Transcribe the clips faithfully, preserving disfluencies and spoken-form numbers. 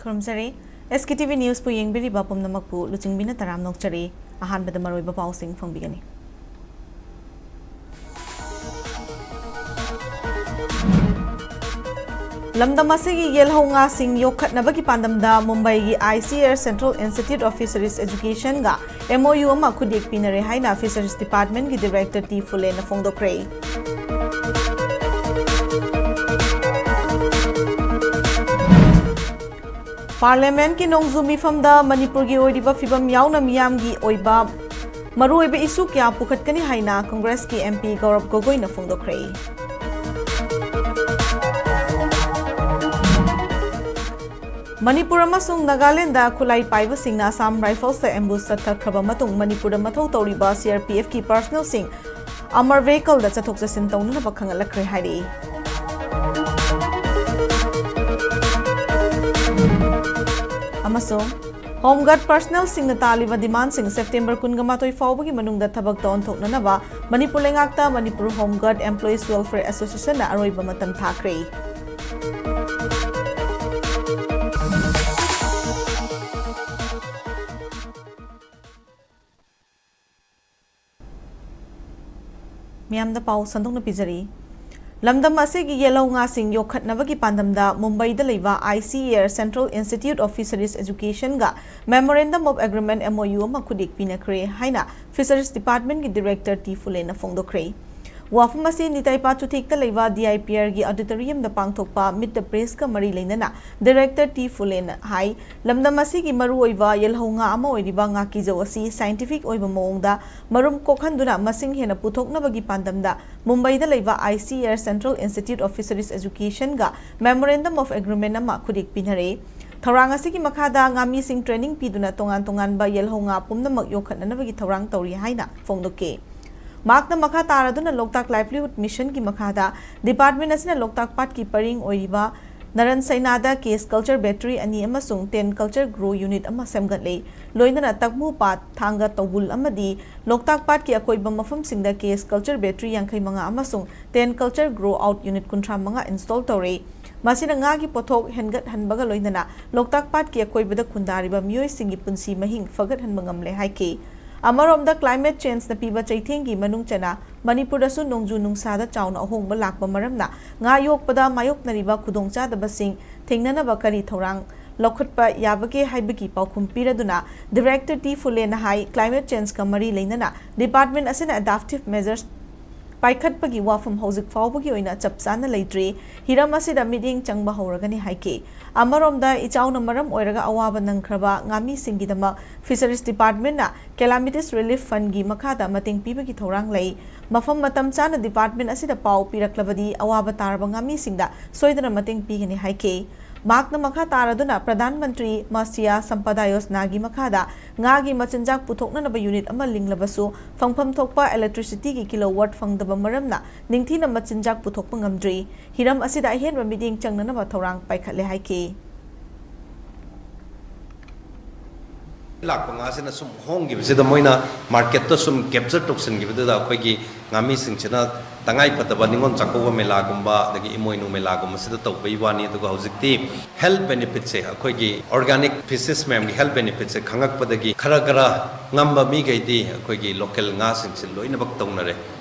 ꯈꯨꯔꯨꯝꯖꯔꯤ꯫ ꯑꯦꯁ ꯀꯦ T V ꯅ꯭ꯌꯨꯁꯄꯨ ꯌꯦꯡꯕꯤꯔꯤꯕ ꯄꯨꯝꯅꯃꯛꯄꯨ ꯂꯨꯆꯤꯡꯕꯤꯅ ꯇꯔꯥꯝꯅ ꯑꯣꯛꯆꯔꯤ꯫ ꯑꯍꯥꯟꯕꯗ ꯃꯔꯨꯑꯣꯏꯕ ꯄꯥꯎꯁꯤꯡ ꯐꯪꯕꯤꯒꯅꯤ꯫ ꯂꯝꯗꯝ ꯑꯁꯤꯒꯤ ꯌꯦꯜꯍꯧ ꯉꯥꯁꯤꯡ ꯌꯣꯛꯈꯠꯅꯕꯒꯤ ꯄꯥꯟꯗꯝꯗ ꯃꯨꯝꯕꯥꯏꯒꯤ I C A R Central Institute of Fisheries Educationꯒ M O U ꯑꯃ ꯈꯨꯠꯌꯦꯛ ꯄꯤꯅꯔꯦ ꯍꯥꯏꯅ Fisheries Departmentꯀꯤ Director ꯇꯤ ꯐꯨꯂꯦꯟꯅ ꯐꯣꯡꯗꯣꯛꯈ꯭ꯔꯦ꯫ ꯄꯥꯔꯂꯤꯌꯥꯃꯦꯟꯠꯀꯤ ꯅꯣꯡꯖꯨ ꯃꯤꯐꯝꯗ ꯃꯅꯤꯄꯨꯔꯒꯤ ꯑꯣꯏꯔꯤꯕ ꯐꯤꯕꯝ ꯌꯥꯎꯅ ꯃꯤꯌꯥꯝꯒꯤ ꯑꯣꯏꯕ ꯃꯔꯨꯑꯣꯏꯕ ꯏꯁꯨ ꯀꯌꯥ ꯄꯨꯈꯠꯀꯅꯤ ꯍꯥꯏꯅ ꯀꯪꯒ꯭ꯔꯦꯁꯀꯤ M P ꯒꯧꯔꯕ ꯒꯣꯒꯣꯏꯅ ꯐꯣꯡꯗꯣꯛꯈ꯭ꯔꯦ꯫ ꯃꯅꯤꯄꯨꯔ ꯑꯃꯁꯨꯡ ꯅꯥꯒꯥꯂꯦꯟꯗ ꯈꯨꯠꯂꯥꯏ ꯄꯥꯏꯕꯁꯤꯡꯅ ꯑꯁꯥꯝ ꯔꯥꯏꯐꯜꯁꯇ ambush ꯆꯠꯊꯈ꯭ꯔꯕ ꯃꯇꯨꯡ ꯃꯅꯤꯄꯨꯔꯗ ꯃꯊꯧ ꯇꯧꯔꯤꯕ C R P Fꯀꯤ personnelꯁꯤꯡ armoured vehicleꯗ ꯆꯠꯊꯣꯛ ꯆꯠꯁꯤꯟ ꯇꯧꯅꯅꯕ ꯈꯪꯍꯠꯂꯛꯈ꯭ꯔꯦ ꯍꯥꯏꯔꯤ꯫ ꯑꯃꯁꯨꯡ Home Guard personnelꯁꯤꯡꯅ ꯇꯥꯜꯂꯤꯕ demandꯁꯤꯡ September ꯀꯨꯟꯒ ꯃꯥꯊꯣꯏ ꯐꯥꯎꯕꯒꯤ ꯃꯅꯨꯡꯗ ꯊꯕꯛꯇ ꯑꯣꯟꯊꯣꯛꯅꯅꯕ Manipur ꯂꯩꯉꯥꯛꯇ Manipur Home Guard Employees Welfare Associationꯅ ꯑꯔꯣꯏꯕ ꯃꯇꯝ ꯊꯥꯈ꯭ꯔꯦ꯫ ꯃꯤꯌꯥꯝꯗ ꯄꯥꯎ ꯁꯟꯗꯣꯛꯅ ꯄꯤꯖꯔꯤ꯫ ꯂꯝꯗꯝ ꯑꯁꯤꯒꯤ ꯌꯦꯜꯍꯧ ꯉꯥꯁꯤꯡ ꯌꯣꯛꯈꯠꯅꯕꯒꯤ ꯄꯥꯟꯗꯝꯗ ꯃꯨꯝꯕꯥꯏꯗ ꯂꯩꯕ I C A R Central Institute of Fisheries Educationꯒ Memorandum of Agreement, M O U, ꯑꯃ ꯈꯨꯠꯌꯦꯛ ꯄꯤꯅꯈ꯭ꯔꯦ ꯍꯥꯏꯅ Fisheries Departmentꯀꯤ Director ꯇꯤ ꯐꯨꯂꯦꯟꯅ ꯐꯣꯡꯗꯣꯛꯈ꯭ꯔꯦ꯫ ꯋꯥꯐꯝ ꯑꯁꯤ ꯅꯤꯇꯥꯏꯄꯥ ꯆꯨꯊꯦꯛꯇ ꯂꯩꯕ D I P Rꯒꯤ auditoriumꯗ ꯄꯥꯡꯊꯣꯛꯄ Meet the Pressꯀ ꯃꯔꯤ ꯂꯩꯅꯅ Director ꯇꯤ ꯐꯨꯂꯦꯟꯅ ꯍꯥꯏ, ꯂꯝꯗꯝ ꯑꯁꯤꯒꯤ ꯃꯔꯨꯑꯣꯏꯕ ꯌꯦꯜꯍꯧ ꯉꯥ ꯑꯃ ꯑꯣꯏꯔꯤꯕ ꯉꯥꯀꯤꯖꯧ ꯑꯁꯤ scientific ꯑꯣꯏꯕ ꯃꯑꯣꯡꯗ ꯃꯔꯨꯝ ꯀꯣꯛꯍꯟꯗꯨꯅ ꯃꯁꯤꯡ ꯍꯦꯟꯅ ꯄꯨꯊꯣꯛꯅꯕꯒꯤ ꯄꯥꯟꯗꯝꯗ ꯃꯨꯝꯕꯥꯏꯗ ꯂꯩꯕ I C A R Central Institute of Fisheries Educationꯒ Memorandum of Agreement ꯑꯃ ꯈꯨꯠꯌꯦꯛ ꯄꯤꯅꯔꯦ꯫ ꯊꯧꯔꯥꯡ ꯑꯁꯤꯒꯤ ꯃꯈꯥꯗ ꯉꯥꯃꯤꯁꯤꯡ training ꯄꯤꯗꯨꯅ ꯇꯣꯉꯥꯟ ꯇꯣꯉꯥꯟꯕ ꯌꯦꯜꯍꯧ ꯉꯥ ꯄꯨꯝꯅꯃꯛ ꯌꯣꯛꯈꯠꯅꯅꯕꯒꯤ ꯊꯧꯔꯥꯡ ꯇꯧꯔꯤ ꯍꯥꯏꯅ ꯐꯣꯡꯗꯣꯛꯈꯤ꯫ ꯃꯍꯥꯛꯅ ꯃꯈꯥ ꯇꯥꯔꯗꯨꯅ ꯂꯣꯛꯇꯥꯛ Livelihood Missionꯒꯤ ꯃꯈꯥꯗ department ꯑꯁꯤꯅ ꯂꯣꯛꯇꯥꯛ ꯄꯥꯠꯀꯤ ꯄꯔꯤꯡ ꯑꯣꯏꯔꯤꯕ ꯅꯔꯟ ꯁꯩꯅꯥꯗ cage culture battery ꯑꯅꯤ ꯑꯃꯁꯨꯡ ten culture grow unit ꯑꯃ ꯁꯦꯝꯒꯠꯂꯦ꯫ ꯂꯣꯏꯅꯅ ꯇꯛꯃꯨ ꯄꯥꯠ, ꯊꯥꯡꯒ ꯇꯧꯕꯨꯜ ꯑꯃꯗꯤ ꯂꯣꯛꯇꯥꯛ ꯄꯥꯠꯀꯤ ꯑꯀꯣꯏꯕ ꯃꯐꯝꯁꯤꯡꯗ cage culture battery ꯌꯥꯡꯈꯩ ꯃꯉꯥ ꯑꯃꯁꯨꯡ ten culture grow out unit ꯀꯨꯟꯊ꯭ꯔꯥ ꯃꯉꯥ install ꯇꯧꯔꯦ꯫ ꯃꯁꯤꯅ ꯉꯥꯒꯤ ꯄꯣꯠꯊꯣꯛ ꯍꯦꯟꯒꯠꯍꯟꯕꯒ ꯂꯣꯏꯅꯅ ꯂꯣꯛꯇꯥꯛ ꯄꯥꯠꯀꯤ ꯑꯀꯣꯏꯕꯗ ꯈꯨꯟꯗꯥꯔꯤꯕ ꯃꯤꯑꯣꯏꯁꯤꯡꯒꯤ ꯄꯨꯟꯁꯤ ꯃꯍꯤꯡ ꯐꯒꯠꯍꯟꯕ ꯉꯝꯂꯦ ꯍꯥꯏꯈꯤ꯫ ꯑꯃꯔꯣꯝꯗ, climate changeꯅ ꯄꯤꯕ ꯆꯩꯊꯦꯡꯒꯤ ꯃꯅꯨꯡ ꯆꯟꯅ ꯃꯅꯤꯄꯨꯔꯗꯁꯨ ꯅꯣꯡꯖꯨ ꯅꯨꯡꯁꯥꯗ ꯆꯥꯎꯅ ꯑꯍꯣꯡꯕ ꯂꯥꯛꯄ ꯃꯔꯝꯅ ꯉꯥ ꯌꯣꯛꯄꯗ ꯃꯥꯌꯣꯛꯅꯔꯤꯕ ꯈꯨꯗꯣꯡꯆꯥꯗꯕꯁꯤꯡ ꯊꯦꯡꯅꯅꯕ ꯀꯔꯤ ꯊꯧꯔꯥꯡ ꯂꯧꯈꯠꯄ ꯌꯥꯕꯒꯦ ꯍꯥꯏꯕꯒꯤ ꯄꯥꯎꯈꯨꯝ ꯄꯤꯔꯗꯨꯅ Director ꯇꯤ ꯐꯨꯂꯦꯅ ꯍꯥꯏ, climate changeꯀ ꯃꯔꯤ ꯂꯩꯅꯅ department ꯑꯁꯤꯅ adaptive measures ꯄꯥꯏꯈꯠꯄꯒꯤ ꯋꯥꯐꯝ ꯍꯧꯖꯤꯛ ꯐꯥꯎꯕꯒꯤ ꯑꯣꯏꯅ ꯆꯞ ꯆꯥꯅ ꯂꯩꯇ꯭ꯔꯤ꯫ ꯍꯤꯔꯝ ꯑꯁꯤꯗ ꯃꯤꯠꯌꯦꯡ ꯆꯪꯕ ꯍꯧꯔꯒꯅꯤ ꯍꯥꯏꯈꯤ꯫ ꯑꯃꯔꯣꯝꯗ, ꯏꯆꯥꯎꯅ ꯃꯔꯝ ꯑꯣꯏꯔꯒ ꯑꯋꯥꯕ ꯅꯪꯈ꯭ꯔꯕ ꯉꯥꯃꯤꯁꯤꯡꯒꯤꯗꯃꯛ Fisheries Departmentꯅ Calamities Relief Fundꯒꯤ ꯃꯈꯥꯗ ꯃꯇꯦꯡ ꯄꯤꯕꯒꯤ ꯊꯧꯔꯥꯡ ꯂꯩ꯫ ꯃꯐꯝ ꯃꯇꯝ ꯆꯥꯅ department ꯑꯁꯤꯗ ꯄꯥꯎ ꯄꯤꯔꯛꯂꯕꯗꯤ ꯑꯋꯥꯕ ꯇꯥꯔꯕ ꯉꯥꯃꯤꯁꯤꯡꯗ ꯁꯣꯏꯗꯅ ꯃꯇꯦꯡ ꯄꯤꯒꯅꯤ ꯍꯥꯏꯈꯤ꯫ ꯃꯍꯥꯛꯅ ꯃꯈꯥ ꯇꯥꯔꯗꯨꯅ ꯄ꯭ꯔꯙꯥꯟ ꯃꯟꯇ꯭ꯔꯤ ꯃꯠꯁ꯭ꯌ ꯁꯝꯄꯗꯥ ꯌꯣꯖꯅꯥꯒꯤ ꯃꯈꯥꯗ ꯉꯥꯒꯤ ꯃꯆꯤꯟꯖꯥꯛ ꯄꯨꯊꯣꯛꯅꯅꯕ unit ꯑꯃ ꯂꯤꯡꯂꯕꯁꯨ ꯐꯪꯐꯝ ꯊꯣꯛꯄ electricityꯒꯤ kilowatt ꯐꯪꯗꯕ ꯃꯔꯝꯅ ꯅꯤꯡꯊꯤꯅ ꯃꯆꯤꯟꯖꯥꯛ ꯄꯨꯊꯣꯛꯄ ꯉꯝꯗ꯭ꯔꯤ꯫ ꯍꯤꯔꯝ ꯑꯁꯤꯗ ꯑꯍꯦꯟꯕ ꯃꯤꯠꯌꯦꯡ ꯆꯪꯅꯅꯕ ꯊꯧꯔꯥꯡ ꯄꯥꯏꯈꯠꯂꯦ ꯍꯥꯏꯈꯤ꯫ ꯂꯥꯛꯄ ꯉꯥꯁꯤꯅ ꯁꯨꯝ ꯍꯣꯡꯈꯤꯕꯁꯤꯗ ꯃꯣꯏꯅ marketꯇ ꯁꯨꯝ capture ꯇꯧꯁꯤꯟꯈꯤꯕꯗꯨꯗ ꯑꯩꯈꯣꯏꯒꯤ ꯉꯥꯃꯤꯁꯤꯡꯁꯤꯅ ꯇꯉꯥꯏ ꯐꯗꯕ ꯅꯤꯉꯣꯜ ꯆꯥꯛꯀꯧꯕ ꯃꯦꯂꯥꯒꯨꯝꯕ ꯑꯗꯒꯤ ꯏꯃꯣꯏꯅꯨ ꯃꯦꯂꯥꯒꯨꯝꯕꯁꯤꯗ ꯇꯧꯕꯒꯤ ꯋꯥꯅꯤ꯫ ꯑꯗꯨꯒ ꯍꯧꯖꯤꯛꯇꯤ health benefitꯁꯦ, ꯑꯩꯈꯣꯏꯒꯤ organic fishes ꯃꯌꯥꯝꯒꯤ health benefitꯁꯦ ꯈꯪꯉꯛꯄꯗꯒꯤ ꯈꯔ ꯈꯔ ꯉꯝꯕ ꯃꯤꯈꯩꯗꯤ ꯑꯩꯈꯣꯏꯒꯤ local ꯉꯥꯁꯤꯡꯁꯦ ꯂꯣꯏꯅꯃꯛ ꯇꯧꯅꯔꯦ,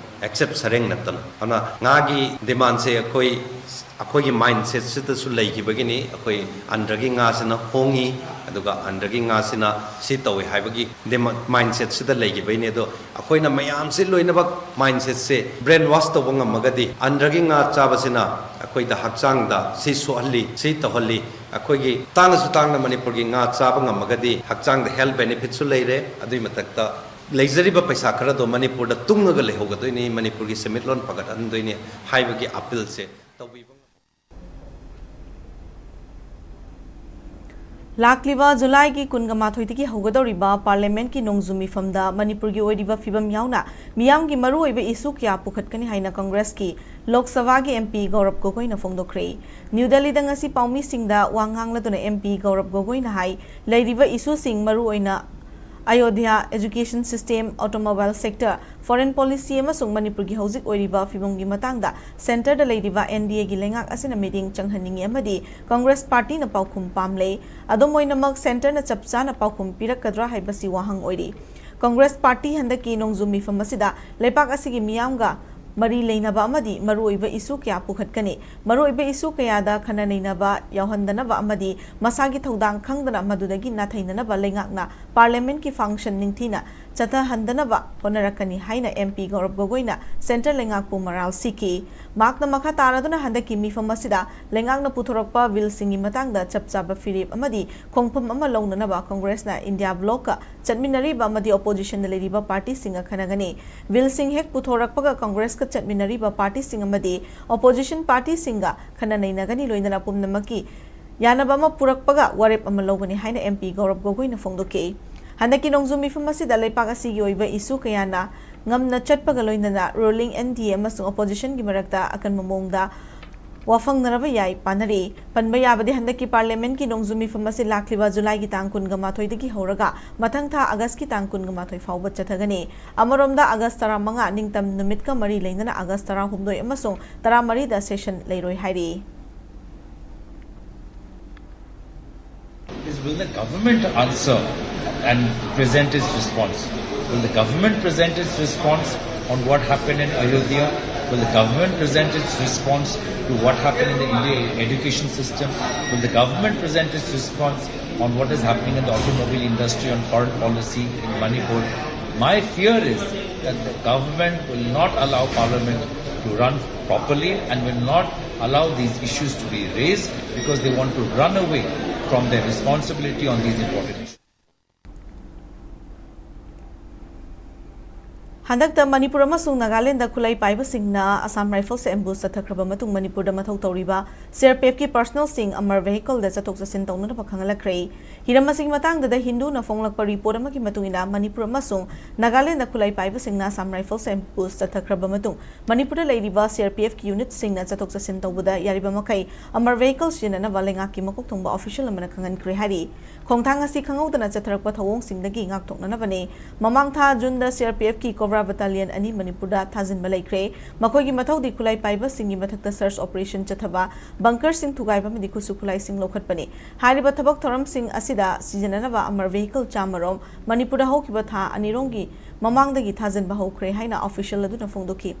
except ꯁꯔꯦꯡ ꯅꯠꯇꯅ꯫ ꯑꯗꯨꯅ ꯉꯥꯒꯤ demandꯁꯦ ꯑꯩꯈꯣꯏ ꯑꯩꯈꯣꯏꯒꯤ mindsetꯁꯤꯗꯁꯨ ꯂꯩꯈꯤꯕꯒꯤꯅꯤ꯫ ꯑꯩꯈꯣꯏ ꯑꯟꯗ꯭ꯔꯒꯤ ꯉꯥꯁꯤꯅ ꯍꯣꯡꯉꯤ, ꯑꯗꯨꯒ ꯑꯟꯗ꯭ꯔꯒꯤ ꯉꯥꯁꯤꯅ ꯁꯤ ꯇꯧꯏ ꯍꯥꯏꯕꯒꯤ mindsetꯁꯤꯗ ꯂꯩꯈꯤꯕꯒꯤꯅꯤ꯫ ꯑꯗꯣ ꯑꯩꯈꯣꯏꯅ ꯃꯌꯥꯝꯁꯤ ꯂꯣꯏꯅꯃꯛ mindsetꯁꯦ brain wash ꯇꯧꯕ ꯉꯝꯃꯒꯗꯤ, ꯑꯟꯗ꯭ꯔꯒꯤ ꯉꯥ ꯆꯥꯕꯁꯤꯅ ꯑꯩꯈꯣꯏꯗ ꯍꯛꯆꯥꯡꯗ ꯁꯤ ꯁꯣꯛꯍꯜꯂꯤ, ꯁꯤ ꯇꯧꯍꯜꯂꯤ, ꯑꯩꯈꯣꯏꯒꯤ ꯇꯥꯡꯉꯁꯨ ꯇꯥꯡꯅ ꯃꯅꯤꯄꯨꯔꯒꯤ ꯉꯥ ꯆꯥꯕ ꯉꯝꯃꯒꯗꯤ ꯍꯛꯆꯥꯡꯗ health benefitꯁꯨ ꯂꯩꯔꯦ꯫ ꯑꯗꯨꯒꯤ ꯃꯊꯛꯇ ꯂꯩꯖꯔꯤꯕ ꯄꯩꯁꯥ ꯈꯔꯗꯣ ꯃꯅꯤꯄꯨꯔꯗ ꯇꯨꯡꯉꯒ ꯂꯩꯍꯧꯒꯗꯣꯏꯅꯤ, ꯃꯅꯤꯄꯨꯔꯒꯤ ꯁꯦꯟꯃꯤꯠꯂꯣꯟ ꯐꯒꯠꯍꯟꯗꯣꯏꯅꯤ ꯍꯥꯏꯕꯒꯤ appealꯁꯦ ꯇꯧꯕꯤꯕ꯫ ꯂꯥꯛꯂꯤꯕ ꯖꯨꯂꯥꯏꯒꯤ ꯀꯨꯟꯒ ꯃꯥꯊꯣꯏꯗꯒꯤ ꯍꯧꯒꯗꯧꯔꯤꯕ Parliamentꯀꯤ ꯅꯣꯡꯖꯨ ꯃꯤꯐꯝꯗ ꯃꯅꯤꯄꯨꯔꯒꯤ ꯑꯣꯏꯔꯤꯕ ꯐꯤꯕꯝ ꯌꯥꯎꯅ ꯃꯤꯌꯥꯝꯒꯤ ꯃꯔꯨꯑꯣꯏꯕ issue ꯀꯌꯥ ꯄꯨꯈꯠꯀꯅꯤ ꯍꯥꯏꯅ Congressꯀꯤ ꯂꯣꯛ ꯁꯚꯥꯒꯤ MP ꯒꯧꯔꯕ ꯒꯣꯒꯣꯏꯅ ꯐꯣꯡꯗꯣꯛꯈ꯭ꯔꯦ꯫ ꯅ꯭ꯌꯨ ꯗꯦꯜꯂꯤꯗ ꯉꯁꯤ ꯄꯥꯎꯃꯤꯁꯤꯡꯗ ꯋꯥ ꯉꯥꯡꯂꯗꯨꯅ MP ꯒꯧꯔꯕ ꯒꯣꯒꯣꯏꯅ ꯍꯥꯏ, ꯂꯩꯔꯤꯕ issueꯁꯤꯡ ꯃꯔꯨꯑꯣꯏꯅ Ayodhya, education system, automobile sector, foreign policy ꯑꯃꯁꯨꯡ ꯃꯅꯤꯄꯨꯔꯒꯤ ꯍꯧꯖꯤꯛ ꯑꯣꯏꯔꯤꯕ ꯐꯤꯕꯝꯒꯤ ꯃꯇꯥꯡꯗ centreꯗ ꯂꯩꯔꯤꯕ NDAꯒꯤ ꯂꯩꯉꯥꯛ ꯑꯁꯤꯅ ꯃꯤꯠꯌꯦꯡ ꯆꯪꯍꯟꯅꯤꯡꯏ ꯑꯃꯗꯤ Congress partyꯅ ꯄꯥꯎꯈꯨꯝ ꯄꯥꯝꯂꯦ꯫ ꯑꯗꯨꯝ ꯑꯣꯏꯅꯃꯛ centreꯅ ꯆꯞ ꯆꯥꯅ ꯄꯥꯎꯈꯨꯝ ꯄꯤꯔꯛꯀꯗ꯭ꯔꯥ ꯍꯥꯏꯕꯁꯤ ꯋꯥꯍꯪ ꯑꯣꯏꯔꯤ꯫ Congress party ꯍꯟꯗꯛꯀꯤ ꯅꯣꯡꯖꯨ ꯃꯤꯐꯝ ꯑꯁꯤꯗ ꯂꯩꯕꯥꯛ ꯑꯁꯤꯒꯤ ꯃꯤꯌꯥꯝꯒ ꯃꯔꯤ ꯂꯩꯅꯕ ꯑꯃꯗꯤ ꯃꯔꯨꯑꯣꯏꯕ issue ꯀꯌꯥ ꯄꯨꯈꯠꯀꯅꯤ꯫ ꯃꯔꯨꯑꯣꯏꯕ issue ꯀꯌꯥꯗ ꯈꯟꯅ ꯅꯩꯅꯕ ꯌꯥꯎꯍꯟꯗꯅꯕ ꯑꯃꯗꯤ ꯃꯁꯥꯒꯤ ꯊꯧꯗꯥꯡ ꯈꯪꯗꯅ ꯃꯗꯨꯗꯒꯤ ꯅꯥꯊꯩꯅꯅꯕ ꯂꯩꯉꯥꯛꯅ parliamentꯀꯤ function ꯅꯤꯡꯊꯤꯅ ꯆꯠꯊꯍꯟꯗꯅꯕ ꯍꯣꯠꯅꯔꯛꯀꯅꯤ ꯍꯥꯏꯅ MP ꯒꯧꯔꯕ ꯒꯣꯒꯣꯏꯅ centre ꯂꯩꯉꯥꯛꯄꯨ ꯃꯔꯥꯜ ꯁꯤꯈꯤ꯫ ꯃꯍꯥꯛꯅ ꯃꯈꯥ ꯇꯥꯔꯗꯨꯅ ꯍꯟꯗꯛꯀꯤ ꯃꯤꯐꯝ ꯑꯁꯤꯗ ꯂꯩꯉꯥꯛꯅ ꯄꯨꯊꯣꯔꯛꯄ billꯁꯤꯡꯒꯤ ꯃꯇꯥꯡꯗ ꯆꯞ ꯆꯥꯕ ꯐꯤꯔꯦꯞ ꯑꯃꯗꯤ ꯈꯣꯡꯐꯝ ꯑꯃ ꯂꯧꯅꯅꯕ Congressꯅ India blocꯀ ꯆꯠꯃꯤꯟꯅꯔꯤꯕ ꯑꯃꯗꯤ oppositionꯗ ꯂꯩꯔꯤꯕ partyꯁꯤꯡꯒ ꯈꯟꯅꯒꯅꯤ꯫ Billꯁꯤꯡ ꯍꯦꯛ ꯄꯨꯊꯣꯔꯛꯄꯒ Congressꯀ ꯆꯠꯃꯤꯟꯅꯔꯤꯕ partyꯁꯤꯡ ꯑꯃꯗꯤ opposition partyꯁꯤꯡꯒ ꯈꯟꯅ ꯅꯩꯅꯒꯅꯤ, ꯂꯣꯏꯅꯅ ꯄꯨꯝꯅꯃꯛꯀꯤ ꯌꯥꯅꯕ ꯑꯃ ꯄꯨꯔꯛꯄꯒ ꯋꯥꯔꯦꯞ ꯑꯃ ꯂꯧꯒꯅꯤ ꯍꯥꯏꯅ MP ꯒꯧꯔꯕ ꯒꯣꯒꯣꯏꯅ ꯐꯣꯡꯗꯣꯛꯈꯤ꯫ ꯍꯟꯗꯛꯀꯤ ꯅꯣꯡꯖꯨ ꯃꯤꯐꯝ ꯑꯁꯤꯗ ꯂꯩꯄꯥꯛ ꯑꯁꯤꯒꯤ ꯑꯣꯏꯕ issue ꯀꯌꯥꯅ ꯉꯝꯅ ꯆꯠꯄꯒ ꯂꯣꯏꯅꯅ ruling NDA ꯑꯃꯁꯨꯡ oppositionꯒꯤ ꯃꯔꯛꯇ ꯑꯀꯟꯕ ꯃꯑꯣꯡꯗ ꯋꯥꯐꯪꯅꯔꯕ ꯌꯥꯏ ꯄꯥꯅꯔꯤ꯫ ꯄꯟꯕ ꯌꯥꯕꯗꯤ ꯍꯟꯗꯛꯀꯤ parliamentꯀꯤ ꯅꯣꯡꯖꯨ ꯃꯤꯐꯝ ꯑꯁꯤ ꯂꯥꯛꯂꯤꯕ Julyꯒꯤ ꯇꯥꯡ ꯀꯨꯟꯒ ꯃꯥꯊꯣꯏꯗꯒꯤ ꯍꯧꯔꯒ ꯃꯊꯪ ꯊꯥ Augustꯀꯤ ꯇꯥꯡ ꯀꯨꯟꯒ ꯃꯥꯊꯣꯏ ꯐꯥꯎꯕ ꯆꯠꯊꯒꯅꯤ꯫ ꯑꯃꯔꯣꯝꯗ August ꯇꯔꯥꯃꯉꯥ ꯅꯤꯡꯇꯝ ꯅꯨꯃꯤꯠꯀ ꯃꯔꯤ ꯂꯩꯅꯅ August ꯇꯔꯥꯍꯨꯝꯗꯣꯏ ꯑꯃꯁꯨꯡ ꯇꯔꯥꯃꯔꯤꯗ session ꯂꯩꯔꯣꯏ ꯍꯥꯏꯔꯤ꯫ Is will the government answer and present its response? Will the government present its response on what happened in Ayodhya? Will the government present its response to what happened in the India education system? Will the government present its response on what is happening in the automobile industry, on foreign policy in Manipur? My fear is that the government will not allow Parliament to run properly and will not allow these issues to be raised because they want to run away from their responsibility on these important issues. ꯍꯟꯗꯛꯇ ꯃꯅꯤꯄꯨꯔ ꯑꯃꯁꯨꯡ ꯅꯥꯒꯥꯂꯦꯟꯗ ꯈꯨꯠꯂꯥꯏ ꯄꯥꯏꯕꯁꯤꯡꯅ Assam rifles ambush ꯆꯠꯊꯈ꯭ꯔꯕ ꯃꯇꯨꯡ ꯃꯅꯤꯄꯨꯔꯗ ꯃꯊꯧ ꯇꯧꯔꯤꯕ CRPFꯀꯤ personnelꯁꯤꯡ ꯑꯃꯔ vehicleꯗ ꯆꯠꯊꯣꯛ ꯆꯠꯁꯤꯟ ꯇꯧꯅꯅꯕ ꯈꯪꯍꯜꯂꯛꯈ꯭ꯔꯦ꯫ ꯍꯤꯔꯝ ꯑꯁꯤꯒꯤ ꯃꯇꯥꯡꯗꯗ ꯍꯤꯟꯗꯨꯅ ꯐꯣꯡꯂꯛꯄ report ꯑꯃꯒꯤ ꯃꯇꯨꯡ ꯏꯟꯅ ꯃꯅꯤꯄꯨꯔ ꯑꯃꯁꯨꯡ ꯅꯥꯒꯥꯂꯦꯟꯗ ꯈꯨꯠꯂꯥꯏ ꯄꯥꯏꯕꯁꯤꯡꯅ ꯑꯁꯥꯝ ꯔꯥꯏꯐꯜꯁ ambush ꯆꯠꯊꯈ꯭ꯔꯕ ꯃꯇꯨꯡ ꯃꯅꯤꯄꯨꯔꯗ ꯂꯩꯔꯤꯕ CRPFꯀꯤ unitꯁꯤꯡꯅ ꯆꯠꯊꯣꯛ ꯆꯠꯁꯤꯟ ꯇꯧꯕꯗ ꯌꯥꯔꯤꯕ ꯃꯈꯩ ꯑꯃꯔ vehicle ꯁꯤꯖꯤꯟꯅꯅꯕ ꯂꯩꯉꯥꯛꯀꯤ ꯃꯀꯣꯛ ꯊꯣꯡꯕ official ꯑꯃꯅ ꯈꯪꯍꯟꯈ꯭ꯔꯦ ꯍꯥꯏꯔꯤ꯫ ꯈꯣꯡꯊꯥꯡ ꯑꯁꯤ ꯈꯪꯍꯧꯗꯅ ꯆꯠꯊꯔꯛꯄ ꯊꯧꯑꯣꯡꯁꯤꯡꯗꯒꯤ ꯉꯥꯛꯊꯣꯛꯅꯅꯕꯅꯦ꯫ ꯃꯃꯥꯡ ꯊꯥ ꯖꯨꯟꯗ CRPFꯀꯤ COBRA Battalion ꯑꯅꯤ ꯃꯅꯤꯄꯨꯔꯗ ꯊꯥꯖꯤꯟꯕ ꯂꯩꯈ꯭ꯔꯦ꯫ ꯃꯈꯣꯏꯒꯤ ꯃꯊꯧꯗꯤ ꯈꯨꯠꯂꯥꯏ ꯄꯥꯏꯕꯁꯤꯡꯒꯤ ꯃꯊꯛꯇ search operation ꯆꯠꯊꯕ, bunkerꯁꯤꯡ ꯊꯨꯒꯥꯏꯕ ꯑꯃꯗꯤ ꯈꯨꯠꯁꯨ ꯈꯨꯠꯂꯥꯏꯁꯤꯡ ꯂꯧꯈꯠꯄꯅꯤ꯫ ꯍꯥꯏꯔꯤꯕ ꯊꯕꯛ ꯊꯧꯔꯝꯁꯤꯡ ꯑꯁꯤꯗ ꯁꯤꯖꯤꯟꯅꯅꯕ armoured vehicle ꯆꯥꯝꯃꯔꯣꯝ ꯃꯅꯤꯄꯨꯔꯗ ꯍꯧꯈꯤꯕ ꯊꯥ ꯑꯅꯤꯔꯣꯝꯒꯤ ꯃꯃꯥꯡꯗꯒꯤ ꯊꯥꯖꯤꯟꯕ ꯍꯧꯈ꯭ꯔꯦ ꯍꯥꯏꯅ official ꯑꯗꯨꯅ ꯐꯣꯡꯗꯣꯛꯈꯤ꯫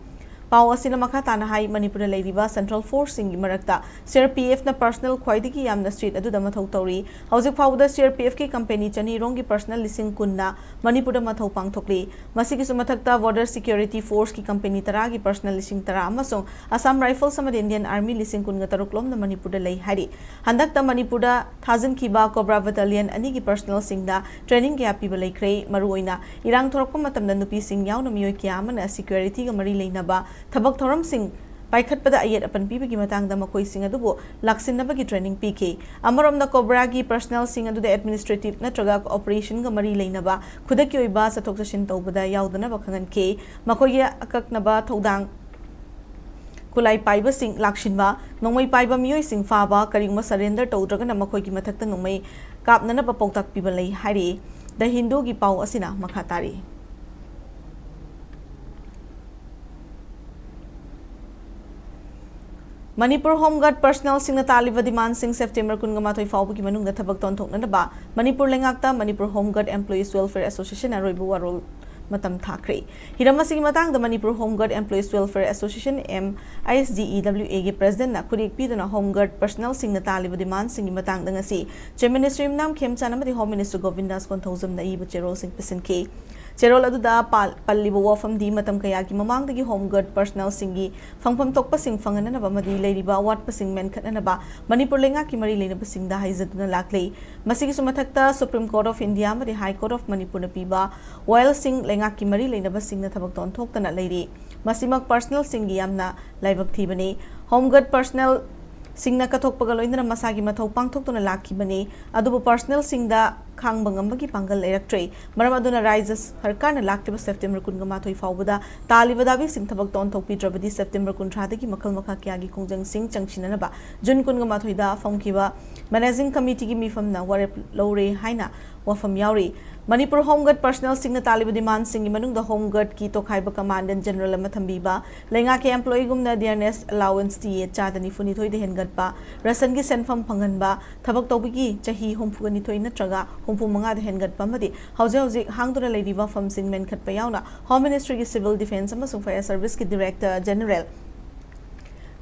ꯄꯥꯎ ꯑꯁꯤꯅ ꯃꯈꯥ ꯇꯥꯅ ꯍꯥꯏ, ꯃꯅꯤꯄꯨꯔꯗ ꯂꯩꯔꯤꯕ central forceꯁꯤꯡꯒꯤ ꯃꯔꯛꯇ CRPFꯅ personnel ꯈ꯭ꯋꯥꯏꯗꯒꯤ ꯌꯥꯝꯅ street ꯑꯗꯨꯗ ꯃꯊꯧ ꯇꯧꯔꯤ꯫ ꯍꯧꯖꯤꯛ ꯐꯥꯎꯕꯗ CRPFꯀꯤ company ꯆꯅꯤꯔꯣꯝꯒꯤ personnel ꯂꯤꯁꯤꯡ ꯀꯨꯟꯅ ꯃꯅꯤꯄꯨꯔꯗ ꯃꯊꯧ ꯄꯥꯡꯊꯣꯛꯂꯤ꯫ ꯃꯁꯤꯒꯤꯁꯨ ꯃꯊꯛꯇ Border Security Forceꯀꯤ company ꯇꯔꯥꯒꯤ personnel ꯂꯤꯁꯤꯡ ꯇꯔꯥ ꯑꯃꯁꯨꯡ Assam Rifles ꯑꯃꯗꯤ Indian Army ꯂꯤꯁꯤꯡ ꯀꯨꯟꯒ ꯇꯔꯨꯛ ꯂꯣꯝꯅ ꯃꯅꯤꯄꯨꯔꯗ ꯂꯩ ꯍꯥꯏꯔꯤ꯫ ꯍꯟꯗꯛꯇ ꯃꯅꯤꯄꯨꯔꯗ ꯊꯥꯖꯤꯟꯈꯤꯕ COBRA Battalion ꯑꯅꯤꯒꯤ personnelꯁꯤꯡꯗ training ꯀꯌꯥ ꯄꯤꯕ ꯂꯩꯈ꯭ꯔꯦ꯫ ꯃꯔꯨꯑꯣꯏꯅ ꯏꯔꯥꯡ ꯊꯣꯔꯛꯄ ꯃꯇꯝꯗ ꯅꯨꯄꯤꯁꯤꯡ ꯌꯥꯎꯅ ꯃꯤꯑꯣꯏ ꯀꯌꯥ ꯑꯃꯅ securityꯒ ꯃꯔꯤ ꯂꯩꯅꯕ ꯊꯕꯛ ꯊꯧꯔꯝꯁꯤꯡ ꯄꯥꯏꯈꯠꯄꯗ ꯑꯌꯦꯠ ꯑꯄꯟ ꯄꯤꯕꯒꯤ ꯃꯇꯥꯡꯗ ꯃꯈꯣꯏꯁꯤꯡ ꯑꯗꯨꯕꯨ ꯂꯥꯛꯁꯤꯟꯅꯕꯒꯤ training ꯄꯤꯈꯤ꯫ ꯑꯃꯔꯣꯝꯗ COBRAꯒꯤ personnelꯁꯤꯡ ꯑꯗꯨꯗ administrative ꯅꯠꯇ꯭ꯔꯒ operationꯒ ꯃꯔꯤ ꯂꯩꯅꯕ ꯈꯨꯗꯛꯀꯤ ꯑꯣꯏꯕ ꯆꯠꯊꯣꯛ ꯆꯠꯁꯤꯟ ꯇꯧꯕꯗ ꯌꯥꯎꯗꯅꯕ ꯈꯪꯍꯟꯈꯤ꯫ ꯃꯈꯣꯏꯒꯤ ꯑꯀꯛꯅꯕ ꯊꯧꯗꯥꯡ ꯈꯨꯠꯂꯥꯏ ꯄꯥꯏꯕꯁꯤꯡ ꯂꯥꯛꯁꯤꯟꯕ, ꯅꯣꯡꯃꯩ ꯄꯥꯏꯕ ꯃꯤꯑꯣꯏꯁꯤꯡ ꯐꯥꯕ, ꯀꯔꯤꯒꯨꯝꯕ surrender ꯇꯧꯗ꯭ꯔꯒꯅ ꯃꯈꯣꯏꯒꯤ ꯃꯊꯛꯇ ꯅꯣꯡꯃꯩ ꯀꯥꯞꯅꯅꯕ ꯄꯥꯎꯇꯥꯛ ꯄꯤꯕ ꯂꯩ ꯍꯥꯏꯔꯤ꯫ The Hinduꯒꯤ ꯄꯥꯎ ꯑꯁꯤꯅ ꯃꯈꯥ ꯇꯥꯔꯤ꯫ ꯃꯅꯤꯄꯨꯔ Home Guard personnelꯁꯤꯡꯅ ꯇꯥꯜꯂꯤꯕ demandꯁꯤꯡ September ꯀꯨꯟꯒ ꯃꯥꯊꯣꯏ ꯐꯥꯎꯕꯒꯤ ꯃꯅꯨꯡꯗ ꯊꯕꯛ ꯇꯧꯊꯣꯛꯅꯅꯕ Manipur ꯂꯩꯉꯥꯛꯇ Manipur Home Guard Employees Welfare Association ꯑꯔꯣꯏꯕ ꯋꯥꯔꯣꯜ ꯃꯇꯝ ꯊꯥꯈ꯭ꯔꯦ꯫ ꯍꯤꯔꯝ ꯑꯁꯤꯒꯤ ꯃꯇꯥꯡꯗ Manipur Home Guard Employees Welfare Association, MISDEWAꯒꯤ presidentꯅ ꯈꯨꯔꯦꯛ ꯄꯤꯗꯨꯅ Home Guard personnelꯁꯤꯡꯅ ꯇꯥꯜꯂꯤꯕ demandꯁꯤꯡꯒꯤ ꯃꯇꯥꯡꯗ ꯉꯁꯤ Chief Minister ꯌꯨꯝꯅꯥꯝ ꯈꯦꯝꯆꯥꯟ ꯑꯃꯗꯤ Home Minister ꯒꯣꯕꯤꯟꯗꯥꯁ ꯀꯣꯟꯊꯧꯖꯝꯗ ꯑꯏꯕ ꯆꯦꯔꯣꯜꯁꯤꯡ ꯄꯤꯁꯤꯟꯈꯤ꯫ ꯆꯦꯔꯣꯜ ꯑꯗꯨꯗ ꯄꯥꯜ-, ꯄꯜꯂꯤꯕ ꯋꯥꯐꯝꯗꯤ ꯃꯇꯝ ꯀꯌꯥꯒꯤ ꯃꯃꯥꯡꯗꯒꯤ Home Guard personnelꯁꯤꯡꯒꯤ ꯐꯪꯐꯝ ꯊꯣꯛꯄꯁꯤꯡ ꯐꯪꯍꯟꯅꯅꯕ ꯑꯃꯗꯤ ꯂꯩꯔꯤꯕ ꯑꯋꯥꯠꯄꯁꯤꯡ ꯃꯦꯟꯈꯠꯅꯅꯕ ꯃꯅꯤꯄꯨꯔ ꯂꯩꯉꯥꯛꯀꯤ ꯃꯔꯤ ꯂꯩꯅꯕꯁꯤꯡꯗ ꯍꯥꯏꯖꯗꯨꯅ ꯂꯥꯛꯂꯤ꯫ ꯃꯁꯤꯒꯤꯁꯨ ꯃꯊꯛꯇ Supreme Court of India ꯑꯃꯗꯤ High Court of ꯃꯅꯤꯄꯨꯔꯅ ꯄꯤꯕ ꯋꯥꯌꯦꯜꯁꯤꯡ ꯂꯩꯉꯥꯛꯀꯤ ꯃꯔꯤ ꯂꯩꯅꯕꯁꯤꯡꯅ ꯊꯕꯛꯇ ꯑꯣꯟꯊꯣꯛꯇꯅ ꯂꯩꯔꯤ꯫ ꯃꯁꯤꯃꯛ personnelꯁꯤꯡꯒꯤ ꯌꯥꯝꯅ ꯂꯥꯏꯕꯛ ꯊꯤꯕꯅꯤ꯫ Home Guard personnel ꯁꯤꯡꯅ ꯀꯠꯊꯣꯛꯄꯒ ꯂꯣꯏꯅꯅ ꯃꯁꯥꯒꯤ ꯃꯊꯧ ꯄꯥꯡꯊꯣꯛꯇꯨꯅ ꯂꯥꯛꯈꯤꯕꯅꯤ꯫ ꯑꯗꯨꯕꯨ ꯄꯔꯁꯅꯦꯜꯁꯤꯡꯗ ꯈꯥꯡꯕ ꯉꯝꯕꯒꯤ ꯄꯥꯡꯒꯜ ꯂꯩꯔꯛꯇ꯭ꯔꯦ꯫ ꯃꯔꯝ ꯑꯗꯨꯅ ꯔꯥꯏꯖ꯭ꯌ ꯁꯔꯀꯥꯔꯅ ꯂꯥꯛꯂꯤꯕ ꯁꯦꯞꯇꯦꯝꯕꯔ ꯀꯨꯟꯒ ꯃꯥꯊꯣꯏ ꯐꯥꯎꯕꯗ ꯇꯥꯜꯂꯤꯕ ꯗꯥꯕꯤꯁꯤꯡ ꯊꯕꯛꯇ ꯑꯣꯟꯊꯣꯛꯄꯤꯗ꯭ꯔꯕꯗꯤ ꯁꯦꯞꯇꯦꯝꯕꯔ ꯀꯨꯟꯊ꯭ꯔꯥꯗꯒꯤ ꯃꯈꯜ ꯃꯈꯥ ꯀꯌꯥꯒꯤ ꯈꯣꯡꯖꯪꯁꯤꯡ ꯆꯪꯁꯤꯟꯅꯅꯕ ꯖꯨꯟ ꯀꯨꯟꯒ ꯃꯥꯊꯣꯏꯗ ꯐꯝꯈꯤꯕ ꯃꯦꯅꯦꯖꯤꯡ ꯀꯃꯤꯇꯤꯒꯤ ꯃꯤꯐꯝꯅ ꯋꯥꯔꯦꯞ ꯂꯧꯔꯦ ꯍꯥꯏꯅ ꯋꯥꯐꯝ ꯌꯥꯎꯔꯤ꯫ ꯃꯅꯤꯄꯨꯔ ꯍꯣꯝ ꯒꯥꯔꯗ ꯄꯔꯁꯅꯦꯜꯁꯤꯡꯅ ꯇꯥꯜꯂꯤꯕ ꯗꯤꯃꯥꯟꯁꯤꯡꯒꯤ ꯃꯅꯨꯡꯗ ꯍꯣꯝ ꯒꯥꯔꯗꯀꯤ ꯇꯣꯈꯥꯏꯕ ꯀꯃꯥꯟꯗꯦꯟ ꯖꯦꯅꯔꯦꯜ ꯑꯃ ꯊꯝꯕꯤꯕ, ꯂꯩꯉꯥꯛꯀꯤ ꯑꯦꯝꯄ꯭ꯂꯣꯌꯤꯒꯨꯝꯅ ꯗꯤꯌꯔꯅꯦꯁ ꯑꯦꯂꯥꯎꯋꯦꯟꯁ ꯇꯤ ꯑꯦ ꯆꯥꯗ ꯅꯤꯐꯨꯅꯤꯊꯣꯏꯗ ꯍꯦꯟꯒꯠꯄ, ꯔꯁꯟꯒꯤ ꯁꯦꯟꯐꯝ ꯐꯪꯍꯟꯕ, ꯊꯕꯛ ꯇꯧꯕꯒꯤ ꯆꯍꯤ ꯍꯨꯝꯐꯨꯒ ꯅꯤꯊꯣꯏ ꯅꯠꯇ꯭ꯔꯒ ꯍꯨꯝꯐꯨ ꯃꯉꯥꯗ ꯍꯦꯟꯒꯠꯄ ꯑꯃꯗꯤ ꯍꯧꯖꯤꯛ ꯍꯧꯖꯤꯛ ꯍꯥꯡꯗꯨꯅ ꯂꯩꯔꯤꯕ ꯐꯝꯁꯤꯡ ꯃꯦꯟꯈꯠꯄ ꯌꯥꯎꯅ ꯍꯣꯝ ꯃꯤꯅꯤꯁꯇ꯭ꯔꯤꯒꯤ ꯁꯤꯚꯤꯜ ꯗꯤꯐꯦꯟꯁ ꯑꯃꯁꯨꯡ ꯐꯥꯌꯔ ꯁꯔꯚꯤꯁꯀꯤ ꯗꯤꯔꯦꯛꯇꯔ ꯖꯦꯅꯔꯦꯜ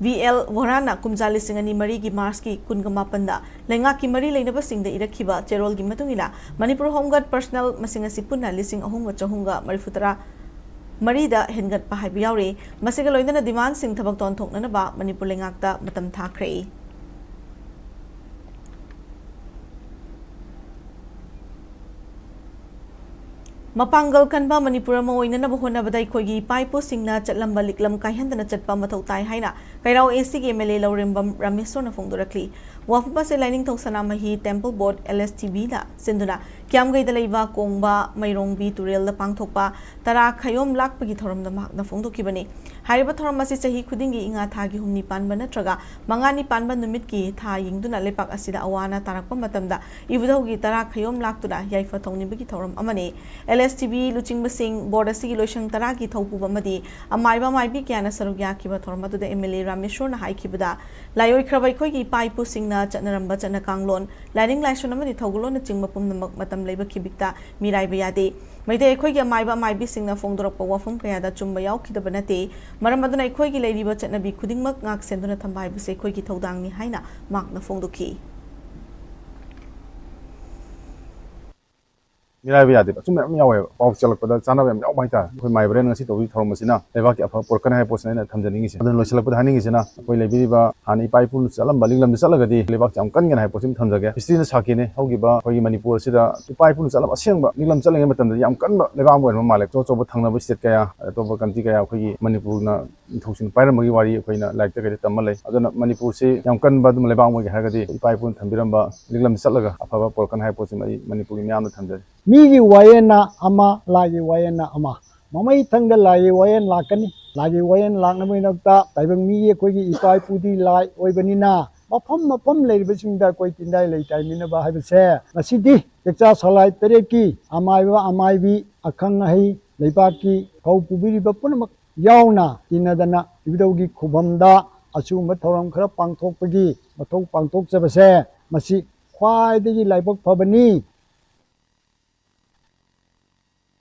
ꯚꯤ ꯑꯦꯜ ꯚꯣꯔꯥꯅ ꯀꯨꯝꯖꯥ ꯂꯤꯁꯤꯡ ꯑꯅꯤ ꯃꯔꯤꯒꯤ ꯃꯥꯔꯆꯀꯤ ꯀꯨꯟꯒ ꯃꯥꯄꯟꯗ ꯂꯩꯉꯥꯛꯀꯤ ꯃꯔꯤ ꯂꯩꯅꯕꯁꯤꯡꯗ ꯏꯔꯛꯈꯤꯕ ꯆꯦꯔꯣꯜꯒꯤ ꯃꯇꯨꯡ ꯏꯟꯅ ꯃꯅꯤꯄꯨꯔ ꯍꯣꯝ ꯒꯥꯔꯗ ꯄꯔꯁꯅꯦꯜ ꯃꯁꯤꯡ ꯑꯁꯤ ꯄꯨꯟꯅ ꯂꯤꯁꯤꯡ ꯑꯍꯨꯝꯒ ꯆꯍꯨꯝꯒ ꯃꯔꯤꯐꯨ ꯇꯔꯥ ꯃꯔꯤꯗ ꯍꯦꯟꯒꯠꯄ ꯍꯥꯏꯕ ꯌꯥꯎꯔꯤ꯫ ꯃꯁꯤꯒ ꯂꯣꯏꯅꯅ ꯗꯤꯃꯥꯟꯁꯤꯡ ꯊꯕꯛꯇ ꯑꯣꯟꯊꯣꯛꯅꯅꯕ ꯃꯅꯤꯄꯨꯔ ꯂꯩꯉꯥꯛꯇ ꯃꯇꯝ ꯊꯥꯈ꯭ꯔꯦ꯫ ꯃꯄꯥꯡꯒꯜ ꯀꯟꯕ ꯃꯅꯤꯄꯨꯔ ꯑꯃ ꯑꯣꯏꯅꯅꯕ ꯍꯣꯠꯅꯕꯗ ꯑꯩꯈꯣꯏꯒꯤ ꯏꯄꯥ ꯏꯄꯨꯁꯤꯡꯅ ꯆꯠꯂꯝꯕ ꯂꯤꯛꯂꯝ ꯀꯥꯏꯍꯟꯗꯅ ꯆꯠꯄ ꯃꯊꯧ ꯇꯥꯏ ꯍꯥꯏꯅ ꯀꯩꯔꯥꯎ ꯑꯦ ꯁꯤꯒꯤ ꯑꯦꯝ ꯑꯦꯜ ꯑꯦ ꯂꯧꯔꯦꯝꯕꯝ ꯔꯥꯃꯦꯁꯣꯔꯅ ꯐꯣꯡꯗꯣꯔꯛꯂꯤ꯫ ꯋꯥꯐꯝ ꯑꯁꯤ ꯂꯥꯏꯅꯤꯡꯊꯧ ꯁꯅꯥꯃꯍꯤ ꯇꯦꯝꯄꯜ ꯕꯣꯔꯗ, ꯑꯦꯜ ꯑꯦꯁ ꯇꯤ ꯕꯤꯅ ꯁꯤꯟꯗꯨꯅ ꯀꯤꯌꯥꯝꯒꯩꯗ ꯂꯩꯕ ꯀꯣꯡꯕ ꯃꯩꯔꯣꯡꯕꯤ ꯇꯨꯔꯦꯜꯗ ꯄꯥꯡꯊꯣꯛꯄ ꯇꯔꯥ ꯈꯌꯣꯝ ꯂꯥꯛꯄꯒꯤ ꯊꯧꯔꯝꯗ ꯃꯍꯥꯛꯅ ꯐꯣꯡꯗꯣꯛꯈꯤꯕꯅꯤ꯫ ꯍꯥꯏꯔꯤꯕ ꯊꯧꯔꯝ ꯑꯁꯤ ꯆꯍꯤ ꯈꯨꯗꯤꯡꯒꯤ ꯏꯉꯥ ꯊꯥꯒꯤ ꯍꯨꯝꯅꯤ ꯄꯥꯟꯕ ꯅꯠꯇ꯭ꯔꯒ ꯃꯉꯥꯅꯤ ꯄꯥꯟꯕ ꯅꯨꯃꯤꯠꯀꯤ ꯊꯥ ꯌꯦꯡꯗꯨꯅ ꯂꯩꯄꯥꯛ ꯑꯁꯤꯗ ꯑꯋꯥ ꯑꯅꯥ ꯇꯥꯔꯛꯄ ꯃꯇꯝꯗ ꯏꯕꯨꯙꯧꯒꯤ ꯇꯔꯥ ꯈꯌꯣꯝ ꯂꯥꯛꯇꯨꯅ ꯌꯥꯏꯐ ꯊꯧꯅꯤꯕꯒꯤ ꯊꯧꯔꯝ ꯑꯃꯅꯤ꯫ ꯑꯦꯜ ꯑꯦꯁ ꯇꯤ ꯕꯤ ꯂꯨꯆꯤꯡꯕꯁꯤꯡ, ꯕꯣꯔꯗ ꯑꯁꯤꯒꯤ ꯂꯣꯏꯁꯪ ꯇꯔꯥꯒꯤ ꯊꯧꯄꯨꯕ ꯑꯃꯗꯤ ꯑꯃꯥꯏꯕ ꯑꯃꯥꯏꯕꯤ ꯀꯌꯥꯅ ꯁꯔꯨꯛ ꯌꯥꯈꯤꯕ ꯊꯧꯔꯝ ꯑꯗꯨꯗ ꯑꯦꯝ ꯑꯦꯜ ꯑꯦ ꯔꯥꯃꯦꯁꯣꯔꯅ ꯍꯥꯏꯈꯤꯕꯗ, ꯂꯥꯏꯑꯣꯏꯈ꯭ꯔꯕ ꯑꯩꯈꯣꯏꯒꯤ ꯏꯄꯥ ꯏꯄꯨꯁꯤꯡꯅ ꯆꯠꯅꯔꯝꯕ ꯆꯠꯅ ꯀꯥꯡꯂꯣꯟ, ꯂꯥꯏꯅꯤꯡ ꯂꯥꯏꯁꯣꯟ ꯑꯃꯗꯤ ꯊꯧꯒꯜꯂꯣꯟꯅꯆꯤꯡꯕ ꯄꯨꯝꯅꯃꯛ ꯃꯇꯝ ꯂꯩꯕ ꯈꯤꯕꯤꯛꯇ ꯃꯤꯔꯥꯏꯕ ꯌꯥꯗꯦ꯫ ꯃꯩꯇꯩ ꯑꯩꯈꯣꯏꯒꯤ ꯑꯃꯥꯏꯕ ꯑꯃꯥꯏꯕꯤꯁꯤꯡꯅ ꯐꯣꯡꯗꯣꯔꯛꯄ ꯋꯥꯐꯝ ꯀꯌꯥꯗ ꯑꯆꯨꯝꯕ ꯌꯥꯎꯈꯤꯗꯕ ꯅꯠꯇꯦ꯫ ꯃꯔꯝ ꯑꯗꯨꯅ ꯑꯩꯈꯣꯏꯒꯤ ꯂꯩꯔꯤꯕ ꯆꯠꯅꯕꯤ ꯈꯨꯗꯤꯡꯃꯛ ꯉꯥꯛ ꯁꯦꯟꯗꯨꯅ ꯊꯝꯕ ꯍꯥꯏꯕꯁꯤ ꯑꯩꯈꯣꯏꯒꯤ ꯊꯧꯗꯥꯡꯅꯤ ꯍꯥꯏꯅ ꯃꯍꯥꯛꯅ ꯐꯣꯡꯗꯣꯛꯈꯤ꯫ ꯃꯤꯔꯥꯏꯕ ꯌꯥꯗꯦꯕ꯫ ꯑꯆꯨꯝꯕ ꯌꯥꯝ ꯌꯥꯎꯋꯦꯕ꯫ ꯄꯥꯎ ꯆꯦꯜꯂꯛꯄꯗ ꯆꯥꯟꯅꯕ ꯌꯥꯝ ꯌꯥꯎꯕ ꯍꯥꯏꯇꯥꯔꯦ꯫ ꯑꯩꯈꯣꯏ ꯃꯥꯏꯕ꯭ꯔꯦꯟ ꯉꯁꯤ ꯇꯧꯕꯒꯤ ꯊꯧꯔꯝ ꯑꯁꯤꯅ ꯂꯩꯕꯥꯛꯀꯤ ꯑꯐꯕ ꯄꯨꯔꯛꯀꯅꯤ ꯍꯥꯏꯕ ꯄꯣꯠꯁꯤꯅ ꯑꯩꯅ ꯊꯝꯖꯅꯤꯡꯉꯤꯁꯦ꯫ ꯑꯗꯨꯅ ꯂꯣꯏꯁꯤꯜꯂꯛꯄꯗ ꯍꯥꯏꯅꯤꯡꯉꯤꯁꯤꯅ, ꯑꯩꯈꯣꯏ ꯂꯩꯕꯤꯔꯤꯕ ꯍꯥꯟꯅ ꯏꯄꯥ ꯏꯄꯨꯅ ꯆꯠꯂꯝꯕ ꯂꯤꯛꯂꯝꯗ ꯆꯠꯂꯒꯗꯤ ꯂꯩꯕꯥꯛꯁꯦ ꯌꯥꯝ ꯀꯟꯒꯅꯤ ꯍꯥꯏꯕ ꯄꯣꯠꯁꯤꯃ ꯊꯝꯖꯒꯦ꯫ ꯍꯤꯁꯇ꯭ꯔꯤꯅ ꯁꯥꯈꯤꯅꯤ꯫ ꯍꯧꯈꯤꯕ ꯑꯩꯈꯣꯏꯒꯤ ꯃꯅꯤꯄꯨꯔ ꯑꯁꯤꯗ ꯏꯄꯥ ꯏꯄꯨꯅ ꯆꯠꯂꯝꯕ ꯑꯁꯦꯡꯕ ꯂꯤꯛꯂꯝ ꯆꯠꯂꯤꯉꯩ ꯃꯇꯝꯗ ꯌꯥꯝ ꯀꯟꯕ ꯂꯩꯕꯥꯛ ꯑꯃ ꯑꯣꯏꯔꯝꯕ ꯃꯥꯜꯂꯦ꯫ ꯑꯇꯣꯞ ꯑꯇꯣꯞꯄ ꯊꯪꯅꯕ state ꯀꯌꯥ, ꯑꯇꯣꯞꯄ country ꯀꯌꯥ ꯑꯩꯈꯣꯏꯒꯤ ꯃꯅꯤꯄꯨꯔꯅ ꯅꯤꯡꯊꯧꯁꯤꯡ ꯄꯥꯏꯔꯝꯕꯒꯤ ꯋꯥꯔꯤ ꯑꯩꯈꯣꯏꯅ ꯂꯥꯏꯔꯤꯛꯇ ꯀꯩꯗ ꯇꯝꯕ ꯂꯩ꯫ ꯑꯗꯨꯅ ꯃꯅꯤꯄꯨꯔꯁꯤ ꯌꯥꯝ ꯀꯟꯕ ꯑꯗꯨꯝ ꯂꯩꯕꯥꯛ ꯑꯃ ꯑꯣꯏꯒꯦ ꯍꯥꯏꯔꯒꯗꯤ ꯏꯄꯥ ꯏꯄꯨꯅ ꯊꯝꯕꯤꯔꯝꯕ ꯂꯤꯛꯂꯝꯗ ꯆꯠꯂꯒ ꯑꯐꯕ ꯄꯨꯔꯛꯀꯅꯤ ꯍꯥꯏꯕ ꯄꯣꯠꯁꯤꯃ ꯑꯩ ꯃꯅꯤꯄꯨꯔꯒꯤ ꯃꯤꯌꯥꯝꯗ ꯊꯝꯖꯔꯤ꯫ ꯃꯤꯒꯤ ꯋꯥꯌꯦꯜꯅ ꯑꯃ, ꯂꯥꯏꯒꯤ ꯋꯥꯌꯦꯜꯅ ꯑꯃ꯫ ꯃꯃꯩ ꯊꯪꯗ ꯂꯥꯏꯒꯤ ꯋꯥꯌꯦꯜ ꯂꯥꯛꯀꯅꯤ꯫ ꯂꯥꯏꯒꯤ ꯋꯥꯌꯦꯜ ꯂꯥꯛꯅꯕꯒꯤꯗꯃꯛꯇ ꯇꯥꯏꯕꯪ ꯃꯤꯒꯤ ꯑꯩꯈꯣꯏꯒꯤ ꯏꯄꯥ ꯏꯄꯨꯗꯤ ꯂꯥꯏ ꯑꯣꯏꯕꯅꯤꯅ ꯃꯐꯝ ꯃꯐꯝ ꯂꯩꯔꯤꯕꯁꯤꯡꯗ ꯑꯩꯈꯣꯏ ꯇꯤꯟꯗꯥꯏ ꯂꯩꯇꯥꯏꯃꯤꯟꯅꯕ ꯍꯥꯏꯕꯁꯦ ꯉꯁꯤꯗꯤ ꯆꯥꯛꯆꯥ ꯁꯂꯥꯏ ꯇꯔꯦꯠꯀꯤ ꯑꯃꯥꯏꯕ ꯑꯃꯥꯏꯕꯤ, ꯑꯈꯪ ꯑꯍꯩ, ꯂꯩꯕꯥꯛꯀꯤ ꯀꯧ ꯄꯨꯕꯤꯔꯤꯕ ꯄꯨꯝꯅꯃꯛ ꯌꯥꯎꯅ ꯇꯤꯟꯅꯗꯅ ꯏꯕꯨꯙꯧꯒꯤ ꯈꯨꯕꯝꯗ ꯑꯁꯤꯒꯨꯝꯕ ꯊꯧꯔꯝ ꯈꯔ ꯄꯥꯡꯊꯣꯛꯄꯒꯤ ꯃꯊꯧ ꯄꯥꯡꯊꯣꯛꯆꯕꯁꯦ ꯃꯁꯤ ꯈ꯭ꯋꯥꯏꯗꯒꯤ ꯂꯥꯏꯕꯛ ꯐꯕꯅꯤ꯫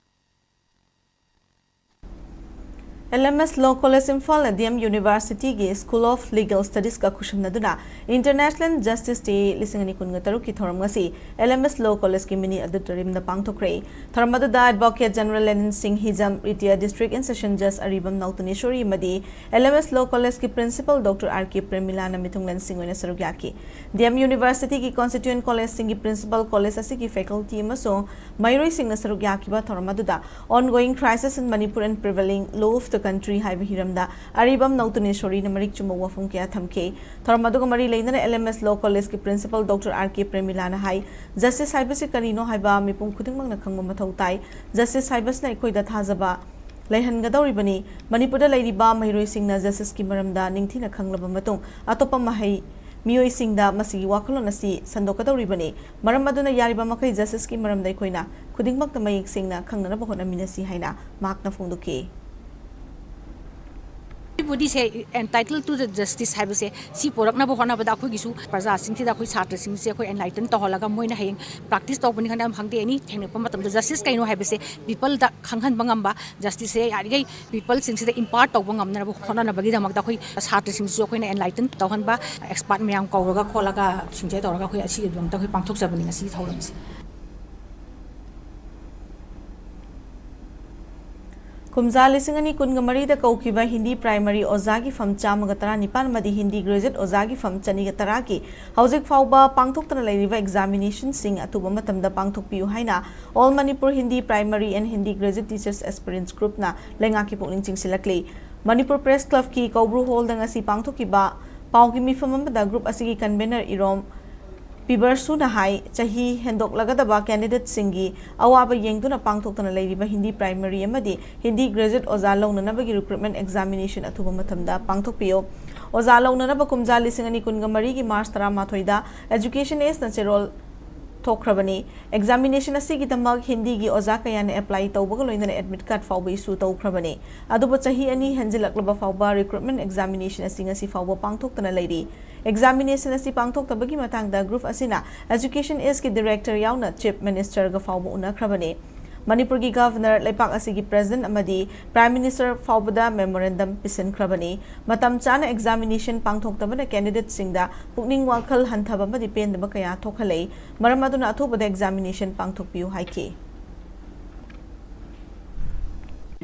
L M S Law College ꯏꯝꯐꯥꯜꯅ ꯗꯤ ꯑꯦꯝ ꯌꯨꯅꯤꯚꯔꯁꯤꯇꯤꯒꯤ School of Legal Studiesꯀ ꯈꯨꯠꯁꯝꯅꯗꯨꯅ International Justice Day ꯂꯤꯁꯤꯡ ꯑꯅꯤ ꯀꯨꯟꯒ ꯇꯔꯨꯛꯀꯤ ꯊꯧꯔꯝ ꯉꯁꯤ ꯑꯦꯜ ꯑꯦꯝ ꯑꯦꯁ Law Collegeꯀꯤ mini auditoriumꯗ ꯄꯥꯡꯊꯣꯛꯈ꯭ꯔꯦ꯫ ꯊꯧꯔꯝ ꯑꯗꯨꯗ Advocate General ꯂꯦꯅꯤꯟ ꯁꯤꯡ ꯍꯤꯖꯝ, Retired District and Session Judge ꯑꯔꯤꯕꯝ ꯅꯧꯇꯅꯦꯁꯣꯔꯤ ꯑꯃꯗꯤ ꯑꯦꯜ ꯑꯦꯝ ꯑꯦꯁ Law Collegeꯀꯤ Principal Doctor ꯑꯥꯔ ꯀꯦ ꯄ꯭ꯔꯦꯃꯤꯂꯥꯅ ꯃꯤꯊꯨꯡꯂꯦꯟꯁꯤꯡ ꯑꯣꯏꯅ ꯁꯔꯨꯛ ꯌꯥꯈꯤ꯫ ꯗꯤ ꯑꯦꯝ ꯌꯨꯅꯤꯚꯔꯁꯤꯇꯤꯒꯤ constituent collegeꯁꯤꯡꯒꯤ principal, college ꯑꯁꯤꯒꯤ faculty ꯑꯃꯁꯨꯡ ꯃꯍꯩꯔꯣꯏꯁꯤꯡꯅ ꯁꯔꯨꯛ ꯌꯥꯈꯤꯕ ꯊꯧꯔꯝ ꯑꯗꯨꯗ Ongoing Crisis in Manipur and Prevailing Law of the Country ꯍꯥꯏꯕ ꯍꯤꯔꯝꯗ ꯑꯔꯤꯕꯝ ꯅꯧꯇꯅꯦꯁꯣꯔꯤꯅ ꯃꯔꯤꯛ ꯆꯨꯝꯕ ꯋꯥꯐꯝ ꯀꯌꯥ ꯊꯝꯈꯤ꯫ ꯊꯧꯔꯝ ꯑꯗꯨꯒ ꯃꯔꯤ ꯂꯩꯅꯅ ꯑꯦꯜ ꯑꯦꯝ ꯑꯦꯁ Law Collegeꯀꯤ Principal Doctor ꯑꯥꯔ ꯀꯦ ꯄ꯭ꯔꯦꯃꯤꯂꯥꯅ ꯍꯥꯏ, Justice ꯍꯥꯏꯕꯁꯤ ꯀꯔꯤꯅꯣ ꯍꯥꯏꯕ ꯃꯤꯄꯨꯝ ꯈꯨꯗꯤꯡꯃꯛꯅ ꯈꯪꯕ ꯃꯊꯧ ꯇꯥꯏ꯫ Justice ꯍꯥꯏꯕꯁꯤꯅ ꯑꯩꯈꯣꯏꯗ ꯊꯥꯖꯕ ꯂꯩꯍꯟꯒꯗꯧꯔꯤꯕꯅꯤ꯫ ꯃꯅꯤꯄꯨꯔꯗ ꯂꯩꯔꯤꯕ ꯃꯍꯩꯔꯣꯏꯁꯤꯡꯅ justiceꯀꯤ ꯃꯔꯝꯗ ꯅꯤꯡꯊꯤꯅ ꯈꯪꯂꯕ ꯃꯇꯨꯡ ꯑꯇꯣꯞꯄ ꯃꯍꯩ ꯃꯤꯑꯣꯏꯁꯤꯡꯗ ꯃꯁꯤꯒꯤ ꯋꯥꯈꯜꯂꯣꯟ ꯑꯁꯤ ꯁꯟꯗꯣꯛꯀꯗꯧꯔꯤꯕꯅꯤ꯫ ꯃꯔꯝ ꯑꯗꯨꯅ ꯌꯥꯔꯤꯕ ꯃꯈꯩ justiceꯀꯤ ꯃꯔꯝꯗ ꯑꯩꯈꯣꯏꯅ ꯈꯨꯗꯤꯡꯃꯛꯇ ꯃꯌꯦꯛ ꯁꯦꯡꯅ ꯈꯪꯅꯅꯕ ꯍꯣꯠꯅꯃꯤꯟꯅꯁꯤ ꯍꯥꯏꯅ ꯃꯍꯥꯛꯅ ꯐꯣꯡꯗꯣꯛꯈꯤ꯫ Everybody say entitled to the justice ꯍꯥꯏꯕꯁꯦ ꯁꯤ ꯄꯨꯔꯛꯅꯕ ꯍꯣꯠꯅꯕꯗ ꯑꯩꯈꯣꯏꯒꯤꯁꯨ ꯄ꯭ꯔꯖꯥꯁꯤꯡꯁꯤꯗ ꯑꯩꯈꯣꯏ ꯁꯥꯇ꯭ꯔꯁꯤꯡꯁꯦ ꯑꯩꯈꯣꯏ enlighten ꯇꯧꯍꯜꯂꯒ ꯃꯣꯏꯅ ꯍꯌꯦꯡ practice ꯇꯧꯕꯅꯤ ꯈꯪꯗꯦ ꯑꯃ ꯈꯪꯗꯦ ꯑꯦꯅꯤ ꯊꯦꯡꯅꯔꯛꯄ ꯃꯇꯝꯗ justice ꯀꯩꯅꯣ ꯍꯥꯏꯕꯁꯦ peopleꯗ ꯈꯪꯍꯟꯕ ꯉꯝꯕ, justiceꯁꯦ ꯌꯥꯔꯤꯈꯩ peopleꯁꯤꯡꯁꯤꯗ impart ꯇꯧꯕ ꯉꯝꯅꯅꯕ ꯍꯣꯠꯅꯅꯕꯒꯤꯗꯃꯛꯇ ꯑꯩꯈꯣꯏ ꯁꯥꯇ꯭ꯔꯁꯤꯡꯁꯤꯁꯨ ꯑꯩꯈꯣꯏꯅ enlighten ꯇꯧꯍꯟꯕ, expert ꯃꯌꯥꯝ ꯀꯧꯔꯒ ꯈꯣꯠꯂꯒ ꯁꯤꯡꯁꯦ ꯇꯧꯔꯒ ꯑꯩꯈꯣꯏ ꯑꯁꯤꯒꯤꯗꯃꯛꯇ ꯑꯩꯈꯣꯏ ꯄꯥꯡꯊꯣꯛꯆꯕꯅꯤ ꯉꯁꯤꯒꯤ ꯊꯧꯔꯝꯁꯦ꯫ ꯀꯨꯝꯖꯥ ꯂꯤꯁꯤꯡ ꯑꯅꯤ ꯀꯨꯟꯒ ꯃꯔꯤꯗ ꯀꯧꯈꯤꯕ ꯍꯤꯟꯗꯤ ꯄ꯭ꯔꯥꯏꯃꯔꯤ ꯑꯣꯖꯥꯒꯤ ꯐꯝ ꯆꯥꯝꯃꯒ ꯇꯔꯥꯅꯤꯄꯥꯟ ꯑꯃꯗꯤ ꯍꯤꯟꯗꯤ ꯒ꯭ꯔꯦꯖꯨꯑꯦꯠ ꯑꯣꯖꯥꯒꯤ ꯐꯝ ꯆꯅꯤꯒ ꯇꯔꯥꯒꯤ ꯍꯧꯖꯤꯛ ꯐꯥꯎꯕ ꯄꯥꯡꯊꯣꯛꯇꯅ ꯂꯩꯔꯤꯕ ꯑꯦꯛꯖꯥꯃꯤꯅꯦꯁꯟꯁꯤꯡ ꯑꯊꯨꯕ ꯃꯇꯝꯗ ꯄꯥꯡꯊꯣꯛꯄꯤꯌꯨ ꯍꯥꯏꯅ All Manipur Hindi Primary and Hindi Graduate Teachers Aspirants Groupꯅ ꯂꯩꯉꯥꯛꯀꯤ ꯄꯨꯛꯅꯤꯡ ꯆꯤꯡꯁꯤꯜꯂꯛꯂꯤ꯫ ꯃꯅꯤꯄꯨꯔ ꯄ꯭ꯔꯦꯁ ꯀ꯭ꯂꯕꯀꯤ ꯀꯧꯕ꯭ꯔꯨ ꯍꯣꯜꯗ ꯉꯁꯤ ꯄꯥꯡꯊꯣꯛꯈꯤꯕ ꯄꯥꯎꯒꯤ ꯃꯤꯐꯝ ꯑꯃꯗ ꯒ꯭ꯔꯨꯞ ꯑꯁꯤꯒꯤ ꯀꯟꯚꯦꯅꯔ ꯏꯔꯣꯝ ꯄꯤꯕꯔꯁꯨꯅ ꯍꯥꯏ, ꯆꯍꯤ ꯍꯦꯟꯗꯣꯛꯂꯒꯗꯕ ꯀꯦꯟꯗꯤꯗꯦꯠꯁꯤꯡꯒꯤ ꯑꯋꯥꯕ ꯌꯦꯡꯗꯨꯅ ꯄꯥꯡꯊꯣꯛꯇꯅ ꯂꯩꯔꯤꯕ ꯍꯤꯟꯗꯤ ꯄ꯭ꯔꯥꯏꯃꯔꯤ ꯑꯃꯗꯤ ꯍꯤꯟꯗꯤ ꯒ꯭ꯔꯦꯖꯨꯑꯦꯠ ꯑꯣꯖꯥ ꯂꯧꯅꯅꯕꯒꯤ ꯔꯤꯀ꯭ꯔꯨꯠꯃꯦꯟ ꯑꯦꯛꯖꯥꯃꯤꯅꯦꯁꯟ ꯑꯊꯨꯕ ꯃꯇꯝꯗ ꯄꯥꯡꯊꯣꯛꯄꯤꯌꯨ꯫ ꯑꯣꯖꯥ ꯂꯧꯅꯅꯕ ꯀꯨꯝꯖꯥ ꯂꯤꯁꯤꯡ ꯑꯅꯤ ꯀꯨꯟꯒ ꯃꯔꯤꯒꯤ ꯃꯥꯔꯆ ꯇꯔꯥꯃꯥꯊꯣꯏꯗ ꯑꯦꯖꯨꯀꯦꯁꯟ ꯑꯦꯖꯅ ꯆꯦꯔꯣꯜ ꯊꯣꯛꯈ꯭ꯔꯕꯅꯤ꯫ ꯑꯦꯛꯖꯥꯃꯤꯅꯦꯁꯟ ꯑꯁꯤꯒꯤꯗꯃꯛ ꯍꯤꯟꯗꯤꯒꯤ ꯑꯣꯖꯥ ꯀꯌꯥꯅ ꯑꯦꯄ꯭ꯂꯥꯏ ꯇꯧꯕꯒ ꯂꯣꯏꯅꯅ ꯑꯦꯗꯃꯤꯠ ꯀꯥꯔꯗ ꯐꯥꯎꯕ ꯏꯁꯨ ꯇꯧꯈ꯭ꯔꯕꯅꯤ꯫ ꯑꯗꯨꯕꯨ ꯆꯍꯤ ꯑꯅꯤ ꯍꯦꯟꯖꯤꯜꯂꯛꯂꯕ ꯐꯥꯎꯕ ꯔꯤꯀ꯭ꯔꯨꯠꯃꯦꯟ ꯑꯦꯛꯖꯥꯃꯤꯅꯦꯁꯟ ꯑꯁꯤ ꯉꯁꯤ ꯐꯥꯎꯕ ꯄꯥꯡꯊꯣꯛꯇꯅ ꯂꯩꯔꯤ꯫ ꯑꯦꯛꯖꯥꯃꯤꯅꯦꯁꯟ ꯑꯁꯤ ꯄꯥꯡꯊꯣꯛꯇꯕꯒꯤ ꯃꯇꯥꯡꯗ ꯒ꯭ꯔꯨꯞ ꯑꯁꯤꯅ ꯑꯦꯖꯨꯀꯦꯁꯟ ꯑꯦꯖꯀꯤ ꯗꯤꯔꯦꯛꯇꯔ ꯌꯥꯎꯅ ꯆꯤꯐ ꯃꯤꯅꯤꯁꯇꯔꯒ ꯐꯥꯎꯕ ꯎꯅꯈ꯭ꯔꯕꯅꯤ꯫ ꯃꯅꯤꯄꯨꯔꯒꯤ ꯒꯚꯔꯅꯔ, ꯂꯩꯄꯥꯛ ꯑꯁꯤꯒꯤ ꯄ꯭ꯔꯦꯁꯤꯗꯦꯟꯠ ꯑꯃꯗꯤ ꯄ꯭ꯔꯥꯏꯝ ꯃꯤꯅꯤꯁꯇꯔ ꯐꯥꯎꯕꯗ ꯃꯦꯃꯣꯔꯦꯟꯗꯝ ꯄꯤꯁꯤꯟꯈ꯭ꯔꯕꯅꯤ꯫ ꯃꯇꯝ ꯆꯥꯅ ꯑꯦꯛꯖꯥꯃꯤꯅꯦꯁꯟ ꯄꯥꯡꯊꯣꯛꯇꯕꯅ ꯀꯦꯟꯗꯤꯗꯦꯠꯁꯤꯡꯗ ꯄꯨꯛꯅꯤꯡ ꯋꯥꯈꯜ ꯍꯟꯊꯕ ꯑꯃꯗꯤ ꯄꯦꯟꯗꯕ ꯀꯌꯥ ꯊꯣꯛꯍꯜꯂꯦ꯫ ꯃꯔꯝ ꯑꯗꯨꯅ ꯑꯊꯨꯕꯗ ꯑꯦꯛꯖꯥꯃꯤꯅꯦꯁꯟ ꯄꯥꯡꯊꯣꯛꯄꯤꯌꯨ ꯍꯥꯏꯈꯤ꯫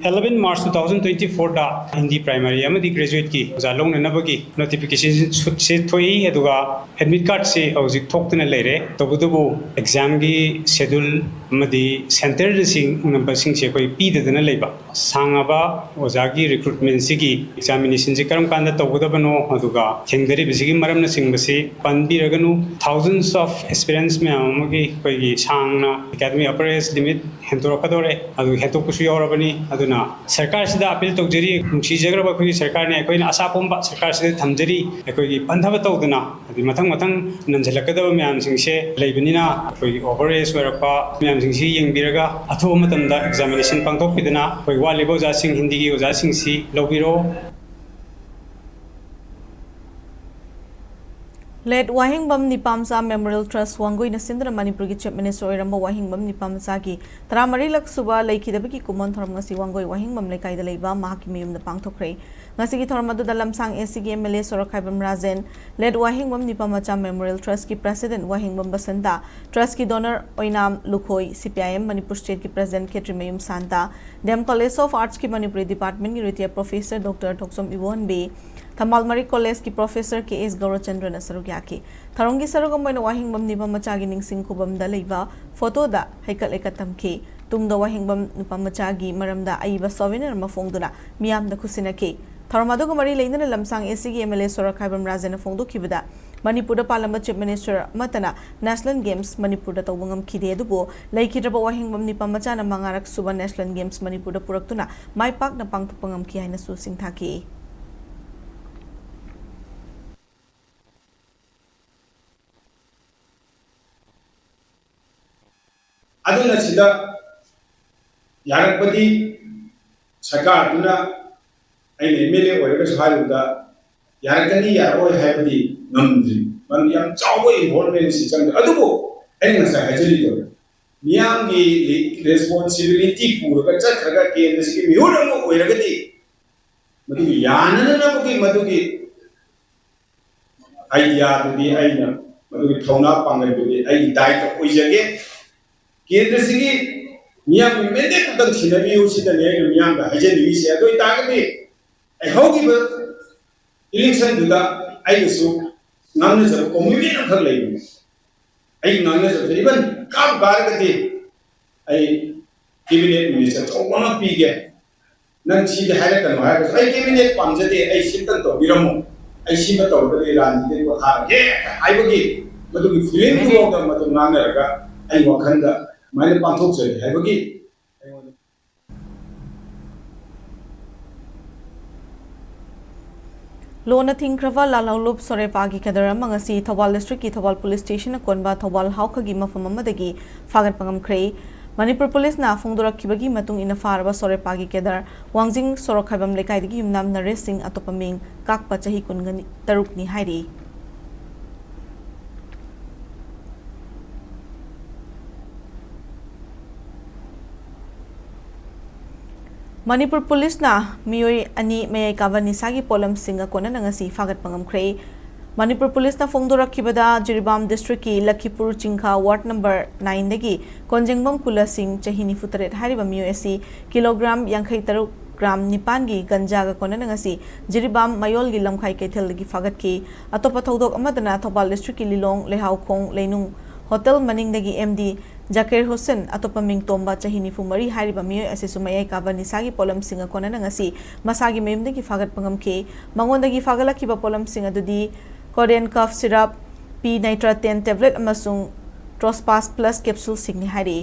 eleven March two thousand twenty fourꯗ ꯍꯤꯟꯗꯤ ꯄ꯭ꯔꯥꯏꯃꯔꯤ ꯑꯃꯗꯤ ꯒ꯭ꯔꯦꯖꯨꯋꯦꯠꯀꯤ ꯑꯣꯖꯥ ꯂꯧꯅꯅꯕꯒꯤ ꯅꯣꯇꯤꯐꯤꯀꯦꯁꯟꯁꯦ ꯊꯣꯛꯏ, ꯑꯗꯨꯒ ꯑꯦꯗꯃꯤꯠ ꯀꯥꯔꯗꯁꯦ ꯍꯧꯖꯤꯛ ꯊꯣꯛꯇꯅ ꯂꯩꯔꯦ꯫ ꯇꯧꯕꯇꯕꯨ ꯑꯦꯛꯖꯥꯝꯒꯤ ꯁꯦꯗꯨꯜ ꯑꯃꯗꯤ ꯁꯦꯟꯇꯔꯁꯤꯡ ꯅꯝꯕꯔꯁꯤꯡꯁꯦ ꯑꯩꯈꯣꯏ ꯄꯤꯗꯗꯅ ꯂꯩꯕ꯫ ꯁꯥꯡꯉꯕ ꯑꯣꯖꯥꯒꯤ ꯔꯤꯀ꯭ꯔꯨꯠꯃꯦꯟꯁꯤꯒꯤ ꯑꯦꯛꯖꯥꯃꯤꯅꯦꯁꯟꯁꯤ ꯀꯔꯝ ꯀꯥꯟꯗ ꯇꯧꯒꯗꯕꯅꯣ, ꯑꯗꯨꯒ ꯊꯦꯡꯊꯔꯤꯕꯁꯤꯒꯤ ꯃꯔꯝꯅꯆꯤꯡꯕꯁꯤ ꯄꯟꯕꯤꯔꯒꯅꯨ꯫ Thousands of aspirants ꯃꯌꯥꯝ ꯑꯃꯒꯤ ꯑꯩꯈꯣꯏꯒꯤ ꯁꯥꯡꯅ ꯑꯦꯀꯥꯗꯃꯤꯛ ꯑꯄꯔ ꯑꯦꯖ ꯂꯤꯃꯤꯠ ꯍꯦꯟꯗꯣꯔꯛꯀꯗꯧꯔꯦ, ꯑꯗꯨ ꯍꯦꯟꯗꯣꯛꯄꯁꯨ ꯌꯥꯎꯔꯕꯅꯤ꯫ ꯑꯗꯨꯅ ꯁꯔꯀꯥꯔꯁꯤꯗ ꯑꯄꯤꯜ ꯇꯧꯖꯔꯤ, ꯅꯨꯡꯁꯤꯖꯈ꯭ꯔꯕ ꯑꯩꯈꯣꯏꯒꯤ ꯁꯔꯀꯥꯔꯅꯦ, ꯑꯩꯈꯣꯏꯅ ꯑꯁꯥ ꯄꯣꯝꯕ ꯁꯔꯀꯥꯔꯁꯤꯗ ꯊꯝꯖꯔꯤ꯫ ꯑꯩꯈꯣꯏꯒꯤ ꯄꯟꯊꯕ ꯇꯧꯗꯅ, ꯍꯥꯏꯗꯤ ꯃꯊꯪ ꯃꯊꯪ ꯅꯟꯁꯤꯜꯂꯛꯀꯗꯕ ꯃꯌꯥꯝꯁꯤꯡꯁꯦ ꯂꯩꯕꯅꯤꯅ, ꯑꯩꯈꯣꯏꯒꯤ ꯑꯣꯚꯔ ꯑꯦꯖ ꯑꯣꯏꯔꯛꯄ ꯃꯌꯥꯝꯁꯤꯡꯁꯤ ꯌꯦꯡꯕꯤꯔꯒ ꯑꯊꯨꯕ ꯃꯇꯝꯗ ꯑꯦꯛꯖꯥꯃꯤꯅꯦꯁꯟ ꯄꯥꯡꯊꯣꯛꯄꯤꯗꯅ ꯑꯩꯈꯣꯏ ꯋꯥꯠꯂꯤꯕ ꯑꯣꯖꯥꯁꯤꯡ, ꯍꯤꯟꯗꯤꯒꯤ ꯑꯣꯖꯥꯁꯤꯡꯁꯤ ꯂꯧꯕꯤꯔꯣ꯫ ꯂꯦꯠ ꯋꯥꯍꯦꯡꯕꯝ ꯅꯤꯄꯥꯝꯆꯥ ꯃꯦꯃꯣꯔꯤꯌꯦꯜ ꯇ꯭ꯔꯁ ꯋꯥꯡꯒꯣꯏꯅ ꯁꯤꯟꯗꯨꯅ ꯃꯅꯤꯄꯨꯔꯒꯤ ꯆꯤꯐ ꯃꯤꯅꯤꯁꯇꯔ ꯑꯣꯏꯔꯝꯕ ꯋꯥꯍꯦꯡꯕꯝ ꯅꯤꯄꯥꯝꯆꯥꯒꯤ ꯇꯔꯥꯃꯔꯤꯂꯛ ꯁꯨꯕ ꯂꯩꯈꯤꯗꯕꯒꯤ ꯀꯨꯝꯑꯣꯟ ꯊꯧꯔꯝ ꯉꯁꯤ ꯋꯥꯡꯒꯣꯏ ꯋꯥꯍꯦꯡꯕꯝ ꯂꯩꯀꯥꯏꯗ ꯂꯩꯕ ꯃꯍꯥꯛꯀꯤ ꯃꯌꯨꯝꯗ ꯄꯥꯡꯊꯣꯛꯈ꯭ꯔꯦ꯫ ꯉꯁꯤꯒꯤ ꯊꯧꯔꯝ ꯑꯗꯨꯗ ꯂꯝꯁꯥꯡ ꯑꯦꯁ ꯁꯤꯒꯤ M L A Sorokhaibam Rajen, late Wahengbam Nipamacha memorial ꯇ꯭ꯔꯁꯀꯤ ꯄ꯭ꯔꯦꯁꯤꯗꯦꯟꯠ ꯋꯥꯍꯦꯡꯕꯝ ꯕꯁꯟꯇ, ꯇ꯭ꯔꯁꯀꯤ donor Oinam Lukhoi, C P I M Manipur ꯁ꯭ꯇꯦꯠꯀꯤ president Khetrimayum Shanta, D M college of ꯑꯥꯔꯠꯁꯀꯤ ꯃꯅꯤꯄꯨꯔꯤ ꯗꯤꯄꯥꯔꯠꯃꯦꯟꯠꯀꯤ retired professor doctor Thokchom Ibohanbi, Thambal Marik ꯀꯣꯂꯦꯖꯀꯤ ꯄ꯭ꯔꯣꯐꯦꯁꯔ ꯀꯦ ꯑꯦꯁ ꯒꯧꯔꯆꯟꯗ꯭ꯔꯅ ꯁꯔꯨꯛ ꯌꯥꯈꯤ꯫ ꯊꯧꯔꯝꯒꯤ ꯁꯔꯨꯛ ꯑꯃ ꯑꯣꯏꯅ ꯋꯥꯍꯦꯡꯕꯝ ꯅꯤꯄꯥꯃꯆꯥꯒꯤ ꯅꯤꯡꯁꯤꯡ ꯈꯨꯕꯝꯗ ꯂꯩꯕ ꯐꯣꯇꯣꯗ ꯍꯩꯀꯠ ꯂꯩꯀꯠ ꯇꯝꯈꯤ꯫ ꯇꯨꯡꯗ ꯋꯥꯍꯦꯡꯕꯝ ꯅꯤꯄꯥꯃꯆꯥꯒꯤ ꯃꯔꯝꯗ ꯑꯏꯕ ꯁꯣꯚꯦꯅꯤꯌꯔ ꯑꯃ ꯐꯣꯡꯗꯨꯅ ꯃꯤꯌꯥꯝꯗ ꯈꯨꯠꯁꯤꯟꯅꯈꯤ꯫ ꯊꯧꯔꯝ ꯑꯗꯨꯒ ꯃꯔꯤ ꯂꯩꯅꯅ ꯂꯝꯁꯥꯡ ꯑꯦꯁ ꯁꯤꯒꯤ ꯑꯦꯝ ꯑꯦꯜ ꯑꯦ ꯁꯣꯔꯣꯛꯈꯥꯏꯕꯝ ꯔꯥꯖꯦꯟꯅ ꯐꯣꯡꯗꯣꯛꯈꯤꯕꯗ, ꯃꯅꯤꯄꯨꯔꯗ ꯄꯥꯜꯂꯝꯕ ꯆꯤꯐ ꯃꯤꯅꯤꯁꯇꯔ ꯑꯃꯠꯇꯅ ꯅꯦꯁꯅꯦꯜ ꯒꯦꯝꯁ ꯃꯅꯤꯄꯨꯔꯗ ꯇꯧꯕ ꯉꯝꯈꯤꯗꯦ, ꯑꯗꯨꯕꯨ ꯂꯩꯈꯤꯗ꯭ꯔꯕ ꯋꯥꯍꯦꯡꯕꯝ ꯅꯤꯄꯥꯃꯆꯥꯅ ꯃꯉꯥꯔꯛ ꯁꯨꯕ ꯅꯦꯁꯅꯦꯜ ꯒꯦꯝꯁ ꯃꯅꯤꯄꯨꯔꯗ ꯄꯨꯔꯛꯇꯨꯅ ꯃꯥꯏ ꯄꯥꯛꯅ ꯄꯥꯡꯊꯣꯛꯄ ꯉꯝꯈꯤ ꯍꯥꯏꯅꯁꯨ ꯁꯤꯡꯊꯥꯈꯤ꯫ ꯑꯗꯨꯅ ꯁꯤꯗ ꯌꯥꯔꯛꯄꯗꯤ ꯁꯔꯀꯥꯔꯗꯨꯅ, ꯑꯩꯅ ꯑꯦꯝ ꯑꯦꯜ ꯑꯦ ꯑꯣꯏꯔꯒꯁꯨ ꯍꯥꯏꯔꯨꯕꯗ, ꯌꯥꯔꯛꯀꯅꯤ ꯌꯥꯔꯛꯑꯣꯏ ꯍꯥꯏꯕꯗꯤ ꯉꯝꯗ꯭ꯔꯤ, ꯃꯔꯝꯗꯤ ꯌꯥꯝ ꯆꯥꯎꯕ ꯏꯟꯚꯣꯜꯕꯃꯦꯟ ꯁꯤ ꯆꯪꯗꯦ꯫ ꯑꯗꯨꯕꯨ ꯑꯩꯅ ꯉꯁꯥꯏ ꯍꯥꯏꯖꯔꯤꯗꯣ, ꯃꯤꯌꯥꯝꯒꯤ ꯔꯦꯁꯄꯣꯟꯁꯤꯕꯤꯂꯤꯇꯤ ꯄꯨꯔꯒ ꯆꯠꯈ꯭ꯔꯒ ꯀꯦꯟꯗ꯭ꯔꯁꯤꯒꯤ ꯃꯤꯍꯨꯠ ꯑꯃ ꯑꯣꯏꯔꯒꯗꯤ, ꯃꯗꯨꯒꯤ ꯌꯥꯅꯅꯕꯒꯤ ꯃꯗꯨꯒꯤ ꯑꯥꯏꯗꯤꯌꯥꯗꯨꯗꯤ ꯑꯩꯅ, ꯃꯗꯨꯒꯤ ꯊꯧꯅꯥ ꯄꯥꯡꯒꯜꯗꯨꯗꯤ ꯑꯩꯒꯤ ꯗꯥꯏꯇ ꯑꯣꯏꯖꯒꯦ꯫ ꯀꯦꯟꯗ꯭ꯔꯁꯤꯒꯤ ꯃꯤꯌꯥꯝꯒꯤ ꯃꯦꯟꯗꯦꯠꯇꯨꯇꯪ ꯁꯤꯟꯅꯕꯤꯌꯨ, ꯁꯤꯗꯅꯤ ꯑꯩꯅ ꯃꯤꯌꯥꯝꯗ ꯍꯥꯏꯖꯅꯤꯡꯉꯤꯁꯦ꯫ ꯑꯗꯨ ꯑꯣꯏꯇꯥꯔꯒꯗꯤ ꯑꯩ ꯍꯧꯈꯤꯕ ꯏꯂꯦꯛꯁꯟꯗꯨꯗ ꯑꯩꯒꯁꯨ ꯉꯥꯡꯅꯖꯕ ꯀꯣꯃꯤꯠꯃꯦꯟ ꯑꯃꯈꯛ ꯂꯩꯕꯅꯤ꯫ ꯑꯩ ꯉꯥꯡꯅꯖꯕꯁꯦ, ꯏꯚꯟ ꯀꯥꯕꯨ ꯀꯥꯔꯒꯗꯤ ꯑꯩ ꯀꯦꯕꯤꯅꯦꯠ ꯃꯤꯅꯤꯁꯇꯔ ꯑꯆꯧꯕ ꯑꯃ ꯄꯤꯒꯦ, ꯅꯪ ꯁꯤꯗꯤ ꯍꯥꯏꯔꯛꯀꯅꯨ ꯍꯥꯏꯔꯒꯁꯨ, "ꯑꯩ ꯀꯦꯕꯤꯅꯦꯠ ꯄꯥꯝꯖꯗꯦ, ꯑꯩ ꯁꯤꯝꯇꯪ ꯇꯧꯕꯤꯔꯝꯃꯣ, ꯑꯩ ꯁꯤꯃ ꯇꯧꯔꯒꯗꯤ ꯔꯥꯖꯅꯤꯇꯤꯗꯒꯤ ꯄꯣꯊꯥꯔꯒꯦ" ꯍꯥꯏꯕꯒꯤ ꯃꯗꯨꯒꯤ ꯐꯤꯂꯤꯡꯗꯨꯐꯥꯎꯗ ꯃꯗꯨ ꯉꯥꯡꯅꯔꯒ ꯑꯩ ꯋꯥꯈꯜꯗ ꯑꯗꯨꯃꯥꯏꯅ ꯄꯥꯡꯊꯣꯛꯆꯒꯦ ꯍꯥꯏꯕꯒꯤ ꯑꯩꯉꯣꯟꯗ ꯂꯣꯟꯅ ꯊꯤꯡꯈ꯭ꯔꯕ ꯂꯥꯜꯍꯧꯂꯨꯞ ꯁꯣꯔꯦꯄꯥꯒꯤ ꯀꯦꯗꯔ ꯑꯃ ꯉꯁꯤ ꯊꯧꯕꯥꯜ ꯗꯤꯁꯇ꯭ꯔꯤꯛꯀꯤ ꯊꯧꯕꯥꯜ ꯄꯨꯂꯤꯁ ꯁ꯭ꯇꯦꯁꯟꯅ ꯀꯣꯟꯕ ꯊꯧꯕꯥꯜ ꯍꯥꯎꯈꯒꯤ ꯃꯐꯝ ꯑꯃꯗꯒꯤ ꯐꯥꯒꯠꯄ ꯉꯝꯈ꯭ꯔꯦ꯫ ꯃꯅꯤꯄꯨꯔ ꯄꯨꯂꯤꯁꯅ ꯐꯣꯡꯗꯣꯔꯛꯈꯤꯕꯒꯤ ꯃꯇꯨꯡ ꯏꯟꯅ, ꯐꯥꯔꯕ ꯁꯣꯔꯦꯄꯥꯒꯤ ꯀꯦꯗꯔ ꯋꯥꯡꯖꯤꯡ ꯁꯣꯔꯣꯛꯈꯥꯏꯕꯝ ꯂꯩꯀꯥꯏꯗꯒꯤ ꯌꯨꯝꯅꯥꯝ ꯅꯔꯦꯁ ꯁꯤꯡ, ꯑꯇꯣꯞꯄ ꯃꯤꯡ ꯀꯥꯛꯄ, ꯆꯍꯤ ꯀꯨꯟꯇꯔꯨꯛꯅꯤ ꯍꯥꯏꯔꯤ꯫ ꯃꯅꯤꯄꯨꯔ ꯄꯨꯂꯤꯁꯅ ꯃꯤꯑꯣꯏ ꯑꯅꯤ ꯃꯌꯥꯏ ꯀꯥꯕ ꯅꯤꯁꯥꯒꯤ ꯄꯣꯠꯂꯝꯁꯤꯡꯒ ꯀꯣꯟꯅꯅ ꯉꯁꯤ ꯐꯥꯒꯠꯄ ꯉꯝꯈ꯭ꯔꯦ꯫ ꯃꯅꯤꯄꯨꯔ ꯄꯨꯂꯤꯁꯅ ꯐꯣꯡꯗꯣꯔꯛꯈꯤꯕꯗ, ꯖꯤꯔꯤꯕꯥꯝ ꯗꯤꯁꯇ꯭ꯔꯤꯛꯀꯤ ꯂꯈꯤꯄꯨꯔ ꯆꯤꯡꯈꯥ ꯋꯥꯔꯗ ꯅꯝꯕꯔ ꯅꯥꯏꯟꯗꯒꯤ ꯀꯣꯟꯖꯦꯡꯕꯝ ꯀꯨꯂꯁꯤꯡ, ꯆꯍꯤ ꯅꯤꯐꯨ ꯇꯔꯦꯠ ꯍꯥꯏꯔꯤꯕ ꯃꯤꯑꯣꯏ ꯑꯁꯤ ꯀꯤꯂꯣꯒ꯭ꯔꯥꯝ ꯌꯥꯡꯈꯩ ꯇꯔꯨꯛ ꯒ꯭ꯔꯥꯝ ꯅꯤꯄꯥꯟꯒꯤ ꯒꯟꯖꯥꯒ ꯀꯣꯟꯅꯅ ꯉꯁꯤ ꯖꯤꯔꯤꯕꯥꯝ ꯃꯌꯣꯜꯒꯤ ꯂꯝꯈꯥꯏ ꯀꯩꯊꯦꯜꯗꯒꯤ ꯐꯥꯒꯠꯈꯤ꯫ ꯑꯇꯣꯞꯄ ꯊꯧꯗꯣꯛ ꯑꯃꯗꯅ ꯊꯧꯕꯥꯜ ꯗꯤꯁꯇ꯭ꯔꯤꯛꯀꯤ ꯂꯤꯂꯣꯡ ꯂꯩꯍꯥꯎꯈꯣꯡ ꯂꯩꯅꯨꯡ ꯍꯣꯇꯦꯜ ꯃꯅꯤꯡꯗꯒꯤ ꯑꯦꯝ ꯗꯤ ꯖꯀꯤꯔ ꯍꯨꯁꯦꯟ, ꯑꯇꯣꯞꯄ ꯃꯤꯡ ꯇꯣꯝꯕ, ꯆꯍꯤ ꯅꯤꯐꯨ ꯃꯔꯤ ꯍꯥꯏꯔꯤꯕ ꯃꯤꯑꯣꯏ ꯑꯁꯤꯁꯨ ꯃꯌꯥꯏ ꯀꯥꯕ ꯅꯤꯁꯥꯒꯤ ꯄꯣꯠꯂꯝꯁꯤꯡꯒ ꯀꯣꯟꯅꯅ ꯉꯁꯤ ꯃꯁꯥꯒꯤ ꯃꯌꯨꯝꯗꯒꯤ ꯐꯥꯒꯠꯄ ꯉꯝꯈꯤ꯫ ꯃꯉꯣꯟꯗꯒꯤ ꯐꯥꯒꯠꯂꯛꯈꯤꯕ ꯄꯣꯠꯂꯝꯁꯤꯡ ꯑꯗꯨꯗꯤ ꯀꯣꯗꯦꯟ ꯀꯐ ꯁꯤꯔꯞ, ꯄꯤ ꯅꯥꯏꯇ꯭ꯔꯥ ꯇꯦꯟ ꯇꯦꯕ꯭ꯂꯦꯠ ꯑꯃꯁꯨꯡ ꯇ꯭ꯔꯣꯁꯄꯥꯁ ꯄ꯭ꯂꯁ ꯀꯦꯞꯁꯨꯜꯁꯤꯡꯅꯤ ꯍꯥꯏꯔꯤ꯫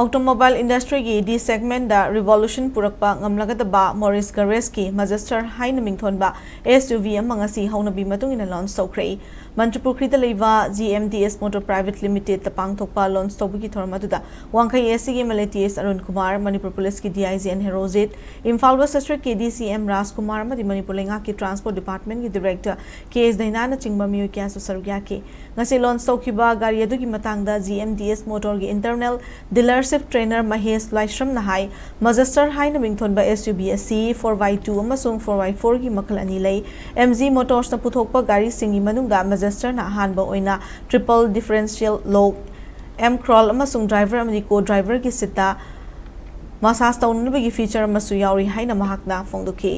ꯑꯣꯇꯣꯃꯣꯕꯥꯏꯜ ꯏꯟꯗꯁꯇ꯭ꯔꯤꯒꯤ ꯗꯤ ꯁꯦꯒꯃꯦꯟꯗ ꯔꯤꯚꯣꯂꯨꯁꯟ ꯄꯨꯔꯛꯄ ꯉꯝꯂꯒꯗꯕ ꯃꯣꯔꯤꯁ ꯒꯔꯦꯁꯀꯤ ꯃꯖꯁꯇꯔ ꯍꯥꯏꯅ ꯃꯤꯡꯊꯣꯟꯕ ꯑꯦꯁ ꯌꯨ ꯚꯤ ꯑꯃ ꯉꯁꯤ ꯍꯧꯅꯕꯤ ꯃꯇꯨꯡ ꯏꯟꯅ ꯂꯣꯟꯆ ꯇꯧꯈ꯭ꯔꯦ꯫ ꯃꯟꯇ꯭ꯔꯤꯄꯨꯈ꯭ꯔꯤꯗ ꯂꯩꯕ G M D S motor private ꯂꯤꯃꯤꯇꯦꯗꯇ ꯄꯥꯡꯊꯣꯛꯄ ꯂꯣꯟꯆ ꯇꯧꯕꯒꯤ ꯊꯧꯔꯝ ꯑꯗꯨꯗ ꯋꯥꯡꯈꯩ ꯑꯦ ꯁꯤꯒꯤ M L A T S Arun Kumar, Manipur ꯄꯨꯂꯤꯁꯀꯤ D I G N Herojit, Imphal west ꯗꯤꯁꯇ꯭ꯔꯤꯛꯀꯤ ꯗꯤ ꯁꯤ ꯑꯦꯝ ꯔꯥꯖꯀꯨꯃꯥꯔ ꯑꯃꯗꯤ ꯃꯅꯤꯄꯨꯔ ꯂꯩꯉꯥꯛꯀꯤ ꯇ꯭ꯔꯥꯟꯁꯄꯣꯔꯠ ꯗꯤꯄꯥꯔꯠꯃꯦꯟꯒꯤ ꯗꯤꯔꯦꯛꯇꯔ ꯀꯦ ꯑꯦꯁ ꯗꯩꯅꯥꯅꯆꯤꯡꯕ ꯃꯤꯑꯣꯏ ꯀꯌꯥꯁꯨ ꯁꯔꯨꯛ ꯌꯥꯈꯤ꯫ ꯉꯁꯤ ꯂꯣꯟꯆ ꯇꯧꯈꯤꯕ ꯒꯥꯔꯤ ꯑꯗꯨꯒꯤ ꯃꯇꯥꯡꯗ ꯖꯤ ꯑꯦꯝ ꯗꯤ ꯑꯦꯁ ꯃꯣꯇꯣꯔꯒꯤ ꯏꯟꯇꯔꯅꯦꯜ ꯗꯤꯂꯔꯁꯤꯞ ꯇ꯭ꯔꯦꯅꯔ ꯃꯍꯦꯁ ꯂꯥꯏꯁ꯭ꯔꯝꯅ ꯍꯥꯏ, ꯃꯖꯁꯇꯔ ꯍꯥꯏꯅ ꯃꯤꯡꯊꯣꯟꯕ ꯑꯦꯁ ꯌꯨ ꯚꯤ ꯑꯁꯤ ꯐꯣꯔ ꯕꯥꯏ ꯇꯨ ꯑꯃꯁꯨꯡ ꯐꯣꯔ ꯕꯥꯏ ꯐꯣꯔꯒꯤ ꯃꯈꯜ ꯑꯅꯤ ꯂꯩ꯫ ꯑꯦꯝ ꯖꯤ ꯃꯣꯇꯣꯔꯁꯅ ꯄꯨꯊꯣꯛꯄ ꯒꯥꯔꯤꯁꯤꯡꯒꯤ ꯃꯅꯨꯡꯗ ꯃꯖꯁꯇꯔꯅ ꯑꯍꯥꯟꯕ ꯑꯣꯏꯅ ꯇ꯭ꯔꯤꯄꯜ ꯗꯤꯐꯔꯦꯟꯁꯤꯌꯦꯜ ꯂꯣꯛ, ꯑꯦꯝ ꯀ꯭ꯔꯣꯜ ꯑꯃꯁꯨꯡ ꯗ꯭ꯔꯥꯏꯚꯔ ꯑꯃꯗꯤ ꯀꯣ ꯗ꯭ꯔꯥꯏꯚꯔꯒꯤ ꯁꯤꯠꯇ ꯃꯁꯥꯖ ꯇꯧꯅꯅꯕꯒꯤ ꯐꯤꯆꯔ ꯑꯃꯁꯨ ꯌꯥꯎꯔꯤ ꯍꯥꯏꯅ ꯃꯍꯥꯛꯅ ꯐꯣꯡꯗꯣꯛꯈꯤ꯫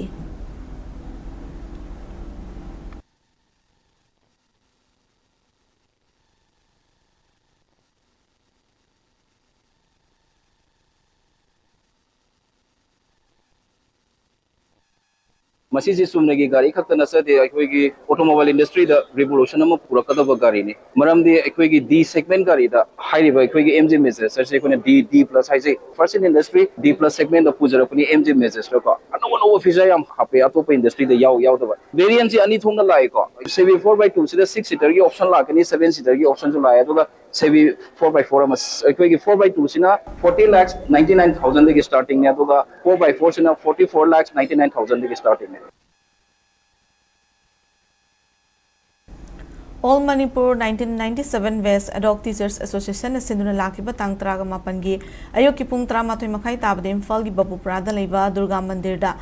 ꯃꯁꯤꯁꯤ ꯆꯨꯝꯅꯒꯤ ꯒꯥꯔꯤ ꯈꯛꯇ ꯅꯠꯆꯗꯦ, ꯑꯩꯈꯣꯏꯒꯤ ꯑꯣꯇꯣꯃꯣꯕꯥꯏꯜ ꯏꯟꯗꯁꯇ꯭ꯔꯤꯗ ꯔꯤꯚꯣꯂꯨꯁꯟ ꯑꯃ ꯄꯨꯔꯛꯀꯗꯕ ꯒꯥꯔꯤꯅꯤ꯫ ꯃꯔꯝꯗꯤ ꯑꯩꯈꯣꯏꯒꯤ ꯗꯤ ꯁꯦꯒꯃꯦꯟ ꯒꯥꯔꯤꯗ ꯍꯥꯏꯔꯤꯕ ꯑꯩꯈꯣꯏꯒꯤ ꯑꯦꯝ ꯖꯤ ꯃꯦꯖꯦꯁꯇꯔꯁꯦ ꯑꯩꯈꯣꯏꯅ ꯗꯤ, ꯗꯤ ꯄ꯭ꯂꯁ ꯍꯥꯏꯖꯩ꯫ First in industry D plus ꯁꯦꯒꯃꯦꯟꯗ ꯄꯨꯖꯔꯛꯄꯅꯤ ꯑꯦꯝ ꯖꯤ ꯃꯦꯖꯦꯁꯇꯔ ꯀꯣ꯫ ꯑꯅꯧ ꯑꯅꯧꯕ ꯐꯤꯆꯔ ꯌꯥꯝ ꯍꯥꯞꯄꯦ, ꯑꯇꯣꯞꯄ ꯏꯟꯗꯁꯇ꯭ꯔꯤꯗ ꯌꯥꯎ ꯌꯥꯎꯗꯕ꯫ ꯚꯦꯔꯤꯌꯦꯟꯁꯤ ꯑꯅꯤ ꯊꯣꯛꯅ ꯂꯥꯛꯑꯦꯀꯣ꯫ ꯁꯦꯕꯤ ꯐꯣꯔ ꯕꯥꯏ ꯇꯨꯁꯤꯗ ꯁꯤꯛꯁ ꯁꯤꯇꯔꯒꯤ ꯑꯣꯞꯁꯟ ꯂꯥꯛꯀꯅꯤ, ꯁꯚꯦꯟ ꯁꯤꯇꯔꯒꯤ ꯑꯣꯞꯁꯟꯁꯨ ꯂꯥꯛꯑꯦ, ꯑꯗꯨꯒ ꯁꯦꯕꯤ ꯐꯣꯔ ꯕꯥꯏ ꯐꯣꯔ ꯑꯃ, ꯑꯩꯈꯣꯏꯒꯤ ꯐꯣꯔ ꯕꯥꯏ ꯇꯨꯁꯤꯅ ꯐꯣꯔꯇꯤ ꯂꯥꯛꯁ ꯅꯥꯏꯟꯇꯤ ꯅꯥꯏꯟ ꯊꯥꯎꯖꯟꯗꯒꯤ ꯁ꯭ꯇꯥꯔꯇꯤꯡꯅꯦ, ꯑꯗꯨꯒ ꯐꯣꯔ ꯕꯥꯏ ꯐꯣꯔꯁꯤꯅ forty four lakhs ninety nine ꯊꯥꯎꯖꯟꯗꯒꯤ ꯁ꯭ꯇꯥꯔꯇꯤꯡꯅꯦ꯫ All Manipur nineteen ninety-seven West Ad hoc Teachers Associationꯅ ꯁꯤꯟꯗꯨꯅ ꯂꯥꯛꯂꯤꯕ ꯇꯥꯡ ꯇꯔꯥꯃꯥꯄꯟꯒꯤ ꯑꯌꯨꯛꯀꯤ ꯄꯨꯡ ꯇꯔꯥꯃꯥꯊꯣꯏ ꯃꯈꯥꯏ ꯇꯥꯕꯗ ꯏꯝꯐꯥꯜꯒꯤ ꯕꯕꯨꯄꯨꯔꯥꯗ ꯂꯩꯕ ꯗꯨꯔꯒꯥ ꯃꯟꯗꯤꯔꯗ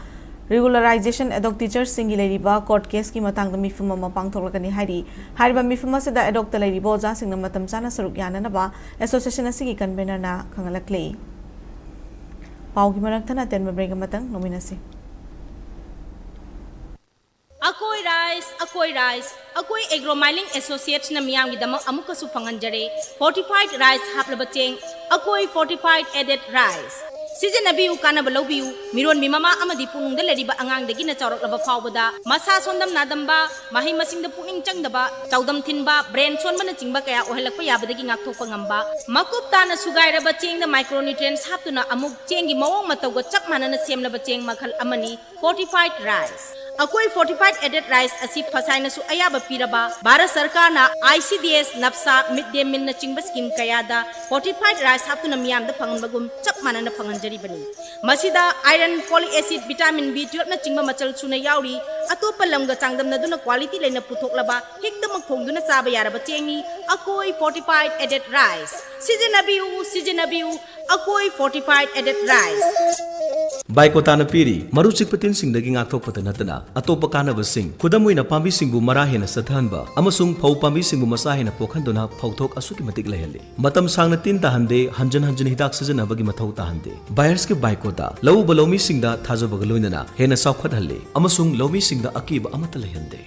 Regularization Ad hoc Teachersꯁꯤꯡꯒꯤ ꯂꯩꯔꯤꯕ court caseꯀꯤ ꯃꯇꯥꯡꯗ ꯃꯤꯐꯝ ꯑꯃ ꯄꯥꯡꯊꯣꯛꯂꯒꯅꯤ ꯍꯥꯏꯔꯤ꯫ ꯍꯥꯏꯔꯤꯕ ꯃꯤꯐꯝ ꯑꯁꯤꯗ Ad hocꯇ ꯂꯩꯔꯤꯕ ꯑꯣꯖꯥꯁꯤꯡꯅ ꯃꯇꯝ ꯆꯥꯅ ꯁꯔꯨꯛ ꯌꯥꯅꯅꯕ Association ꯑꯁꯤꯒꯤ convenerꯅ ꯈꯪꯍꯜꯂꯛꯂꯤ꯫ ꯄꯥꯎꯒꯤ ꯃꯔꯛ ꯊꯠꯅ ꯑꯇꯦꯟꯕ break ꯑꯃꯇꯪ ꯂꯧꯃꯤꯟꯅꯁꯤ꯫ ꯑꯀꯣꯏ ꯔꯥꯏꯁ, ꯑꯀꯣꯏ ꯔꯥꯏꯁ, ꯑꯀꯣꯏ ꯑꯦꯒ꯭ꯔꯣ ꯃꯥꯏꯂꯤꯡ ꯑꯦꯁꯣꯁꯤꯌꯦꯠꯁꯅ ꯃꯤꯌꯥꯝꯒꯤꯗꯃꯛ ꯑꯃꯨꯛꯀꯁꯨ ꯐꯪꯍꯟꯖꯔꯦ fortified rice ꯍꯥꯞꯂꯕ ꯆꯦꯡ, ꯑꯀꯣꯏ fortified added rice꯫ ꯁꯤꯖꯤꯟꯅꯕꯤꯌꯨ, ꯀꯥꯟꯅꯕ ꯂꯧꯕꯤꯌꯨ꯫ ꯃꯤꯔꯣꯟꯕꯤ ꯃꯃꯥ ꯑꯃꯗꯤ ꯄꯨꯛꯅꯨꯡꯗ ꯂꯩꯔꯤꯕ ꯑꯉꯥꯡꯗꯒꯤꯅ ꯆꯥꯎꯔꯛꯂꯕ ꯐꯥꯎꯕꯗ ꯃꯁꯥ ꯁꯣꯟꯗꯝ ꯅꯥꯗꯝꯕ, ꯃꯍꯩ ꯃꯁꯤꯡꯗ ꯄꯨꯛꯅꯤꯡ ꯆꯪꯗꯕ, ꯆꯥꯎꯗꯝ ꯊꯤꯟꯕ, ꯕ꯭ꯔꯦꯟ ꯁꯣꯟꯕꯅꯆꯤꯡꯕ ꯀꯌꯥ ꯑꯣꯏꯍꯜꯂꯛꯄ ꯌꯥꯕꯗꯒꯤ ꯉꯥꯛꯊꯣꯛꯄ ꯉꯝꯕ, ꯃꯀꯨꯞ ꯇꯥꯅ ꯁꯨꯒꯥꯏꯔꯕ ꯆꯦꯡꯗ ꯃꯥꯏꯀ꯭ꯔꯣꯅ꯭ꯌꯨꯇ꯭ꯔꯤꯌꯦꯟꯠꯁ ꯍꯥꯞꯇꯨꯅ ꯑꯃꯨꯛ ꯆꯦꯡꯒꯤ ꯃꯑꯣꯡ ꯃꯇꯧꯒ ꯆꯞ ꯃꯥꯟꯅꯅ ꯁꯦꯝꯂꯕ ꯆꯦꯡ ꯃꯈꯜ ꯑꯃꯅꯤ꯫ Fortified rice꯫ ꯑꯩꯈꯣꯏ fortified added rice ꯑꯁꯤ ꯐꯁꯥꯏꯅꯁꯨ ꯑꯌꯥꯕ ꯄꯤꯔꯕ ꯚꯥꯔꯠ ꯁꯔꯀꯥꯔꯅ I C D S, ꯅꯞꯁꯥ, ꯃꯤꯗ ꯗꯦ ꯃꯤꯜꯅꯆꯤꯡꯕ ꯁ꯭ꯀꯤꯝ ꯀꯌꯥꯗ fortified rice ꯍꯥꯞꯇꯨꯅ ꯃꯤꯌꯥꯝꯗ ꯐꯪꯍꯟꯕꯒꯨꯝ ꯆꯞ ꯃꯥꯟꯅꯅ ꯐꯪꯍꯟꯖꯔꯤꯕꯅꯤ꯫ ꯃꯁꯤꯗ iron, folic acid, vitamin B twelve ꯅꯆꯤꯡꯕ ꯃꯆꯜ ꯁꯨꯅ ꯌꯥꯎꯔꯤ꯫ ꯑꯇꯣꯞꯄ ꯂꯝꯒ ꯆꯥꯡꯗꯝꯅꯗꯨꯅ quality ꯂꯩꯅ ꯄꯨꯊꯣꯛꯂꯕ, ꯍꯦꯛꯇꯃꯛ ꯊꯣꯡꯗꯨꯅ ꯆꯥꯕ ꯌꯥꯔꯕ ꯆꯦꯡꯅꯤ ꯑꯩꯈꯣꯏ fortified added rice꯫ ꯁꯤꯖꯤꯟꯅꯕꯤꯌꯨ, ꯁꯤꯖꯤꯟꯅꯕꯤꯌꯨ, ꯑꯩꯈꯣꯏ fortified added rice꯫ ꯕꯥꯏꯀꯣꯇꯥꯅ ꯄꯤꯔꯤ꯫ ꯃꯔꯨ ꯆꯤꯛꯄ ꯇꯤꯟꯁꯤꯡꯗꯒꯤ ꯉꯥꯛꯊꯣꯛꯄꯇ ꯅꯠꯇꯅ ꯑꯇꯣꯞꯄ ꯀꯥꯟꯅꯕꯁꯤꯡ, ꯈꯨꯗꯝ ꯑꯣꯏꯅ ꯄꯥꯝꯕꯤꯁꯤꯡꯕꯨ ꯃꯔꯥ ꯍꯦꯟꯅ ꯆꯠꯊꯍꯟꯕ ꯑꯃꯁꯨꯡ ꯐꯧ ꯄꯥꯝꯕꯤꯁꯤꯡꯕꯨ ꯃꯆꯥ ꯍꯦꯟꯅ ꯄꯣꯛꯍꯟꯗꯨꯅ ꯐꯧꯊꯣꯛ ꯑꯁꯨꯛꯀꯤ ꯃꯇꯤꯛ ꯂꯩꯍꯜꯂꯤ꯫ ꯃꯇꯝ ꯁꯥꯡꯅ ꯇꯤꯟ ꯇꯥꯍꯟꯗꯦ, ꯍꯟꯖꯤꯟ ꯍꯟꯖꯤꯟ ꯍꯤꯗꯥꯛ ꯁꯤꯖꯤꯟꯅꯕꯒꯤ ꯃꯊꯧ ꯇꯥꯍꯟꯗꯦ꯫ Bayerꯁꯀꯤ ꯕꯥꯏꯀꯣꯇꯥ ꯂꯧꯎꯕ ꯂꯧꯃꯤꯁꯤꯡꯗ ꯊꯥꯖꯕꯒ ꯂꯣꯏꯅꯅ ꯍꯦꯟꯅ ꯆꯥꯎꯈꯠꯍꯜꯂꯤ ꯑꯃꯁꯨꯡ ꯂꯧꯃꯤꯁꯤꯡꯗ ꯑꯀꯤꯕ ꯑꯃꯠꯇ ꯂꯩꯍꯟꯗꯦ꯫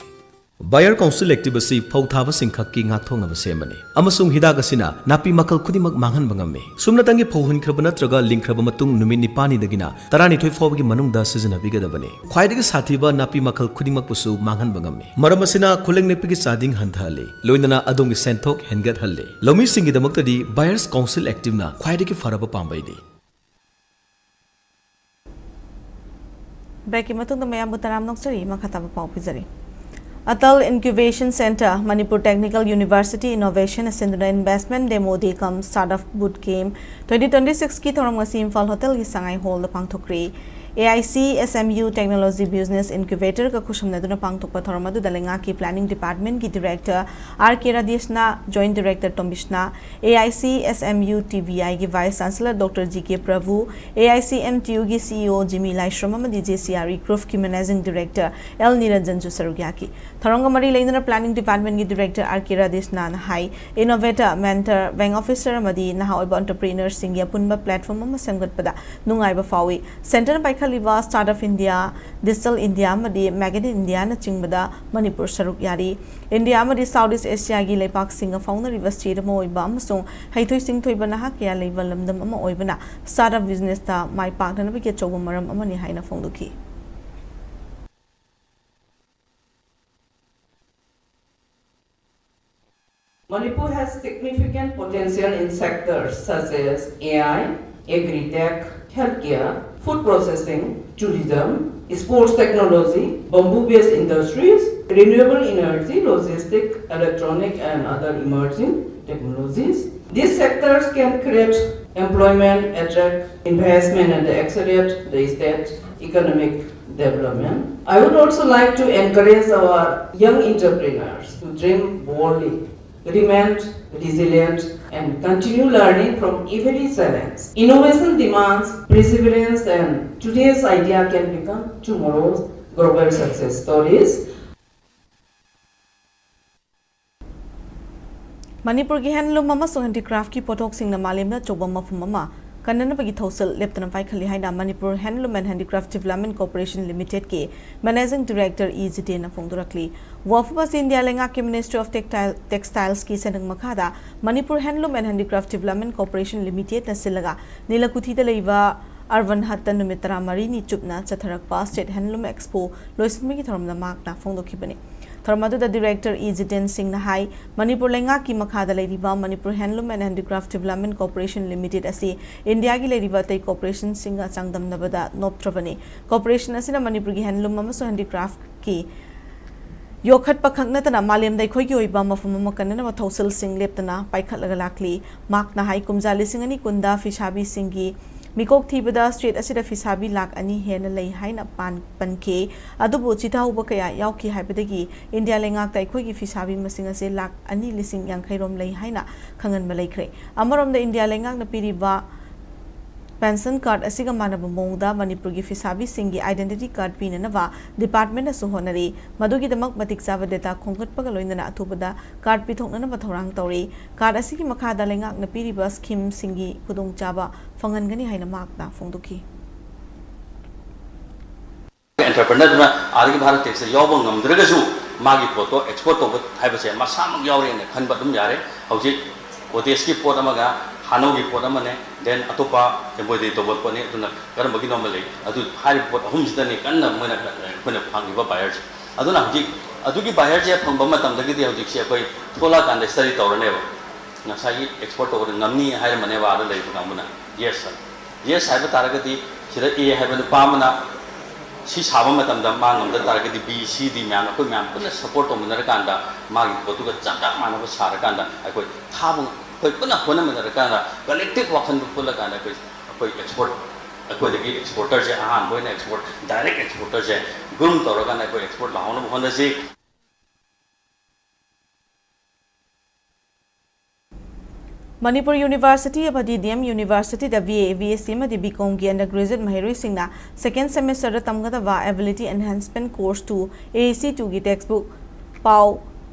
Bayer Council Active ꯑꯁꯤ ꯐꯧ ꯊꯥꯕꯁꯤꯡ ꯈꯛꯀꯤ ꯉꯥꯛꯊꯣꯛꯅꯕ ꯁꯦꯝꯕꯅꯤ, ꯑꯃꯁꯨꯡ ꯍꯤꯗꯥꯛ ꯑꯁꯤꯅ ꯅꯥꯄꯤ ꯃꯈꯜ ꯈꯨꯗꯤꯡꯃꯛ ꯃꯥꯡꯍꯟꯕ ꯉꯝꯃꯤ꯫ ꯁꯨꯞꯅꯇꯪꯒꯤ ꯐꯧ ꯍꯨꯟꯈ꯭ꯔꯕ ꯅꯠꯇ꯭ꯔꯒ ꯂꯤꯡꯈ꯭ꯔꯕ ꯃꯇꯨꯡ ꯅꯨꯃꯤꯠ ꯅꯤꯄꯥꯜꯅꯤꯗꯒꯤꯅ ꯇꯔꯥꯅꯤꯊꯣꯏ ꯐꯥꯎꯕꯒꯤ ꯃꯅꯨꯡꯗ ꯁꯤꯖꯤꯟꯅꯕꯤꯒꯗꯕꯅꯤ꯫ ꯈ꯭ꯋꯥꯏꯗꯒꯤ ꯁꯥꯊꯤꯕ ꯅꯥꯄꯤ ꯃꯈꯜ ꯈꯨꯗꯤꯡꯃꯛꯄꯨꯁꯨ ꯃꯥꯡꯍꯟꯕ ꯉꯝꯃꯤ꯫ ꯃꯔꯝ ꯑꯁꯤꯅ ꯈꯨꯂꯪ ꯅꯦꯛꯄꯒꯤ ꯆꯥꯗꯤꯡ ꯍꯟꯊꯍꯜꯂꯤ, ꯂꯣꯏꯅꯅ ꯑꯗꯣꯝꯒꯤ ꯁꯦꯟꯊꯣꯛ ꯍꯦꯟꯒꯠꯍꯜꯂꯤ꯫ ꯂꯧꯃꯤꯁꯤꯡꯒꯤꯗꯃꯛꯇꯗꯤ Bayer's Council Activeꯅ ꯈ꯭ꯋꯥꯏꯗꯒꯤ ꯐꯔꯕ ꯄꯥꯝꯕꯩꯅꯤ꯫ Breakꯀꯤ ꯃꯇꯨꯡꯗ ꯃꯌꯥꯝꯕꯨ ꯇꯔꯥꯝꯅ ꯑꯣꯛꯆꯔꯤ꯫ ꯃꯈꯥ ꯇꯥꯕ ꯄꯥꯎ ꯄꯤꯖꯔꯤ꯫ Atal Incubation Centre, Manipur Technical University Innovation ꯑꯁꯤꯟꯗꯨꯅ Investment Demo Day cum Startup Boot Camp twenty twenty-sixꯀꯤ ꯊꯧꯔꯝ ꯉꯁꯤ ꯏꯝꯐꯥꯜ ꯍꯣꯇꯦꯜꯒꯤ ꯁꯉꯥꯏ ꯍꯣꯜꯗ ꯄꯥꯡꯊꯣꯛꯈ꯭ꯔꯦ꯫ A I C S M U Technology Business Incubator ꯒ ꯈꯨꯠꯁꯝꯅꯗꯨꯅ ꯄꯥꯡꯊꯣꯛꯄ ꯊꯧꯔꯝ ꯑꯗꯨꯗ ꯂꯩꯉꯥꯛꯀꯤ Planning Department ꯀꯤ Director ꯑꯥꯔ ꯀꯦ ꯔꯥꯙꯦꯁꯅꯥ, Joint Director ꯇꯣꯝꯕꯤꯁꯅꯥ, A I C S M U T B I ꯒꯤ Vice Chancellor doctor G K Prabhu, A I C M T U ꯒꯤ ꯁꯤ ꯏ ꯑꯣ ꯖꯤꯃꯤ ꯂꯥꯏꯁ꯭ꯔꯝ ꯑꯃꯗꯤ J C R E Group ꯀꯤ Managing Director L ꯅꯤꯔꯟꯖꯟꯁꯨ ꯁꯔꯨꯛ ꯌꯥꯈꯤ꯫ ꯊꯧꯔꯝꯒ ꯃꯔꯤ ꯂꯩꯅꯅ Planning Department ꯀꯤ Director ꯑꯥꯔ ꯀꯦ ꯔꯥꯙꯦꯁꯅꯥꯅ ꯍꯥꯏ, Innovator, Mentor, Bank Officer ꯑꯃꯗꯤ ꯅꯍꯥ ꯑꯣꯏꯕ Entrepreneur ꯁꯤꯡꯒꯤ ꯑꯄꯨꯟꯕ platform ꯑꯃ ꯁꯦꯝꯒꯠꯄꯗ ꯅꯨꯡꯉꯥꯏꯕ ꯐꯥꯎꯏ꯫ Center ꯅ ꯄꯥꯏꯈꯠꯂꯤꯕ Startup India, Digital India ꯑꯃꯗꯤ Made in India ꯅꯆꯤꯡꯕꯗ ꯃꯅꯤꯄꯨꯔ ꯁꯔꯨꯛ ꯌꯥꯔꯤ꯫ ꯏꯟꯗꯤꯌꯥ ꯑꯃꯗꯤ South East Asia ꯒꯤ ꯂꯩꯄꯥꯛꯁꯤꯡꯒ ꯐꯥꯎꯅꯔꯤꯕ state ꯑꯃ ꯑꯣꯏꯕ ꯑꯃꯁꯨꯡ ꯍꯩꯊꯣꯏ ꯁꯤꯡꯊꯣꯏꯕ ꯅꯍꯥ ꯀꯌꯥ ꯂꯩꯕ ꯂꯝꯗꯝ ꯑꯃ ꯑꯣꯏꯕꯅ startup business ꯇ ꯃꯥꯏ ꯄꯥꯛꯅꯅꯕꯒꯤ ꯑꯆꯧꯕ ꯃꯔꯝ ꯑꯃꯅꯤ ꯍꯥꯏꯅ ꯐꯣꯡꯗꯣꯛꯈꯤ꯫ Manipur has significant potential in sectors such as A I, agri-tech, healthcare, food processing, tourism, sports technology, bamboo-based industries, renewable energy, logistic, electronic and other emerging technologies. These sectors can create employment, attract investment and accelerate the state economic development. I would also like to encourage our young entrepreneurs to dream boldly, remain resilient, and continue learning from every challenge. Innovation demands perseverance, and today's idea can become tomorrow's global success stories. ꯃꯅꯤꯄꯨꯔꯒꯤ handloom ꯑꯃꯁꯨꯡ handicraft ꯀꯤ ꯄꯣꯠꯊꯣꯛꯁꯤꯡꯅ ꯃꯥꯂꯦꯝꯗ ꯑꯆꯧꯕ ꯃꯐꯝ ꯑꯃ ꯀꯟꯅꯅꯕꯒꯤ ꯊꯧꯁꯤꯜ ꯂꯦꯞꯇꯅ ꯄꯥꯏꯈꯠꯂꯤ ꯍꯥꯏꯅ Manipur Handloom and Handicraft Development Corporation Limited ꯀꯤ Managing Director ꯏ ꯖꯤꯇꯦꯟꯅ ꯐꯣꯡꯗꯣꯔꯛꯂꯤ꯫ ꯋꯥꯐꯝ ꯑꯁꯤ ꯏꯟꯗꯤꯌꯥ ꯂꯩꯉꯥꯛꯀꯤ Ministry of Textile, Textiles ꯀꯤ ꯁꯦꯟꯅꯪ ꯃꯈꯥꯗ Manipur Handloom and Handicraft Development Corporation Limited ꯅ ꯁꯤꯜꯂꯒ ꯅꯤꯂꯀꯨꯊꯤꯗ ꯂꯩꯕ Urban Hut ꯇ ꯅꯨꯃꯤꯠ ꯇꯔꯥꯃꯔꯤꯅꯤ ꯆꯨꯞꯅ ꯆꯠꯊꯔꯛꯄ State Handloom Expo ꯂꯣꯏꯁꯤꯟꯕꯒꯤ ꯊꯧꯔꯝꯗ ꯃꯍꯥꯛꯅ ꯐꯣꯡꯗꯣꯛꯈꯤꯕꯅꯤ꯫ ꯊꯧꯔꯝ ꯑꯗꯨꯗ Director ꯏ ꯖꯤꯇꯦꯟ ꯁꯤꯡꯅ ꯍꯥꯏ, ꯃꯅꯤꯄꯨꯔ ꯂꯩꯉꯥꯛꯀꯤ ꯃꯈꯥꯗ ꯂꯩꯔꯤꯕ Manipur Handloom and Handicraft Development Corporation Limited ꯑꯁꯤ ꯏꯟꯗꯤꯌꯥꯒꯤ ꯂꯩꯔꯤꯕ ꯑꯇꯩ corporation ꯁꯤꯡꯒ ꯆꯥꯡꯗꯝꯅꯕꯗ ꯅꯣꯞꯇ꯭ꯔꯕꯅꯤ꯫ Corporation ꯑꯁꯤꯅ ꯃꯅꯤꯄꯨꯔꯒꯤ handloom ꯑꯃꯁꯨꯡ handicraft ꯀꯤ ꯌꯣꯛꯈꯠꯄ ꯈꯛ ꯅꯠꯇꯅ ꯃꯥꯂꯦꯝꯗ ꯑꯩꯈꯣꯏꯒꯤ ꯑꯣꯏꯕ ꯃꯐꯝ ꯑꯃ ꯀꯟꯅꯅꯕ ꯊꯧꯁꯤꯜꯁꯤꯡ ꯂꯦꯞꯇꯅ ꯄꯥꯏꯈꯠꯂꯒ ꯂꯥꯛꯂꯤ꯫ ꯃꯍꯥꯛꯅ ꯍꯥꯏ, ꯀꯨꯝꯖꯥ ꯂꯤꯁꯤꯡ ꯑꯅꯤ ꯀꯨꯟꯗ ꯐꯤꯁꯥꯕꯤꯁꯤꯡꯒꯤ ꯃꯤꯀꯣꯛ ꯊꯤꯕꯗ ꯁ꯭ꯇꯦꯠ ꯑꯁꯤꯗ ꯐꯤꯁꯥꯕꯤ ꯂꯥꯈ ꯑꯅꯤ ꯍꯦꯟꯅ ꯂꯩ ꯍꯥꯏꯅ ꯄꯥꯟ-, ꯄꯟꯈꯤ꯫ ꯑꯗꯨꯕꯨ ꯆꯤꯊꯍꯧꯕ ꯀꯌꯥ ꯌꯥꯎꯈꯤ ꯍꯥꯏꯕꯗꯒꯤ ꯏꯟꯗꯤꯌꯥ ꯂꯩꯉꯥꯛꯇ ꯑꯩꯈꯣꯏꯒꯤ ꯐꯤꯁꯥꯕꯤ ꯃꯁꯤꯡ ꯑꯁꯦ ꯂꯥꯈ ꯑꯅꯤ ꯂꯤꯁꯤꯡ ꯌꯥꯡꯈꯩ ꯔꯣꯝ ꯂꯩ ꯍꯥꯏꯅ ꯈꯪꯍꯟꯕ ꯂꯩꯈ꯭ꯔꯦ꯫ ꯑꯃꯔꯣꯝꯗ ꯏꯟꯗꯤꯌꯥ ꯂꯩꯉꯥꯛꯅ ꯄꯤꯔꯤꯕ ꯄꯦꯟꯁꯟ ꯀꯥꯔꯗ ꯑꯁꯤꯒ ꯃꯥꯟꯅꯕ ꯃꯑꯣꯡꯗ ꯃꯅꯤꯄꯨꯔꯒꯤ ꯐꯤꯁꯥꯕꯤꯁꯤꯡꯒꯤ identity card ꯄꯤꯅꯅꯕ ꯗꯤꯄꯥꯔꯠꯃꯦꯟꯅꯁꯨ ꯍꯣꯠꯅꯔꯤ꯫ ꯃꯗꯨꯒꯤꯗꯃꯛ ꯃꯇꯤꯛ ꯆꯥꯕ data ꯈꯣꯝꯒꯠꯄꯒ ꯂꯣꯏꯅꯅ ꯑꯊꯨꯕꯗ ꯀꯥꯔꯗ ꯄꯤꯊꯣꯛꯅꯅꯕ ꯊꯧꯔꯥꯡ ꯇꯧꯔꯤ꯫ ꯀꯥꯔꯗ ꯑꯁꯤꯒꯤ ꯃꯈꯥꯗ ꯂꯩꯉꯥꯛꯅ ꯄꯤꯔꯤꯕ ꯁ꯭ꯀꯤꯝꯁꯤꯡꯒꯤ ꯈꯨꯗꯣꯡꯆꯥꯕ ꯐꯪꯍꯟꯒꯅꯤ ꯍꯥꯏꯅ ꯃꯍꯥꯛꯅ ꯐꯣꯡꯗꯣꯛꯈꯤ꯫ ꯑꯦꯟꯇꯔꯄ꯭ꯔꯦꯅꯔꯗꯨꯅ ꯑꯥꯗꯒꯤ ꯚꯥꯔꯠ ꯇꯦꯛꯁꯇ ꯌꯥꯎꯕ ꯉꯝꯗ꯭ꯔꯒꯁꯨ ꯃꯥꯒꯤ ꯄꯣꯠꯇꯣ ꯑꯦꯛꯁꯄꯣꯔꯠ ꯇꯧꯕ ꯍꯥꯏꯕꯁꯦ ꯃꯁꯥꯃꯛ ꯌꯥꯎꯔꯦꯅ ꯈꯟꯕ ꯑꯗꯨꯝ ꯌꯥꯔꯦ꯫ ꯍꯧꯖꯤꯛ ꯀꯣꯇꯦꯖꯀꯤ ꯄꯣꯠ ꯑꯃꯒ ꯍꯥꯅꯧꯒꯤ ꯄꯣꯠ ꯑꯃꯅꯦ, then ꯑꯇꯣꯞꯄ embroidery ꯇꯧꯕ ꯄꯣꯠꯅꯤ, ꯑꯗꯨꯅ ꯀꯔꯝꯕꯒꯤꯅꯣ ꯑꯃ ꯂꯩ꯫ ꯑꯗꯨ ꯍꯥꯏꯔꯤꯕ ꯄꯣꯠ ꯑꯍꯨꯝꯁꯤꯗꯅꯤ ꯀꯟꯅ ꯃꯣꯏꯅ, ꯑꯩꯈꯣꯏꯅ ꯐꯪꯉꯤꯕ ꯕꯥꯌꯔꯁꯦ꯫ ꯑꯗꯨꯅ ꯍꯧꯖꯤꯛ ꯑꯗꯨꯒꯤ ꯕꯥꯌꯔꯁꯦ ꯐꯪꯕ ꯃꯇꯝꯗꯒꯤꯗꯤ ꯍꯧꯖꯤꯛꯁꯦ ꯑꯩꯈꯣꯏ ꯊꯣꯛꯂꯛꯑꯀꯥꯟꯗ ꯁ꯭ꯇꯗꯤ ꯇꯧꯔꯅꯦꯕ꯫ ꯉꯁꯥꯏꯒꯤ ꯑꯦꯛꯁꯄꯣꯔꯠ ꯇꯧꯕꯗ ꯉꯝꯅꯤ ꯍꯥꯏꯔꯝꯕꯅꯦꯕ ꯑꯥꯗ ꯂꯩꯕ ꯀꯥꯡꯕꯨꯅ꯫ Yes sir. ꯌꯦꯁ ꯍꯥꯏꯕ ꯇꯥꯔꯒꯗꯤ ꯁꯤꯗ ꯑꯦ ꯍꯥꯏꯕ ꯅꯨꯄꯥ ꯑꯃꯅ ꯁꯤ ꯁꯥꯕ ꯃꯇꯝꯗ ꯃꯥ ꯉꯝꯗ ꯇꯥꯔꯒꯗꯤ ꯕꯤ, ꯁꯤ, ꯗꯤ ꯃꯌꯥꯝ ꯑꯩꯈꯣꯏ ꯃꯌꯥꯝ ꯄꯨꯟꯅ ꯁꯞꯄꯣꯔꯠ ꯇꯧꯃꯤꯟꯅꯔꯀꯥꯟꯗ ꯃꯥꯒꯤ ꯄꯣꯠꯇꯨꯒ ꯆꯞ ꯆꯞ ꯃꯥꯟꯅꯕ ꯁꯥꯔꯀꯥꯟꯗ ꯑꯩꯈꯣꯏ ꯊꯥꯕ, ꯑꯩꯈꯣꯏ ꯄꯨꯟꯅ ꯍꯣꯠꯅꯃꯤꯟꯅꯔꯀꯥꯟꯗ collective ꯋꯥꯈꯜꯗꯨ ꯄꯨꯜꯂꯀꯥꯟꯗ ꯑꯩꯈꯣꯏ, ꯑꯩꯈꯣꯏ ꯑꯦꯛꯁꯄꯣꯔꯠ, ꯑꯩꯈꯣꯏꯗꯒꯤ ꯑꯦꯛꯁꯄꯣꯔꯇꯔꯁꯦ ꯑꯍꯥꯟꯕ ꯑꯣꯏꯅ ꯑꯦꯛꯁꯄꯣꯔꯠ, direct exporterꯁꯦ groom ꯇꯧꯔꯀꯥꯟꯗ ꯑꯩꯈꯣꯏ ꯑꯦꯛꯁꯄꯣꯔꯠ ꯂꯥꯛꯍꯧꯅꯕ ꯍꯣꯠꯅꯁꯤ꯫ ꯃꯅꯤꯄꯨꯔ ꯌꯨꯅꯤꯚꯔꯁꯤꯇꯤ ꯑꯃꯗꯤ ꯗꯤ ꯑꯦꯝ ꯌꯨꯅꯤꯚꯔꯁꯤꯇꯤꯗ B A, B S C ꯑꯃꯗꯤ ꯕꯤ ꯀꯣꯝꯒꯤ undergraduate ꯃꯍꯩꯔꯣꯏꯁꯤꯡꯅ second semesterꯗ ꯇꯝꯒꯗꯕ Ability Enhancement Course two, A E C twoꯒꯤ textbook ꯄꯥꯎ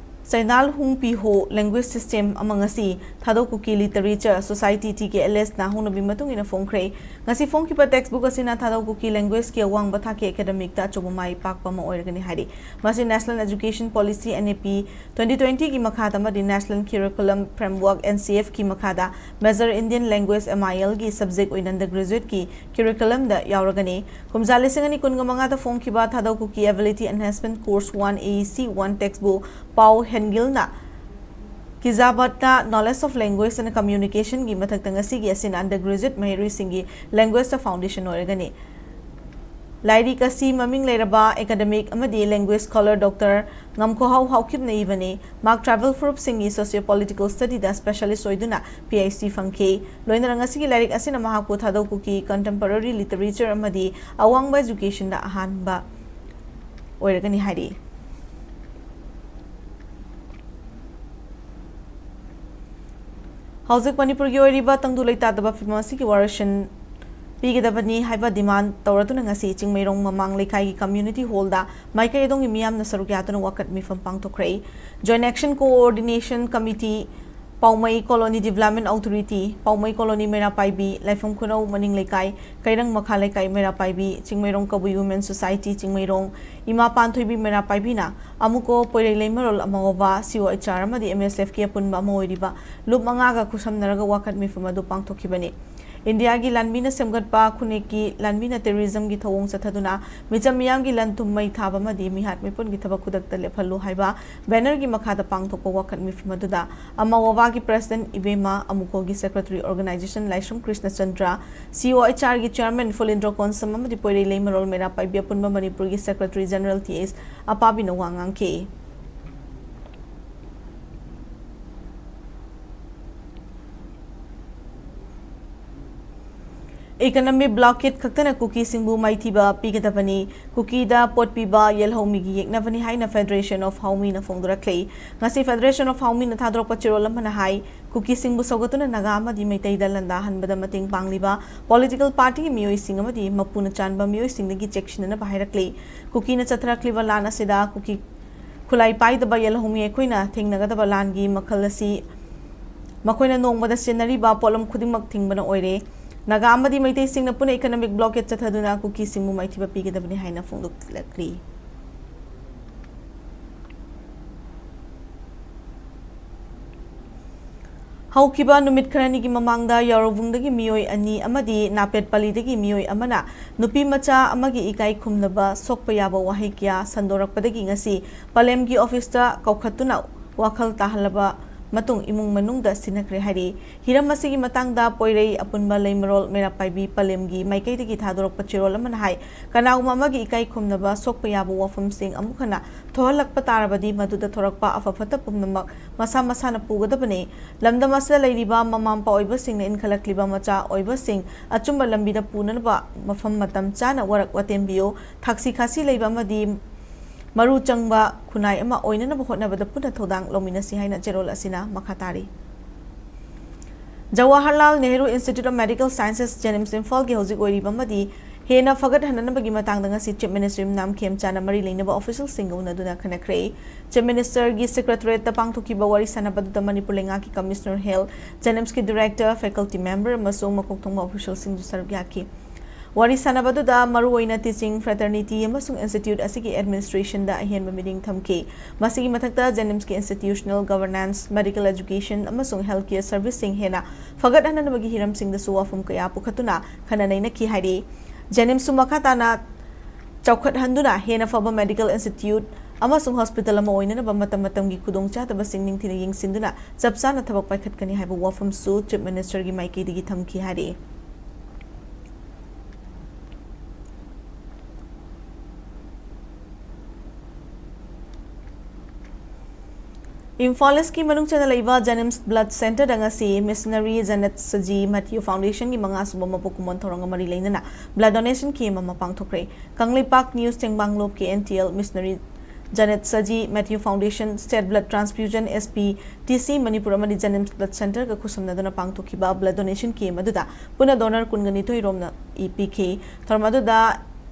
ꯆꯩꯅꯥꯜ ꯍꯨꯡ ꯄꯤꯍꯣ language system ꯑꯃ ꯉꯁꯤ ꯊꯥꯗꯧ ꯀꯨꯀꯤ Literature Society, T K L S ꯅ ꯍꯧꯅꯕꯤ ꯃꯇꯨꯡ ꯏꯟꯅ ꯐꯣꯡꯈ꯭ꯔꯦ꯫ ꯉꯁꯤ ꯐꯣꯡꯈꯤꯕ textbook ꯑꯁꯤꯅ ꯊꯥꯗꯧ ꯀꯨꯀꯤ languageꯀꯤ ꯑꯋꯥꯡꯕ ꯊꯥꯛꯀꯤ academicꯇ ꯑꯆꯧꯕ ꯃꯥꯏ ꯄꯥꯛꯄ ꯑꯃ ꯑꯣꯏꯔꯒꯅꯤ ꯍꯥꯏꯔꯤ꯫ ꯃꯁꯤ National Education Policy, N E P, twenty twentyꯒꯤ ꯃꯈꯥꯗ ꯑꯃꯗꯤ National Curriculum Framework, N C F ꯀꯤ ꯃꯈꯥꯗ Major Indian Language, M I Lꯒꯤ subject ꯑꯣꯏꯅ undergraduateꯀꯤ curriculumꯗ ꯌꯥꯎꯔꯒꯅꯤ꯫ ꯀꯨꯝꯖꯥ ꯂꯤꯁꯤꯡ ꯑꯅꯤ ꯀꯨꯟꯒ ꯃꯉꯥꯗ ꯐꯣꯡꯈꯤꯕ ꯊꯥꯗꯧ ꯀꯨꯀꯤ Ability Enhancement Course one, A E C one textbook ꯄꯥꯎ ꯍꯦꯟꯒꯤꯜꯅ ꯀꯤꯖꯥꯕꯠꯇ Knowledge of Language and Communicationꯒꯤ ꯃꯊꯛꯇ ꯉꯁꯤꯒꯤ ꯑꯁꯤꯅ undergraduate ꯃꯍꯩꯔꯣꯏꯁꯤꯡꯒꯤ languageꯇ foundation ꯑꯣꯏꯔꯒꯅꯤ꯫ ꯂꯥꯏꯔꯤꯛ ꯑꯁꯤ ꯃꯃꯤꯡ ꯂꯩꯔꯕ academic ꯑꯃꯗꯤ language scholar Doctor ꯉꯝꯈꯣꯍꯥꯎ ꯍꯥꯎꯈꯤꯕꯅ ꯏꯕꯅꯤ꯫ ꯃꯍꯥꯛ tribal ꯐꯨꯔꯨꯞꯁꯤꯡꯒꯤ socio-political study ꯗ specialist ꯑꯣꯏꯗꯨꯅ P H D ꯐꯪꯈꯤ꯫ ꯂꯣꯏꯅꯅ ꯉꯁꯤꯒꯤ ꯂꯥꯏꯔꯤꯛ ꯑꯁꯤꯅ ꯃꯍꯥꯛꯄꯨ ꯊꯥꯗꯧ ꯀꯨꯀꯤ contemporary literature ꯑꯃꯗꯤ ꯑꯋꯥꯡꯕ education ꯗ ꯑꯍꯥꯟꯕ ꯑꯣꯏꯔꯒꯅꯤ ꯍꯥꯏꯔꯤ꯫ ꯍꯧꯖꯤꯛ ꯃꯅꯤꯄꯨꯔꯒꯤ ꯑꯣꯏꯔꯤꯕ ꯇꯪꯗꯨ ꯂꯩꯇꯥꯗꯕ ꯐꯤꯕꯝ ꯑꯁꯤꯒꯤ ꯋꯥꯔꯣꯏꯁꯤꯟ ꯄꯤꯒꯗꯕꯅꯤ ꯍꯥꯏꯕ demand ꯇꯧꯔꯗꯨꯅ ꯉꯁꯤ ꯆꯤꯡꯃꯩꯔꯣꯡ ꯃꯃꯥꯡ ꯂꯩꯀꯥꯏꯒꯤ community hall ꯗ ꯃꯥꯏꯀꯩ ꯑꯗꯣꯝꯒꯤ ꯃꯤꯌꯥꯝꯅ ꯁꯔꯨꯛ ꯌꯥꯗꯨꯅ ꯋꯥꯀꯠ ꯃꯤꯐꯝ ꯄꯥꯡꯊꯣꯛꯈ꯭ꯔꯦ꯫ Joint Action Coordination Committee, ꯄꯥꯎꯃꯩ Colony Development Authority, ꯄꯥꯎꯃꯩ Colony ꯃꯩꯔꯥ ꯄꯥꯏꯕꯤ, ꯂꯥꯏꯐꯝ ꯈꯨꯅꯧ ꯃꯅꯤꯡ ꯂꯩꯀꯥꯏ, ꯀꯩꯔꯪ ꯃꯈꯥ ꯂꯩꯀꯥꯏ ꯃꯩꯔꯥ ꯄꯥꯏꯕꯤ, ꯆꯤꯡꯃꯩꯔꯣꯡ ꯀꯕꯨꯏ Women Society ꯆꯤꯡꯃꯩꯔꯣꯡ, ꯏꯃꯥ ꯄꯥꯟꯊꯣꯏꯕꯤ ꯃꯩꯔꯥ ꯄꯥꯏꯕꯤꯅ ꯑꯃꯨꯀꯣ ꯄꯣꯏꯔꯩ ꯂꯩꯃꯔꯣꯜ ꯑꯃꯥꯋꯥ, C O H R ꯑꯃꯗꯤ M S F ꯀꯤ ꯑꯄꯨꯟꯕ ꯑꯃ ꯑꯣꯏꯔꯤꯕ ꯂꯨꯞ ꯃꯉꯥꯒ ꯈꯨꯠꯁꯝꯅꯔꯒ ꯋꯥꯀꯠ ꯃꯤꯐꯝ ꯑꯗꯨ ꯄꯥꯡꯊꯣꯛꯈꯤꯕꯅꯤ꯫ ꯏꯟꯗꯤꯌꯥꯒꯤ ꯂꯥꯟꯃꯤꯅ ꯁꯦꯝꯒꯠꯄ ꯈꯨꯟꯅꯦꯛꯀꯤ ꯂꯥꯟꯃꯤꯅ terrorism ꯒꯤ ꯊꯧꯑꯣꯡ ꯆꯠꯊꯗꯨꯅ ꯃꯤꯆꯝ ꯃꯤꯌꯥꯝꯒꯤ ꯂꯟ ꯊꯨꯝ ꯃꯩ ꯊꯥꯕ ꯑꯃꯗꯤ ꯃꯤꯍꯥꯠ ꯃꯤꯄꯨꯟꯒꯤ ꯊꯕꯛ ꯈꯨꯗꯛꯇ ꯂꯦꯞꯍꯜꯂꯨ ꯍꯥꯏꯕ banner ꯒꯤ ꯃꯈꯥꯗ ꯄꯥꯡꯊꯣꯛꯄ ꯋꯥꯀꯠ ꯃꯤꯐꯝ ꯑꯗꯨꯗ ꯑꯃꯥꯋꯥꯒꯤ president ꯏꯕꯦꯝꯃ, ꯑꯃꯨꯀꯣꯒꯤ secretary organization ꯂꯥꯏꯁ꯭ꯔꯝ ꯀ꯭ꯔꯤꯁꯅꯆꯟꯗ꯭ꯔ, C O H R ꯒꯤ chairman ꯐꯨꯂꯤꯟꯗ꯭ꯔꯣ ꯀꯣꯟꯁꯝ ꯑꯃꯗꯤ ꯄꯣꯏꯔꯩ ꯂꯩꯃꯔꯣꯜ ꯃꯩꯔꯥ ꯄꯥꯏꯕꯤ ꯑꯄꯨꯟꯕ ꯃꯅꯤꯄꯨꯔꯒꯤ secretary general T S ꯑꯄꯥꯕꯤꯅ ꯋꯥ ꯉꯥꯡꯈꯤ꯫ Economic blockade ꯈꯛꯇꯅ ꯀꯨꯀꯤꯁꯤꯡꯕꯨ ꯃꯥꯏꯊꯤꯕ ꯄꯤꯒꯗꯕꯅꯤ, ꯀꯨꯀꯤꯗ ꯄꯣꯠ ꯄꯤꯕ ꯌꯦꯜꯍꯧꯃꯤꯒꯤ ꯌꯦꯛꯅꯕꯅꯤ ꯍꯥꯏꯅ Federation of ꯍꯥꯎꯃꯤꯅ ꯐꯣꯡꯗꯣꯔꯛꯂꯤ꯫ ꯉꯁꯤ Federation of ꯍꯥꯎꯃꯤꯅ ꯊꯥꯗꯣꯔꯛꯄ ꯆꯦꯔꯣꯜ ꯑꯃꯅ ꯍꯥꯏ, ꯀꯨꯀꯤꯁꯤꯡꯕꯨ ꯁꯧꯒꯠꯇꯨꯅ ꯅꯥꯒꯥ ꯑꯃꯗꯤ ꯃꯩꯇꯩꯗ ꯂꯥꯟꯗꯥꯍꯟꯕꯗ ꯃꯇꯦꯡ ꯄꯥꯡꯂꯤꯕ political party ꯒꯤ ꯃꯤꯑꯣꯏꯁꯤꯡ ꯑꯃꯗꯤ ꯃꯄꯨꯅ ꯆꯥꯟꯕ ꯃꯤꯑꯣꯏꯁꯤꯡꯗꯒꯤ ꯆꯦꯛꯁꯤꯟꯅꯅꯕ ꯍꯥꯏꯔꯛꯂꯤ꯫ ꯀꯨꯀꯤꯅ ꯆꯠꯊꯔꯛꯂꯤꯕ ꯂꯥꯟ ꯑꯁꯤꯗ ꯀꯨꯀꯤ ꯈꯨꯠꯂꯥꯏ ꯄꯥꯏꯗꯕ ꯌꯦꯜꯍꯧꯃꯤ ꯑꯩꯈꯣꯏꯅ ꯊꯦꯡꯅꯒꯗꯕ ꯂꯥꯟꯒꯤ ꯃꯈꯜ ꯑꯁꯤ ꯃꯈꯣꯏꯅ ꯅꯣꯡꯃꯗ ꯁꯤꯖꯤꯟꯅꯔꯤꯕ ꯄꯣꯠꯂꯝ ꯈꯨꯗꯤꯡꯃꯛ ꯊꯤꯡꯕꯅ ꯑꯣꯏꯔꯦ꯫ ꯅꯥꯒꯥ ꯑꯃꯗꯤ ꯃꯩꯇꯩꯁꯤꯡꯅ ꯄꯨꯟꯅ economic blockade ꯆꯠꯊꯗꯨꯅ ꯀꯨꯀꯤꯁꯤꯡꯕꯨ ꯃꯥꯏꯊꯤꯕ ꯄꯤꯒꯗꯕꯅꯤ ꯍꯥꯏꯅ ꯐꯣꯡꯗꯣꯛꯂꯛꯂꯤ꯫ ꯍꯧꯈꯤꯕ ꯅꯨꯃꯤꯠ ꯈꯔꯅꯤꯒꯤ ꯃꯃꯥꯡꯗ ꯌꯥꯎꯔꯧꯕꯨꯡꯗꯒꯤ ꯃꯤꯑꯣꯏ ꯑꯅꯤ ꯑꯃꯗꯤ ꯅꯥꯄꯦꯠ ꯄꯂꯤꯗꯒꯤ ꯃꯤꯑꯣꯏ ꯑꯃꯅ ꯅꯨꯄꯤ ꯃꯆꯥ ꯑꯃꯒꯤ ꯏꯀꯥꯏ ꯈꯨꯝꯅꯕ ꯁꯣꯛꯄ ꯌꯥꯕ ꯋꯥꯍꯩ ꯀꯌꯥ ꯁꯟꯗꯣꯔꯛꯄꯗꯒꯤ ꯉꯁꯤ ꯄꯂꯦꯝꯒꯤ office ꯇ ꯀꯧꯈꯠꯇꯨꯅ ꯋꯥꯈꯜ ꯇꯥꯍꯜꯂꯕ ꯃꯇꯨꯡ ꯏꯃꯨꯡ ꯃꯅꯨꯡꯗ ꯁꯤꯟꯅꯈ꯭ꯔꯦ ꯍꯥꯏꯔꯤ꯫ ꯍꯤꯔꯝ ꯑꯁꯤꯒꯤ ꯃꯇꯥꯡꯗ ꯄꯣꯏꯔꯩ ꯑꯄꯨꯟꯕ ꯂꯩꯃꯔꯣꯜ ꯃꯩꯔꯥ ꯄꯥꯏꯕꯤ ꯄꯂꯦꯝꯒꯤ ꯃꯥꯏꯀꯩꯗꯒꯤ ꯊꯥꯗꯣꯔꯛꯄ ꯆꯦꯔꯣꯜ ꯑꯃꯅ ꯍꯥꯏ, ꯀꯅꯥꯒꯨꯝꯕ ꯑꯃꯒꯤ ꯏꯀꯥꯏ ꯈꯨꯝꯅꯕ ꯁꯣꯛꯄ ꯌꯥꯕ ꯋꯥꯐꯝꯁꯤꯡ ꯑꯃꯨꯛ ꯍꯟꯅ ꯊꯣꯛꯍꯜꯂꯛꯄ ꯇꯥꯔꯕꯗꯤ ꯃꯗꯨꯗ ꯊꯣꯔꯛꯄ ꯑꯐ ꯐꯠꯇ ꯄꯨꯝꯅꯃꯛ ꯃꯁꯥ ꯃꯁꯥꯅ ꯄꯨꯒꯗꯕꯅꯤ꯫ ꯂꯝꯗꯝ ꯑꯁꯤꯗ ꯂꯩꯔꯤꯕ ꯃꯃꯥ ꯃꯄꯥ ꯑꯣꯏꯕꯁꯤꯡꯅ ꯏꯟꯈꯠꯂꯛꯂꯤꯕ ꯃꯆꯥ ꯑꯣꯏꯕꯁꯤꯡ ꯑꯆꯨꯝꯕ ꯂꯝꯕꯤꯗ ꯄꯨꯅꯅꯕ ꯃꯐꯝ ꯃꯇꯝ ꯆꯥꯅ ꯋꯥꯔꯛ ꯋꯥꯇꯦꯝꯕꯤꯌꯨ꯫ ꯊꯛꯁꯤ ꯈꯥꯁꯤ ꯂꯩꯕ ꯑꯃꯗꯤ ꯃꯔꯨ ꯆꯪꯕ ꯈꯨꯟꯅꯥꯏ ꯑꯃ ꯑꯣꯏꯅꯅꯕ ꯍꯣꯠꯅꯕꯗ ꯄꯨꯟꯅ ꯊꯧꯗꯥꯡ ꯂꯧꯃꯤꯟꯅꯁꯤ ꯍꯥꯏꯅ ꯆꯦꯔꯣꯜ ꯑꯁꯤꯅ ꯃꯈꯥ ꯇꯥꯔꯤ꯫ Jawaharlal Nehru institute of medical sciences, JNIMS, ꯏꯝꯐꯥꯜꯒꯤ ꯍꯧꯖꯤꯛ ꯑꯣꯏꯔꯤꯕ ꯑꯃꯗꯤ ꯍꯦꯟꯅ ꯐꯒꯠꯍꯟꯅꯅꯕꯒꯤ ꯃꯇꯥꯡꯗ ꯉꯁꯤ ꯆꯤꯐ ꯃꯤꯅꯤꯁꯇꯔ ꯌꯨꯝꯅꯥꯝ ꯈꯦꯝꯆꯥꯅ ꯃꯔꯤ ꯂꯩꯅꯕ ꯑꯣꯐꯤꯁꯤꯌꯦꯜꯁꯤꯡꯒ ꯎꯅꯗꯨꯅ ꯈꯟꯅꯈ꯭ꯔꯦ꯫ ꯆꯤꯐ ꯃꯤꯅꯤꯁꯇꯔꯒꯤ ꯁꯦꯀ꯭ꯔꯦꯇꯔꯤꯌꯦꯠꯇ ꯄꯥꯡꯊꯣꯛꯈꯤꯕ ꯋꯥꯔꯤ ꯁꯥꯟꯅꯕ ꯑꯗꯨꯗ ꯃꯅꯤꯄꯨꯔ ꯂꯩꯉꯥꯛꯀꯤ ꯀꯃꯤꯁꯅꯔ ꯍꯦꯜꯊ, ꯖꯦꯅꯤꯝꯁꯀꯤ ꯗꯤꯔꯦꯛꯇꯔ, ꯐꯦꯀꯜꯇꯤ ꯃꯦꯝꯕꯔ ꯑꯃꯁꯨꯡ ꯃꯀꯣꯛ ꯊꯣꯡꯕ ꯑꯣꯐꯤꯁꯤꯌꯦꯜꯁꯤꯡꯁꯨ ꯁꯔꯨꯛ ꯌꯥꯈꯤ꯫ ꯋꯥꯔꯤ ꯁꯥꯟꯅꯕꯗꯨꯗ ꯃꯔꯨꯑꯣꯏꯅ ꯇꯤꯆꯤꯡ ꯐ꯭ꯔꯦꯇꯔꯅꯤꯇꯤ ꯑꯃꯁꯨꯡ ꯏꯟꯁꯇꯤꯇ꯭ꯌꯨꯠ ꯑꯁꯤꯒꯤ ꯑꯦꯗꯃꯤꯅꯤꯁꯇ꯭ꯔꯦꯁꯟꯗ ꯑꯍꯦꯟꯕ ꯃꯤꯠꯌꯦꯡ ꯊꯝꯈꯤ꯫ ꯃꯁꯤꯒꯤ ꯃꯊꯛꯇ ꯖꯦꯅꯤꯝꯁꯀꯤ ꯏꯟꯁꯇꯤꯇ꯭ꯌꯨꯁꯅꯦꯜ ꯒꯕꯔꯅꯥꯟꯁ, ꯃꯦꯗꯤꯀꯦꯜ ꯑꯦꯖꯨꯀꯦꯁꯟ ꯑꯃꯁꯨꯡ ꯍꯦꯜꯊ ꯀꯦꯌꯔ ꯁꯔꯚꯤꯁꯁꯤꯡ ꯍꯦꯟꯅ ꯐꯒꯠꯍꯟꯅꯕꯒꯤ ꯍꯤꯔꯝꯁꯤꯡꯗꯁꯨ ꯋꯥꯐꯝ ꯀꯌꯥ ꯄꯨꯈꯠꯇꯨꯅ ꯈꯟꯅ ꯅꯩꯅꯈꯤ ꯍꯥꯏꯔꯤ꯫ ꯖꯦꯅꯤꯝꯁꯁꯨ ꯃꯈꯥ ꯇꯥꯅ ꯆꯥꯎꯈꯠꯍꯟꯗꯨꯅ ꯍꯦꯟꯅ ꯐꯕ ꯃꯦꯗꯤꯀꯦꯜ ꯏꯟꯁꯇꯤꯇ꯭ꯌꯨꯠ ꯑꯃꯁꯨꯡ ꯍꯣꯁꯄꯤꯇꯥꯜ ꯑꯃ ꯑꯣꯏꯅꯅꯕ ꯃꯇꯝ ꯃꯇꯝꯒꯤ ꯈꯨꯗꯣꯡꯆꯥꯗꯕꯁꯤꯡ ꯅꯤꯡꯊꯤꯅ ꯌꯦꯡꯁꯤꯟꯗꯨꯅ ꯆꯞ ꯆꯥꯅ ꯊꯕꯛ ꯄꯥꯏꯈꯠꯀꯅꯤ ꯍꯥꯏꯕ ꯋꯥꯐꯝꯁꯨ ꯆꯤꯐ ꯃꯤꯅꯤꯁꯇꯔꯒꯤ ꯃꯥꯏꯀꯩꯗꯒꯤ ꯊꯝꯈꯤ ꯍꯥꯏꯔꯤ꯫ ꯏꯝꯐꯥꯜ ꯏꯁꯀꯤ ꯃꯅꯨꯡ ꯆꯟꯅ ꯂꯩꯕ ꯖꯦꯅꯤꯝꯁ ꯕ꯭ꯂꯗ ꯁꯦꯟꯇꯔꯗ ꯉꯁꯤ ꯃꯤꯁꯅꯔꯤ ꯖꯦꯅꯦꯠ ꯁꯖꯤ ꯃꯦꯊ꯭ꯌꯨ ꯐꯥꯎꯟꯗꯦꯁꯟꯒꯤ ꯃꯉꯥ ꯁꯨꯕ ꯃꯄꯣꯛ ꯀꯨꯝꯑꯣꯟ ꯊꯧꯔꯝꯒ ꯃꯔꯤ ꯂꯩꯅꯅ ꯕ꯭ꯂꯗ ꯗꯣꯅꯦꯁꯟ ꯀꯦꯝ ꯑꯃ ꯄꯥꯡꯊꯣꯛꯈ꯭ꯔꯦ꯫ ꯀꯪꯂꯩꯄꯥꯛ ꯅ꯭ꯌꯨꯁ ꯇꯦꯡꯕꯥꯡꯂꯣꯞ K N T L, missionary Jeanette Saji Mathew foundation, state blood transfusion, S P T C Manipur ꯑꯃꯗꯤ ꯖꯦꯅꯤꯝꯁ ꯕ꯭ꯂꯗ ꯁꯦꯟꯇꯔꯒ ꯈꯨꯠꯁꯝꯅꯗꯨꯅ ꯄꯥꯡꯊꯣꯛꯈꯤꯕ ꯕ꯭ꯂꯗ ꯗꯣꯅꯦꯁꯟ ꯀꯦꯝ ꯑꯗꯨꯗ ꯄꯨꯟꯅ ꯗꯣꯅꯔ ꯀꯨꯟꯒ ꯅꯤꯊꯣꯏ ꯔꯣꯝꯅ ꯏ ꯄꯤꯈꯤ꯫ ꯊꯧꯔꯝ ꯑꯗꯨꯗ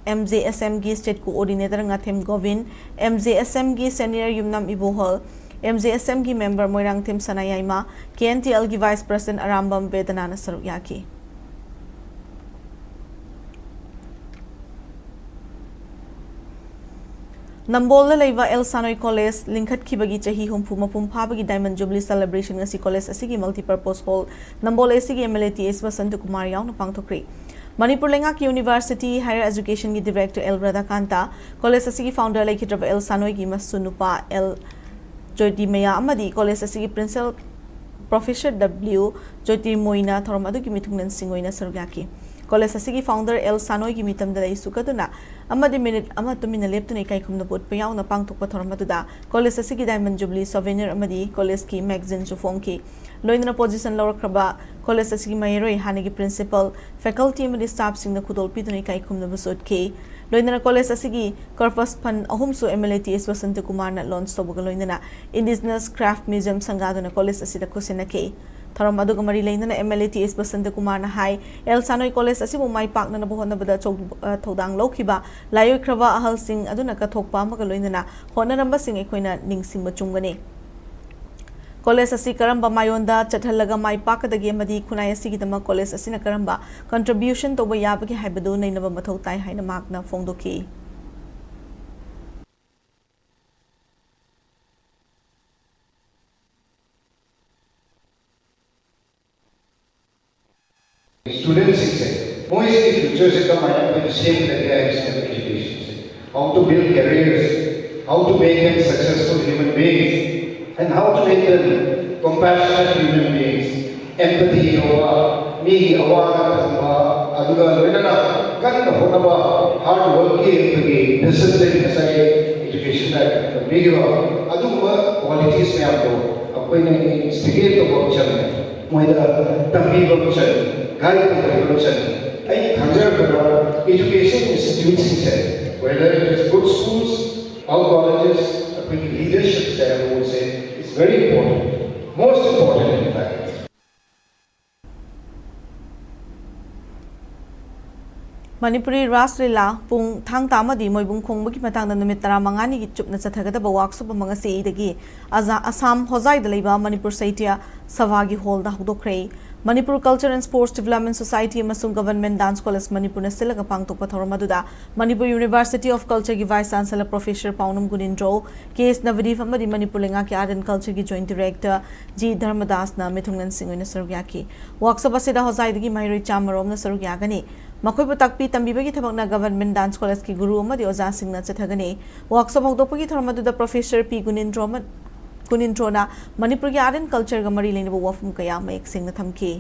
ꯑꯦꯝ ꯖꯦ ꯑꯦꯁ ꯑꯦꯝꯒꯤ state coordinator Ngathem Gobin, M J S ꯑꯦꯝꯒꯤ senior Yumnam Ibohal, M J S ꯑꯦꯝꯒꯤ member Moirangthem Sanayaima, K N T ꯑꯦꯜꯒꯤ ꯚꯥꯏꯁ ꯄ꯭ꯔꯁꯤꯗꯦꯟꯠ ꯑꯔꯥꯝꯕꯝ ꯕꯦꯗꯅꯥꯅ ꯁꯔꯨꯛ ꯌꯥꯈꯤ꯫ ꯅꯝꯕꯣꯜꯗ ꯂꯩꯕ ꯑꯦꯜ ꯁꯥꯅꯣꯏ ꯀꯣꯂꯦꯖ ꯂꯤꯡꯈꯠꯈꯤꯕꯒꯤ ꯆꯍꯤ ꯍꯨꯝꯐꯨ ꯃꯄꯨꯡ ꯐꯥꯕꯒꯤ ꯗꯥꯏꯃꯟ ꯖꯨꯕꯂꯤ ꯁꯦꯂꯦꯕ꯭ꯔꯦꯁꯟ ꯉꯁꯤ ꯀꯣꯂꯦꯖ ꯑꯁꯤꯒꯤ ꯃꯜꯇꯤꯄꯔꯄꯣꯁ ꯍꯣꯜ ꯅꯝꯕꯣꯜ ꯑꯦꯁꯤꯒꯤ M L A T S Basanta Kumar ꯌꯥꯎꯅ ꯄꯥꯡꯊꯣꯛꯈ꯭ꯔꯦ꯫ ꯃꯅꯤꯄꯨꯔ ꯂꯩꯉꯥꯛꯀꯤ ꯌꯨꯅꯤꯚꯔꯁꯤꯇꯤ ꯍꯥꯌꯔ ꯑꯦꯖꯨꯀꯦꯁꯟꯒꯤ ꯗꯤꯔꯦꯛꯇꯔ ꯑꯦꯜ ꯔꯥꯙꯥꯀꯥꯟꯇ, ꯀꯣꯂꯦꯖ ꯑꯁꯤꯒꯤ ꯐꯥꯎꯟꯗꯔ ꯂꯩꯈꯤꯗ꯭ꯔꯕ ꯑꯦꯜ ꯁꯥꯅꯣꯏꯒꯤ ꯃꯁꯨ ꯅꯨꯄꯥ ꯑꯦꯜ ꯖ꯭ꯌꯣꯇꯤꯃꯌꯥ ꯑꯃꯗꯤ ꯀꯣꯂꯦꯖ ꯑꯁꯤꯒꯤ ꯄ꯭ꯔꯤꯟꯁꯤꯄꯥꯜ ꯄ꯭ꯔꯣꯐꯦꯁꯔ ꯗꯕ꯭ꯂꯤꯎ ꯖ꯭ꯌꯣꯇꯤꯔꯃꯣꯏꯅ ꯊꯧꯔꯝ ꯑꯗꯨꯒꯤ ꯃꯤꯊꯨꯡꯂꯦꯟꯁꯤꯡ ꯑꯣꯏꯅ ꯁꯔꯨꯛ ꯌꯥꯈꯤ꯫ ꯀꯣꯂꯦꯖ ꯑꯁꯤꯒꯤ ꯐꯥꯎꯟꯗꯔ ꯑꯦꯜ ꯁꯥꯅꯣꯏꯒꯤ ꯃꯤꯇꯝꯗ ꯂꯩ ꯁꯨꯒꯗꯨꯅ ꯑꯃꯗꯤ ꯃꯤꯅꯤꯠ ꯑꯃ ꯇꯨꯃꯤꯟꯅ ꯂꯦꯞꯇꯨꯅ ꯏꯀꯥꯏ ꯈꯨꯝꯅꯕ ꯎꯠꯄ ꯌꯥꯎꯅ ꯄꯥꯡꯊꯣꯛꯄ ꯊꯧꯔꯝ ꯑꯗꯨꯗ ꯀꯣꯂꯦꯖ ꯑꯁꯤꯒꯤ ꯗꯥꯏꯃꯟ ꯖꯨꯕꯤꯂꯤ ꯁꯣꯚꯦꯅꯤꯌꯔ ꯑꯃꯗꯤ ꯀꯣꯂꯦꯖꯀꯤ ꯃꯦꯒꯥꯖꯤꯟꯁꯨ ꯐꯣꯡꯈꯤ꯫ ꯂꯣꯏꯅꯅ ꯄꯣꯖꯤꯁꯟ ꯂꯧꯔꯛꯈ꯭ꯔꯕ ꯀꯣꯂꯦꯖ ꯑꯁꯤꯒꯤ ꯃꯍꯩꯔꯣꯏ, ꯍꯥꯟꯅꯒꯤ ꯄ꯭ꯔꯤꯟꯁꯤꯄꯥꯜ, ꯐꯦꯀꯜꯇꯤ ꯑꯃꯗꯤ ꯁ꯭ꯇꯥꯐꯁꯤꯡꯅ ꯈꯨꯗꯣꯜ ꯄꯤꯗꯨꯅ ꯏꯀꯥꯏ ꯈꯨꯝꯅꯕꯁꯨ ꯎꯠꯈꯤ꯫ ꯂꯣꯏꯅꯅ ꯀꯣꯂꯦꯖ ꯑꯁꯤꯒꯤ ꯀꯔꯄꯁ ꯐꯟ ꯑꯍꯨꯝꯁꯨ M L A T S Basanta ꯀꯨꯃꯥꯔꯅ ꯂꯣꯟꯆ ꯇꯧꯕꯒ ꯂꯣꯏꯅꯅ ꯏꯟꯗꯤꯖꯤꯅꯁ ꯀ꯭ꯔꯥꯐ ꯃ꯭ꯌꯨꯖꯤꯌꯝ ꯁꯪꯒꯥꯗꯨꯅ ꯀꯣꯂꯦꯖ ꯑꯁꯤꯗ ꯈꯨꯠꯁꯤꯟꯅꯈꯤ꯫ ꯊꯧꯔꯝ ꯑꯗꯨꯒ ꯃꯔꯤ ꯂꯩꯅꯅ M L A T S Basanta ꯀꯨꯃꯥꯔꯅ ꯍꯥꯏ, ꯑꯦꯜ ꯁꯥꯅꯣꯏ ꯀꯣꯂꯦꯖ ꯑꯁꯤꯕꯨ ꯃꯥꯏ ꯄꯥꯛꯅꯅꯕ ꯍꯣꯠꯅꯕꯗ ꯑꯆꯧ-, ꯑ, ꯊꯧꯗꯥꯡ ꯂꯧꯈꯤꯕ ꯂꯥꯏꯑꯣꯏꯈ꯭ꯔꯕ ꯑꯍꯜꯁꯤꯡ ꯑꯗꯨꯅ ꯀꯠꯊꯣꯛꯄ ꯑꯃꯒ ꯂꯣꯏꯅꯅ ꯍꯣꯠꯅꯔꯝꯕꯁꯤꯡ ꯑꯩꯈꯣꯏꯅ ꯅꯤꯡꯁꯤꯡꯕ ꯆꯨꯝꯒꯅꯤ꯫ ꯀꯣꯂꯦꯖ ꯑꯁꯤ ꯀꯔꯝꯕ ꯃꯥꯏꯑꯣꯟꯗ ꯆꯠꯍꯜꯂꯒ ꯃꯥꯏ ꯄꯥꯛꯀꯗꯒꯦ ꯑꯃꯗꯤ ꯈꯨꯟꯅꯥꯏ ꯑꯁꯤꯒꯤꯗꯃꯛ ꯀꯣꯂꯦꯖ ꯑꯁꯤꯅ ꯀꯔꯝꯕ ꯀꯟꯇ꯭ꯔꯤꯕ꯭ꯌꯨꯁꯟ ꯇꯧꯕ ꯌꯥꯕꯒꯦ ꯍꯥꯏꯕꯗꯨ ꯅꯩꯅꯕ ꯃꯊꯧ ꯇꯥꯏ ꯍꯥꯏꯅ ꯃꯍꯥꯛꯅ ꯐꯣꯡꯗꯣꯛꯈꯤ꯫ ꯁ꯭ꯇꯨꯗꯦꯟꯠꯁꯤꯡꯁꯦ, ꯃꯣꯏꯁꯤꯒꯤ ꯐ꯭ꯌꯨꯆꯔꯁꯦ ꯀꯃꯥꯏꯅ ꯑꯩꯈꯣꯏꯅ ꯁꯦꯝꯒꯗꯒꯦ ꯍꯥꯏꯕꯁꯤꯅꯦꯕ ꯏꯖꯨꯀꯦꯁꯟꯁꯦ꯫ How to build careers, how to make them successful human beings, and how to make them compassionate human beings. Empathy ꯌꯥꯎꯕ, ꯃꯤꯒꯤ ꯑꯋꯥꯕ ꯈꯪꯕ, ꯑꯗꯨꯒ ꯂꯣꯏꯅꯅ ꯀꯟꯅ ꯍꯣꯠꯅꯕ, ꯍꯥꯔꯗ ꯋꯥꯔꯛꯀꯤ ꯑꯩꯈꯣꯏꯒꯤ ꯗꯤꯁꯤꯄ꯭ꯂꯤꯟ, ꯉꯁꯥꯏ ꯏꯖꯨꯀꯦꯁꯟꯗ ꯇꯝꯕꯤꯈꯤꯕ ꯑꯗꯨꯒꯨꯝꯕ ꯀ꯭ꯋꯥꯂꯤꯇꯤꯁ ꯃꯌꯥꯝꯗꯣ ꯑꯩꯈꯣꯏꯅ ꯏꯟꯁꯇꯤꯒꯦꯠ ꯇꯧꯕ ꯑꯃ ꯆꯪꯉꯦ, ꯃꯣꯏꯗ ꯇꯝꯕꯤꯕ ꯑꯃ ꯆꯪꯉꯦ, ꯒꯥꯏꯗ ꯇꯧꯕꯤꯕ ꯑꯃ ꯆꯪꯉꯦ꯫ ꯑꯩꯅ ꯈꯪꯖꯔꯛꯄꯗ education ꯏꯟꯁꯇꯤꯇ꯭ꯌꯨꯠꯁꯤꯡꯁꯦ, whether it is good schools or colleges, ꯑꯩꯈꯣꯏꯒꯤ ꯂꯤꯗꯔꯁꯤꯞꯁꯦ ꯍꯥꯏꯕ ꯄꯣꯠꯁꯦ is very important, most important in fact. Manipuri Ras Lila ꯄꯨꯡ ꯊꯥꯡ ꯇꯥ ꯑꯃꯗꯤ ꯃꯣꯏꯕꯨꯡ ꯈꯣꯡꯕꯒꯤ ꯃꯇꯥꯡꯗ ꯅꯨꯃꯤꯠ ꯇꯔꯥꯃꯉꯥꯅꯤꯒꯤ ꯆꯨꯞꯅ ꯆꯠꯊꯒꯗꯕ ꯋꯥꯛꯁꯣꯞ ꯑꯃ ꯉꯁꯤꯗꯒꯤ ꯑꯖꯥ-, ꯑꯁꯥꯝ ꯍꯣꯖꯥꯏꯗ ꯂꯩꯕ ꯃꯅꯤꯄꯨꯔ ꯁꯥꯍꯤꯇ꯭ꯌ ꯁꯚꯥꯒꯤ ꯍꯣꯜꯗ ꯍꯧꯗꯣꯛꯈ꯭ꯔꯦ꯫ Manipur culture and sports development society ꯑꯃꯁꯨꯡ ꯒꯚꯔꯟꯃꯦꯟꯠ ꯗꯥꯟꯁ ꯀꯣꯂꯦꯖ ꯃꯅꯤꯄꯨꯔꯅ ꯁꯤꯜꯂꯒ ꯄꯥꯡꯊꯣꯛꯄ ꯊꯧꯔꯝ ꯑꯗꯨꯗ ꯃꯅꯤꯄꯨꯔ ꯌꯨꯅꯤꯚꯔꯁꯤꯇꯤ ꯑꯣꯐ ꯀꯜꯆꯔꯒꯤ vice chancellor professor Paonam Gunindro, K S Nabadip ꯑꯃꯗꯤ ꯃꯅꯤꯄꯨꯔ ꯂꯩꯉꯥꯛꯀꯤ ꯑꯥꯔꯠ ꯑꯦꯟ ꯀꯜꯆꯔꯒꯤ ꯖꯣꯏꯟꯠ ꯗꯤꯔꯦꯛꯇꯔ ꯖꯤ ꯙꯔꯃꯗꯥꯁꯅ ꯃꯤꯊꯨꯡꯂꯦꯟꯁꯤꯡ ꯑꯣꯏꯅ ꯁꯔꯨꯛ ꯌꯥꯈꯤ꯫ ꯋꯥꯛꯁꯣꯞ ꯑꯁꯤꯗ ꯍꯣꯖꯥꯏꯗꯒꯤ ꯃꯍꯩꯔꯣꯏ ꯆꯥꯝꯃ ꯔꯣꯝꯅ ꯁꯔꯨꯛ ꯌꯥꯒꯅꯤ꯫ ꯃꯈꯣꯏꯕꯨ ꯇꯥꯛꯄꯤ ꯇꯝꯕꯤꯕꯒꯤ ꯊꯕꯛꯅ ꯒꯚꯔꯟꯃꯦꯟꯠ ꯗꯥꯟꯁ ꯀꯣꯂꯦꯖꯀꯤ ꯒꯨꯔꯨ ꯑꯃꯗꯤ ꯑꯣꯖꯥꯁꯤꯡꯅ ꯆꯠꯊꯒꯅꯤ꯫ ꯋꯥꯛꯁꯣꯞ ꯍꯧꯗꯣꯛꯄꯒꯤ ꯊꯧꯔꯝ ꯑꯗꯨꯗ ꯄ꯭ꯔꯣꯐꯦꯁꯔ ꯄꯤ ꯒꯨꯅꯤꯟꯗ꯭ꯔꯣ ꯑꯃ-, ꯀꯨꯟꯅꯤꯊꯣꯏꯅ ꯃꯅꯤꯄꯨꯔꯒꯤ art and cultureꯒ ꯃꯔꯤ ꯂꯩꯅꯕ ꯋꯥꯐꯝ ꯀꯌꯥ ꯃꯌꯦꯛ ꯁꯦꯡꯅ ꯊꯝꯈꯤ꯫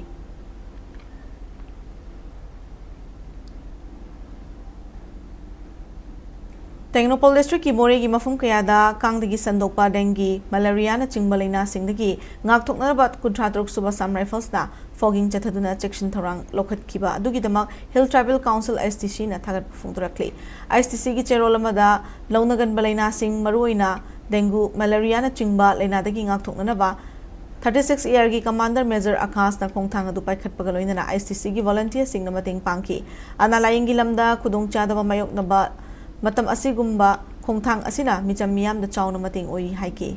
ꯇꯦꯡꯅꯧꯄꯜ districtꯀꯤ ꯃꯣꯔꯦꯒꯤ ꯃꯐꯝ ꯀꯌꯥꯗ ꯀꯥꯡꯗꯒꯤ ꯁꯟꯗꯣꯛꯄ dengue, malariaꯅꯆꯤꯡꯕ ꯂꯥꯏꯅꯥꯁꯤꯡꯗꯒꯤ ꯉꯥꯛꯊꯣꯛꯅꯅꯕ ꯀꯨꯟꯊ꯭ꯔꯥ ꯇꯔꯨꯛ ꯁꯨꯕ Assam Riflesꯅ fogging ꯆꯠꯊꯗꯨꯅ ꯆꯦꯛꯁꯤꯟ ꯊꯧꯔꯥꯡ ꯂꯧꯈꯠꯈꯤꯕ ꯑꯗꯨꯒꯤꯗꯃꯛ Hill Tribal Council, HTCꯅ ꯊꯥꯒꯠꯄ ꯐꯣꯡꯗꯣꯔꯛꯂꯤ꯫ HTCꯒꯤ ꯆꯦꯔꯣꯜ ꯑꯃꯗ ꯂꯧꯅꯒꯟꯕ ꯂꯥꯏꯅꯥꯁꯤꯡ, ꯃꯔꯨꯑꯣꯏꯅ dengue, malariaꯅꯆꯤꯡꯕ ꯂꯥꯏꯅꯥꯗꯒꯤ ꯉꯥꯛꯊꯣꯛꯅꯅꯕ thirty six ARꯒꯤ Commander Major Akashꯅ ꯈꯣꯡꯊꯥꯡ ꯑꯗꯨ ꯄꯥꯏꯈꯠꯄꯒ ꯂꯣꯏꯅꯅ HTCꯒꯤ volunteerꯁꯤꯡꯅ ꯃꯇꯦꯡ ꯄꯥꯡꯈꯤ꯫ ꯑꯅꯥ ꯂꯥꯏꯌꯦꯡꯒꯤ ꯂꯝꯗ ꯈꯨꯗꯣꯡꯆꯥꯗꯕ ꯃꯥꯌꯣꯛꯅꯕ ꯃꯇꯝ ꯑꯁꯤꯒꯨꯝꯕ ꯈꯣꯡꯊꯥꯡ ꯑꯁꯤꯅ ꯃꯤꯆꯝ ꯃꯤꯌꯥꯝꯗ ꯆꯥꯎꯅ ꯃꯇꯦꯡ ꯑꯣꯏꯔꯤ ꯍꯥꯏꯈꯤ꯫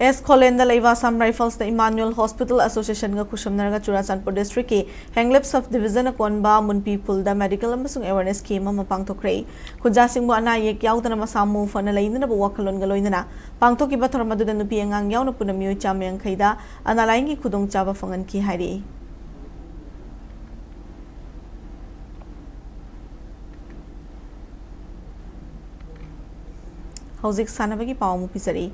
ꯑꯦꯁ ꯈꯣꯂꯦꯟꯗ ꯂꯩꯕ Assam Riflesꯅ Emmanuel Hospital Associationꯒ ꯈꯨꯠꯁꯝꯅꯔꯒ Churachandpur districtꯀꯤ ꯍꯦꯡꯂꯦꯞ sub divisionꯅ ꯀꯣꯟꯕ ꯃꯨꯟꯄꯤ ꯈꯨꯜꯗ medical ꯑꯃꯁꯨꯡ awareness camp ꯑꯃ ꯄꯥꯡꯊꯣꯛꯈ꯭ꯔꯦ꯫ ꯈꯨꯟꯖꯥꯁꯤꯡꯕꯨ ꯑꯅꯥ ꯑꯌꯦꯛ ꯌꯥꯎꯗꯅ ꯃꯁꯥ ꯃꯎ ꯐꯅ ꯂꯩꯅꯅꯕ ꯋꯥꯈꯜꯂꯣꯟꯒ ꯂꯣꯏꯅꯅ ꯄꯥꯡꯊꯣꯛꯈꯤꯕ ꯊꯧꯔꯝ ꯑꯗꯨꯗ ꯅꯨꯄꯤ ꯑꯉꯥꯡ ꯌꯥꯎꯅ ꯄꯨꯟꯅ ꯃꯤꯑꯣꯏ ꯆꯥꯝꯃ ꯌꯥꯡꯈꯩꯗ ꯑꯅꯥ ꯂꯥꯏꯌꯦꯡꯒꯤ ꯈꯨꯗꯣꯡꯆꯥꯕ ꯐꯪꯍꯟꯈꯤ ꯍꯥꯏꯔꯤ꯫ ꯍꯧꯖꯤꯛ ꯁꯥꯟꯅꯕꯒꯤ ꯄꯥꯎ ꯑꯃꯨꯛ ꯄꯤꯖꯔꯤ꯫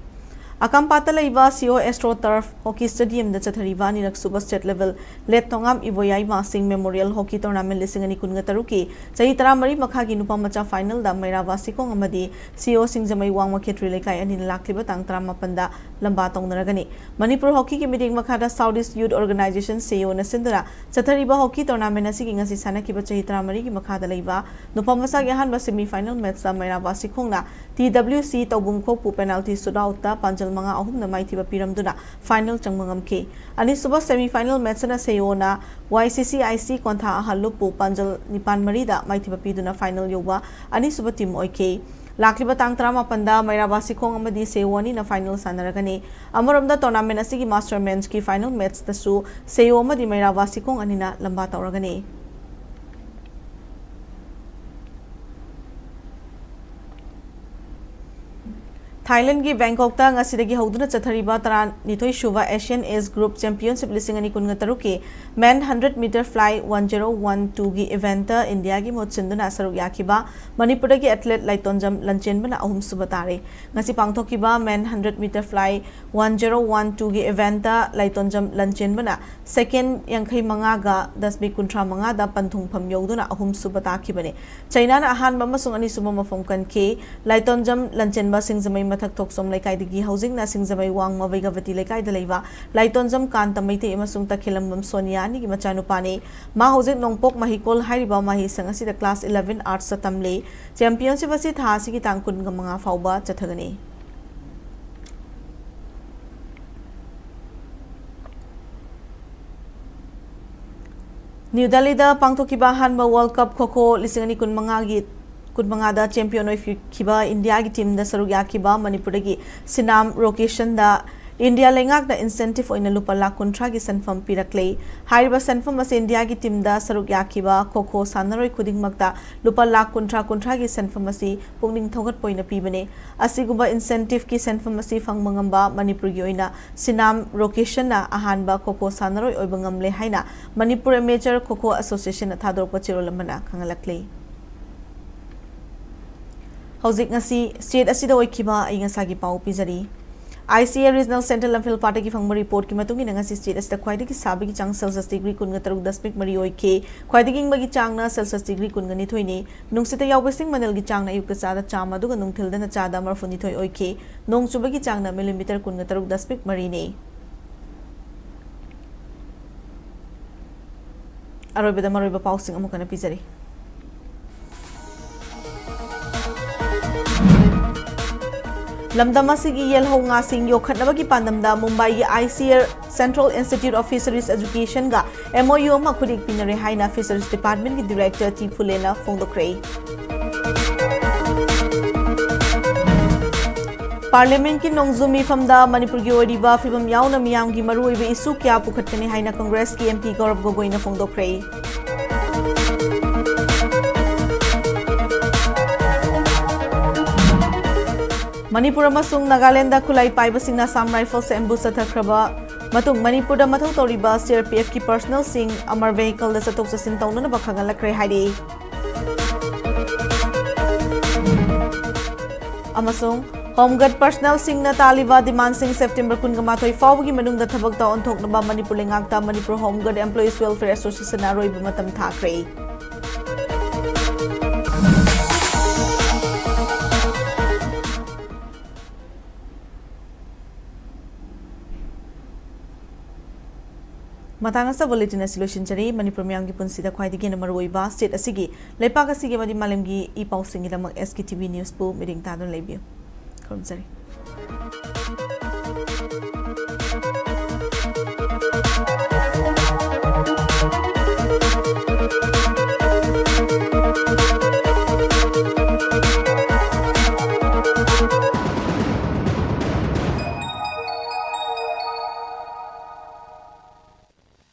ꯑꯀꯥꯝꯄꯥꯠꯇ ꯂꯩꯕ CO Astro Turf Hockey Stadiumꯗ ꯆꯠꯊꯔꯤꯕ ꯑꯅꯤꯔꯛ ꯁꯨꯕ state level ꯂꯦꯠ ꯊꯣꯉꯥꯝ ꯏꯕꯣꯌꯥꯏꯃ ꯁꯤꯡ Memorial Hockey Tournament ꯂꯤꯁꯤꯡ ꯑꯅꯤ ꯀꯨꯟꯒ ꯇꯔꯨꯛꯀꯤ ꯆꯍꯤ ꯇꯔꯥꯃꯔꯤ ꯃꯈꯥꯒꯤ ꯅꯨꯄꯥ ꯃꯆꯥ finalꯗ ꯃꯩꯔꯥ ꯕꯥꯁꯤꯈꯣꯡ ꯑꯃꯗꯤ CO ꯁꯤꯡꯖꯃꯩ ꯋꯥꯡꯃ ꯈꯦꯇ꯭ꯔꯤ ꯂꯩꯀꯥꯏ ꯑꯅꯤꯅ ꯂꯥꯛꯂꯤꯕ ꯇꯥꯡ ꯇꯔꯥꯃꯥꯄꯟꯗ ꯂꯝꯕꯥ ꯇꯧꯅꯔꯒꯅꯤ꯫ ꯃꯅꯤꯄꯨꯔ ꯍꯣꯀꯤꯒꯤ ꯃꯤꯠꯌꯦꯡ ꯃꯈꯥꯗ South East Youth Organization, SEYOꯅ ꯁꯤꯟꯗꯨꯅ ꯆꯠꯊꯔꯤꯕ ꯍꯣꯀꯤ tournament ꯑꯁꯤꯒꯤ ꯉꯁꯤ ꯁꯥꯟꯅꯈꯤꯕ ꯆꯍꯤ ꯇꯔꯥꯃꯔꯤꯒꯤ ꯃꯈꯥꯗ ꯂꯩꯕ ꯅꯨꯄꯥ ꯃꯆꯥꯒꯤ ꯑꯍꯥꯟꯕ semi final matchꯇ ꯃꯩꯔꯥ ꯕꯥꯁꯤꯈꯣꯡꯅ TWC ꯇꯧꯕꯨꯝꯈꯣꯛꯄꯨ penalty shootoutꯇ ꯄꯥꯟꯖꯜ ꯃꯉꯥ ꯑꯍꯨꯝꯅ ꯃꯥꯏꯊꯤꯕ ꯄꯤꯔꯝꯗꯨꯅ final ꯆꯪꯕ ꯉꯝꯈꯤ꯫ ꯑꯅꯤꯁꯨꯕ semi final matchꯅ SEYOꯅ YCCIC ꯀꯣꯟꯊꯥ ꯑꯍꯜꯂꯨꯞꯄꯨ ꯄꯥꯟꯖꯜ ꯅꯤꯄꯥꯟ ꯃꯔꯤꯗ ꯃꯥꯏꯊꯤꯕ ꯄꯤꯗꯨꯅ final ꯌꯧꯕ ꯑꯅꯤꯁꯨꯕ team ꯑꯣꯏꯈꯤ꯫ ꯂꯥꯛꯂꯤꯕ ꯇꯥꯡ ꯇꯔꯥꯃꯥꯄꯟꯗ ꯃꯩꯔꯥ ꯕꯥꯁꯤꯈꯣꯡ ꯑꯃꯗꯤ SEYO ꯑꯅꯤꯅ final ꯁꯥꯟꯅꯔꯒꯅꯤ꯫ ꯑꯃꯔꯣꯝꯗ tournamentꯀꯤ ꯃꯥꯁꯇꯔ ꯃꯦꯟꯁꯀꯤ final matchꯇꯁꯨ SEYO ꯑꯃꯗꯤ ꯃꯩꯔꯥ ꯕꯥꯁꯤꯈꯣꯡ ꯑꯅꯤꯅ ꯂꯝꯕꯥ ꯇꯧꯔꯒꯅꯤ꯫ ꯊꯥꯏꯂꯦꯟꯒꯤ ꯕꯦꯡꯀꯣꯛꯇ ꯉꯁꯤꯗꯒꯤ ꯍꯧꯗꯨꯅ ꯆꯠꯊꯔꯤꯕ ꯇꯔꯥꯅꯤꯊꯣꯏ ꯁꯨꯕ Asian Age Group Championship ꯂꯤꯁꯤꯡ ꯑꯅꯤ ꯀꯨꯟꯒ ꯇꯔꯨꯛꯀꯤ Men Hundred Meter Fly one zero one ꯇꯨꯒꯤ ꯏꯚꯦꯟꯠꯇ ꯏꯟꯗꯤꯌꯥꯒꯤ ꯃꯍꯨꯠ ꯁꯤꯟꯗꯨꯅ ꯁꯔꯨꯛ ꯌꯥꯈꯤꯕ ꯃꯅꯤꯄꯨꯔꯗꯒꯤ ꯑꯦꯊꯂꯦꯠ ꯂꯥꯏꯇꯣꯟꯖꯝ ꯂꯟꯆꯦꯟꯕꯅ ꯑꯍꯨꯝꯁꯨꯕ ꯇꯥꯔꯦ꯫ ꯉꯁꯤ ꯄꯥꯡꯊꯣꯛꯈꯤꯕ Men Hundred Meter Fly one zero one ꯇꯨꯒꯤ ꯏꯚꯦꯟꯠꯇ ꯂꯥꯏꯇꯣꯟꯖꯝ ꯂꯟꯆꯦꯟꯕꯅ ꯁꯦꯀꯦꯟ ꯌꯥꯡꯈꯩ ꯃꯉꯥꯒ ꯗꯁꯃꯤꯛ ꯀꯨꯟꯊ꯭ꯔꯥ ꯃꯉꯥꯗ ꯄꯟꯊꯨꯡꯐꯝ ꯌꯧꯗꯨꯅ ꯑꯍꯨꯝꯁꯨꯕ ꯇꯥꯈꯤꯕꯅꯤ꯫ ꯆꯩꯅꯥꯅ ꯑꯍꯥꯟꯕ ꯑꯃꯁꯨꯡ ꯑꯅꯤꯁꯨꯕ ꯃꯐꯝ ꯀꯟꯈꯤ꯫ ꯂꯥꯏꯇꯣꯟꯖꯝ ꯂꯟꯆꯦꯟꯕ ꯁꯤꯡꯖꯃꯩ ꯃꯊꯛ ꯊꯣꯛꯆꯣꯝ ꯂꯩꯀꯥꯏꯗꯒꯤ, ꯍꯧꯖꯤꯛꯅ ꯁꯤꯡꯖꯃꯩ ꯋꯥꯡꯃ ꯕꯩꯒꯕꯇꯤ ꯂꯩꯀꯥꯏꯗ ꯂꯩꯕ ꯂꯥꯏꯇꯣꯟꯖꯝ ꯀꯥꯟꯇ ꯃꯩꯇꯩ ꯑꯃꯁꯨꯡ ꯇꯈꯦꯂꯝꯕꯝ ꯁꯣꯅꯤꯌꯥ ꯑꯅꯤꯒꯤ ꯃꯆꯥꯅꯨꯄꯥꯅꯤ꯫ ꯃꯥ ꯍꯧꯖꯤꯛ ꯅꯣꯡꯄꯣꯛ ꯃꯍꯩꯀꯣꯜ ꯍꯥꯏꯔꯤꯕ ꯃꯍꯩꯁꯪ ꯑꯁꯤꯗ ꯀ꯭ꯂꯥꯁ ꯏꯂꯦꯚꯦꯟ ꯑꯥꯔꯠꯁꯇ ꯇꯝꯂꯤ꯫ ꯆꯦꯝꯄꯤꯌꯟꯁꯤꯞ ꯑꯁꯤ ꯊꯥ ꯑꯁꯤꯒꯤ ꯇꯥꯡ ꯀꯨꯟꯒ ꯃꯉꯥ ꯐꯥꯎꯕ ꯆꯠꯊꯒꯅꯤ꯫ ꯅ꯭ꯌꯨ ꯗꯦꯜꯂꯤꯗ ꯄꯥꯡꯊꯣꯛꯈꯤꯕ ꯑꯍꯥꯟꯕ ꯋꯥꯔꯜ ꯀꯞ ꯈꯣ ꯈꯣ ꯂꯤꯁꯤꯡ ꯑꯅꯤ ꯀꯨꯟꯃꯉꯥꯒꯤ, ꯀꯨꯟꯃꯉꯥꯗ ꯆꯦꯝꯄꯤꯌꯟ ꯑꯣꯏꯈꯤꯕ ꯏꯟꯗꯤꯌꯥꯒꯤ ꯇꯤꯝꯗ ꯁꯔꯨꯛ ꯌꯥꯈꯤꯕ ꯃꯅꯤꯄꯨꯔꯗꯒꯤ ꯁꯤꯅꯥꯝ ꯔꯣꯀꯦꯁꯟꯗ ꯏꯟꯗꯤꯌꯥ ꯂꯩꯉꯥꯛꯅ ꯏꯟꯁꯦꯟꯇꯤꯚ ꯑꯣꯏꯅ ꯂꯨꯄꯥ ꯂꯥꯈ ꯀꯨꯟꯊ꯭ꯔꯥꯒꯤ ꯁꯦꯟꯐꯝ ꯄꯤꯔꯛꯂꯦ꯫ ꯍꯥꯏꯔꯤꯕ ꯁꯦꯟꯐꯝ ꯑꯁꯤ ꯏꯟꯗꯤꯌꯥꯒꯤ ꯇꯤꯝꯗ ꯁꯔꯨꯛ ꯌꯥꯈꯤꯕ ꯈꯣ ꯈꯣ ꯁꯥꯟꯅꯔꯣꯏ ꯈꯨꯗꯤꯡꯃꯛꯇ ꯂꯨꯄꯥ ꯂꯥꯈ ꯀꯨꯟꯊ꯭ꯔꯥ ꯀꯨꯟꯊ꯭ꯔꯥꯒꯤ ꯁꯦꯟꯐꯝ ꯑꯁꯤ ꯄꯨꯛꯅꯤꯡ ꯊꯧꯒꯠꯄ ꯑꯣꯏꯅ ꯄꯤꯕꯅꯤ꯫ ꯑꯁꯤꯒꯨꯝꯕ ꯏꯟꯁꯦꯟꯇꯤꯚꯀꯤ ꯁꯦꯟꯐꯝ ꯑꯁꯤ ꯐꯪꯕ ꯉꯝꯕ ꯃꯅꯤꯄꯨꯔꯒꯤ ꯑꯣꯏꯅ ꯁꯤꯅꯥꯝ ꯔꯣꯀꯦꯁꯟꯅ ꯑꯍꯥꯟꯕ ꯈꯣ ꯈꯣ ꯁꯥꯟꯅꯔꯣꯏ ꯑꯣꯏꯕ ꯉꯝꯂꯦ ꯍꯥꯏꯅ ꯃꯅꯤꯄꯨꯔ ꯑꯦꯃꯦꯆꯔ ꯈꯣ ꯈꯣ ꯑꯦꯁꯣꯁꯤꯌꯦꯁꯟꯅ ꯊꯥꯗꯣꯔꯛꯄ ꯆꯦꯔꯣꯜ ꯑꯃꯅ ꯈꯪꯍꯜꯂꯛꯂꯤ꯫ ꯍꯧꯖꯤꯛ ꯉꯁꯤ ꯁ꯭ꯇꯦꯠ ꯑꯁꯤꯗ ꯑꯣꯏꯈꯤꯕ ꯑꯏꯪ ꯑꯁꯥꯒꯤ ꯄꯥꯎ ꯄꯤꯖꯔꯤ꯫ ICAR Regional Centre ꯂꯝꯐꯦꯜ ꯄꯥꯠꯇꯒꯤ ꯐꯪꯕ ꯔꯤꯄꯣꯔꯠꯀꯤ ꯃꯇꯨꯡ ꯏꯟꯅ ꯉꯁꯤ ꯁ꯭ꯇꯦꯠ ꯑꯁꯤꯗ ꯈ꯭ꯋꯥꯏꯗꯒꯤ ꯁꯥꯕꯒꯤ ꯆꯥꯡ ꯁꯦꯜꯁꯤꯌꯁ ꯗꯤꯒ꯭ꯔꯤ ꯀꯨꯟꯒ ꯇꯔꯨꯛ ꯗꯁꯃꯤꯛ ꯃꯔꯤ ꯑꯣꯏꯈꯤ꯫ ꯈ꯭ꯋꯥꯏꯗꯒꯤ ꯏꯪꯕꯒꯤ ꯆꯥꯡꯅ ꯁꯦꯜꯁꯤꯌꯁ ꯗꯤꯒ꯭ꯔꯤ ꯀꯨꯟꯒ ꯅꯤꯊꯣꯏꯅꯤ꯫ ꯅꯨꯡꯁꯤꯠꯇ ꯌꯥꯎꯕ ꯏꯁꯤꯡ ꯃꯅꯤꯜꯒꯤ ꯆꯥꯡꯅ ꯑꯌꯨꯛꯇ ꯆꯥꯗ ꯆꯥꯝꯃ ꯑꯗꯨꯒ ꯅꯨꯡꯊꯤꯜꯗꯅ ꯆꯥꯗ ꯃꯔꯐꯨꯅꯤꯊꯣꯏ ꯑꯣꯏꯈꯤ꯫ ꯅꯣꯡ ꯆꯨꯕꯒꯤ ꯆꯥꯡꯅ ꯃꯤꯂꯤꯃꯤꯇꯔ ꯀꯨꯟꯒ ꯇꯔꯨꯛ ꯗꯁꯃꯤꯛ ꯃꯔꯤꯅꯤ꯫ ꯑꯔꯣꯏꯕꯗ ꯃꯔꯨꯑꯣꯏꯕ ꯄꯥꯎꯁꯤꯡ ꯑꯃꯨꯛ ꯍꯟꯅ ꯄꯤꯖꯔꯤ꯫ ꯂꯝꯗꯝ ꯑꯁꯤꯒꯤ ꯌꯦꯜꯍꯧ ꯉꯥꯁꯤꯡ ꯌꯣꯛꯈꯠꯅꯕꯒꯤ ꯄꯥꯟꯗꯝꯗ ꯃꯨꯝꯕꯥꯏꯒꯤ ICAR Central Institute of Fisheries Educationꯒ MOU ꯑꯃ ꯈꯨꯠꯏꯛ ꯄꯤꯅꯔꯦ ꯍꯥꯏꯅ Fisheries Departmentꯀꯤ Director T ꯐꯨꯂꯦꯅ ꯐꯣꯡꯗꯣꯛꯈ꯭ꯔꯦ꯫ ꯄꯥꯔꯂꯤꯌꯥꯃꯦꯟꯠꯀꯤ ꯅꯣꯡꯖꯨ ꯃꯤꯐꯝꯗ ꯃꯅꯤꯄꯨꯔꯒꯤ ꯑꯣꯏꯔꯤꯕ ꯐꯤꯕꯝ ꯌꯥꯎꯅ ꯃꯤꯌꯥꯝꯒꯤ ꯃꯔꯨꯑꯣꯏꯕ ꯏꯁꯨ ꯀꯌꯥ ꯄꯨꯈꯠꯀꯅꯤ ꯍꯥꯏꯅ ꯀꯪꯒ꯭ꯔꯦꯁꯀꯤ MP ꯒꯧꯔꯕ ꯒꯣꯒꯣꯏꯅ ꯐꯣꯡꯗꯣꯛꯈ꯭ꯔꯦ꯫ ꯃꯅꯤꯄꯨꯔ ꯑꯃꯁꯨꯡ ꯅꯥꯒꯥꯂꯦꯟꯗ ꯈꯨꯠꯂꯥꯏ ꯄꯥꯏꯕꯁꯤꯡꯅ ꯑꯁꯥꯝ ꯔꯥꯏꯐꯜꯁ ꯑꯦꯝꯕꯨꯁ ꯆꯠꯊꯈ꯭ꯔꯕ ꯃꯇꯨꯡ ꯃꯅꯤꯄꯨꯔꯗ ꯃꯊꯧ ꯇꯧꯔꯤꯕ ꯁꯤꯑꯥꯔꯄꯤꯑꯦꯐꯀꯤ ꯄꯔꯁꯅꯦꯜꯁꯤꯡ ꯑꯃꯔ ꯚꯦꯍꯤꯀꯜꯗ ꯆꯠꯊꯣꯛ ꯆꯠꯁꯤꯟ ꯇꯧꯅꯅꯕ ꯈꯪꯍꯜꯂꯛꯈ꯭ꯔꯦ ꯍꯥꯏꯔꯤ꯫ ꯑꯃꯁꯨꯡ ꯍꯣꯝ ꯒꯥꯔꯗ ꯄꯔꯁꯅꯦꯜꯁꯤꯡꯅ ꯇꯥꯜꯂꯤꯕ ꯗꯤꯃꯥꯟꯁꯤꯡ ꯁꯦꯞꯇꯦꯝꯕꯔ ꯀꯨꯟꯒ ꯃꯥꯊꯣꯏ ꯐꯥꯎꯕꯒꯤ ꯃꯅꯨꯡꯗ ꯊꯕꯛꯇ ꯑꯣꯟꯊꯣꯛꯅꯕ ꯃꯅꯤꯄꯨꯔ ꯂꯩꯉꯥꯛꯇ Manipur home guard employees welfare ꯑꯦꯁꯣꯁꯤꯌꯦꯁꯟꯅ ꯑꯔꯣꯏꯕ ꯃꯇꯝ ꯊꯥꯈ꯭ꯔꯦ꯫ ꯃꯇꯥꯡ ꯑꯁꯤꯗ ꯕꯨꯂꯦꯇꯤꯟ ꯑꯁꯤ ꯂꯣꯏꯁꯤꯟꯖꯔꯤ꯫ ꯃꯅꯤꯄꯨꯔ ꯃꯤꯌꯥꯝꯒꯤ ꯄꯨꯟꯁꯤꯗ ꯈ꯭ꯋꯥꯏꯗꯒꯤ ꯍꯦꯟꯅ ꯃꯔꯨꯑꯣꯏꯕ ꯁ꯭ꯇꯦꯠ ꯑꯁꯤꯒꯤ, ꯂꯩꯄꯥꯛ ꯑꯁꯤꯒꯤ ꯑꯃꯗꯤ ꯃꯥꯂꯦꯝꯒꯤ ꯏ ꯄꯥꯎꯁꯤꯡꯒꯤꯗꯃꯛ ꯑꯦꯁ ꯀꯦ ꯇꯤ ꯚꯤ ꯅ꯭ꯌꯨꯁꯄꯨ ꯃꯤꯠꯌꯦꯡ ꯇꯥꯗꯨꯅ ꯂꯩꯕꯤꯌꯨ꯫ ꯈꯨꯔꯨꯝꯖꯔꯤ꯫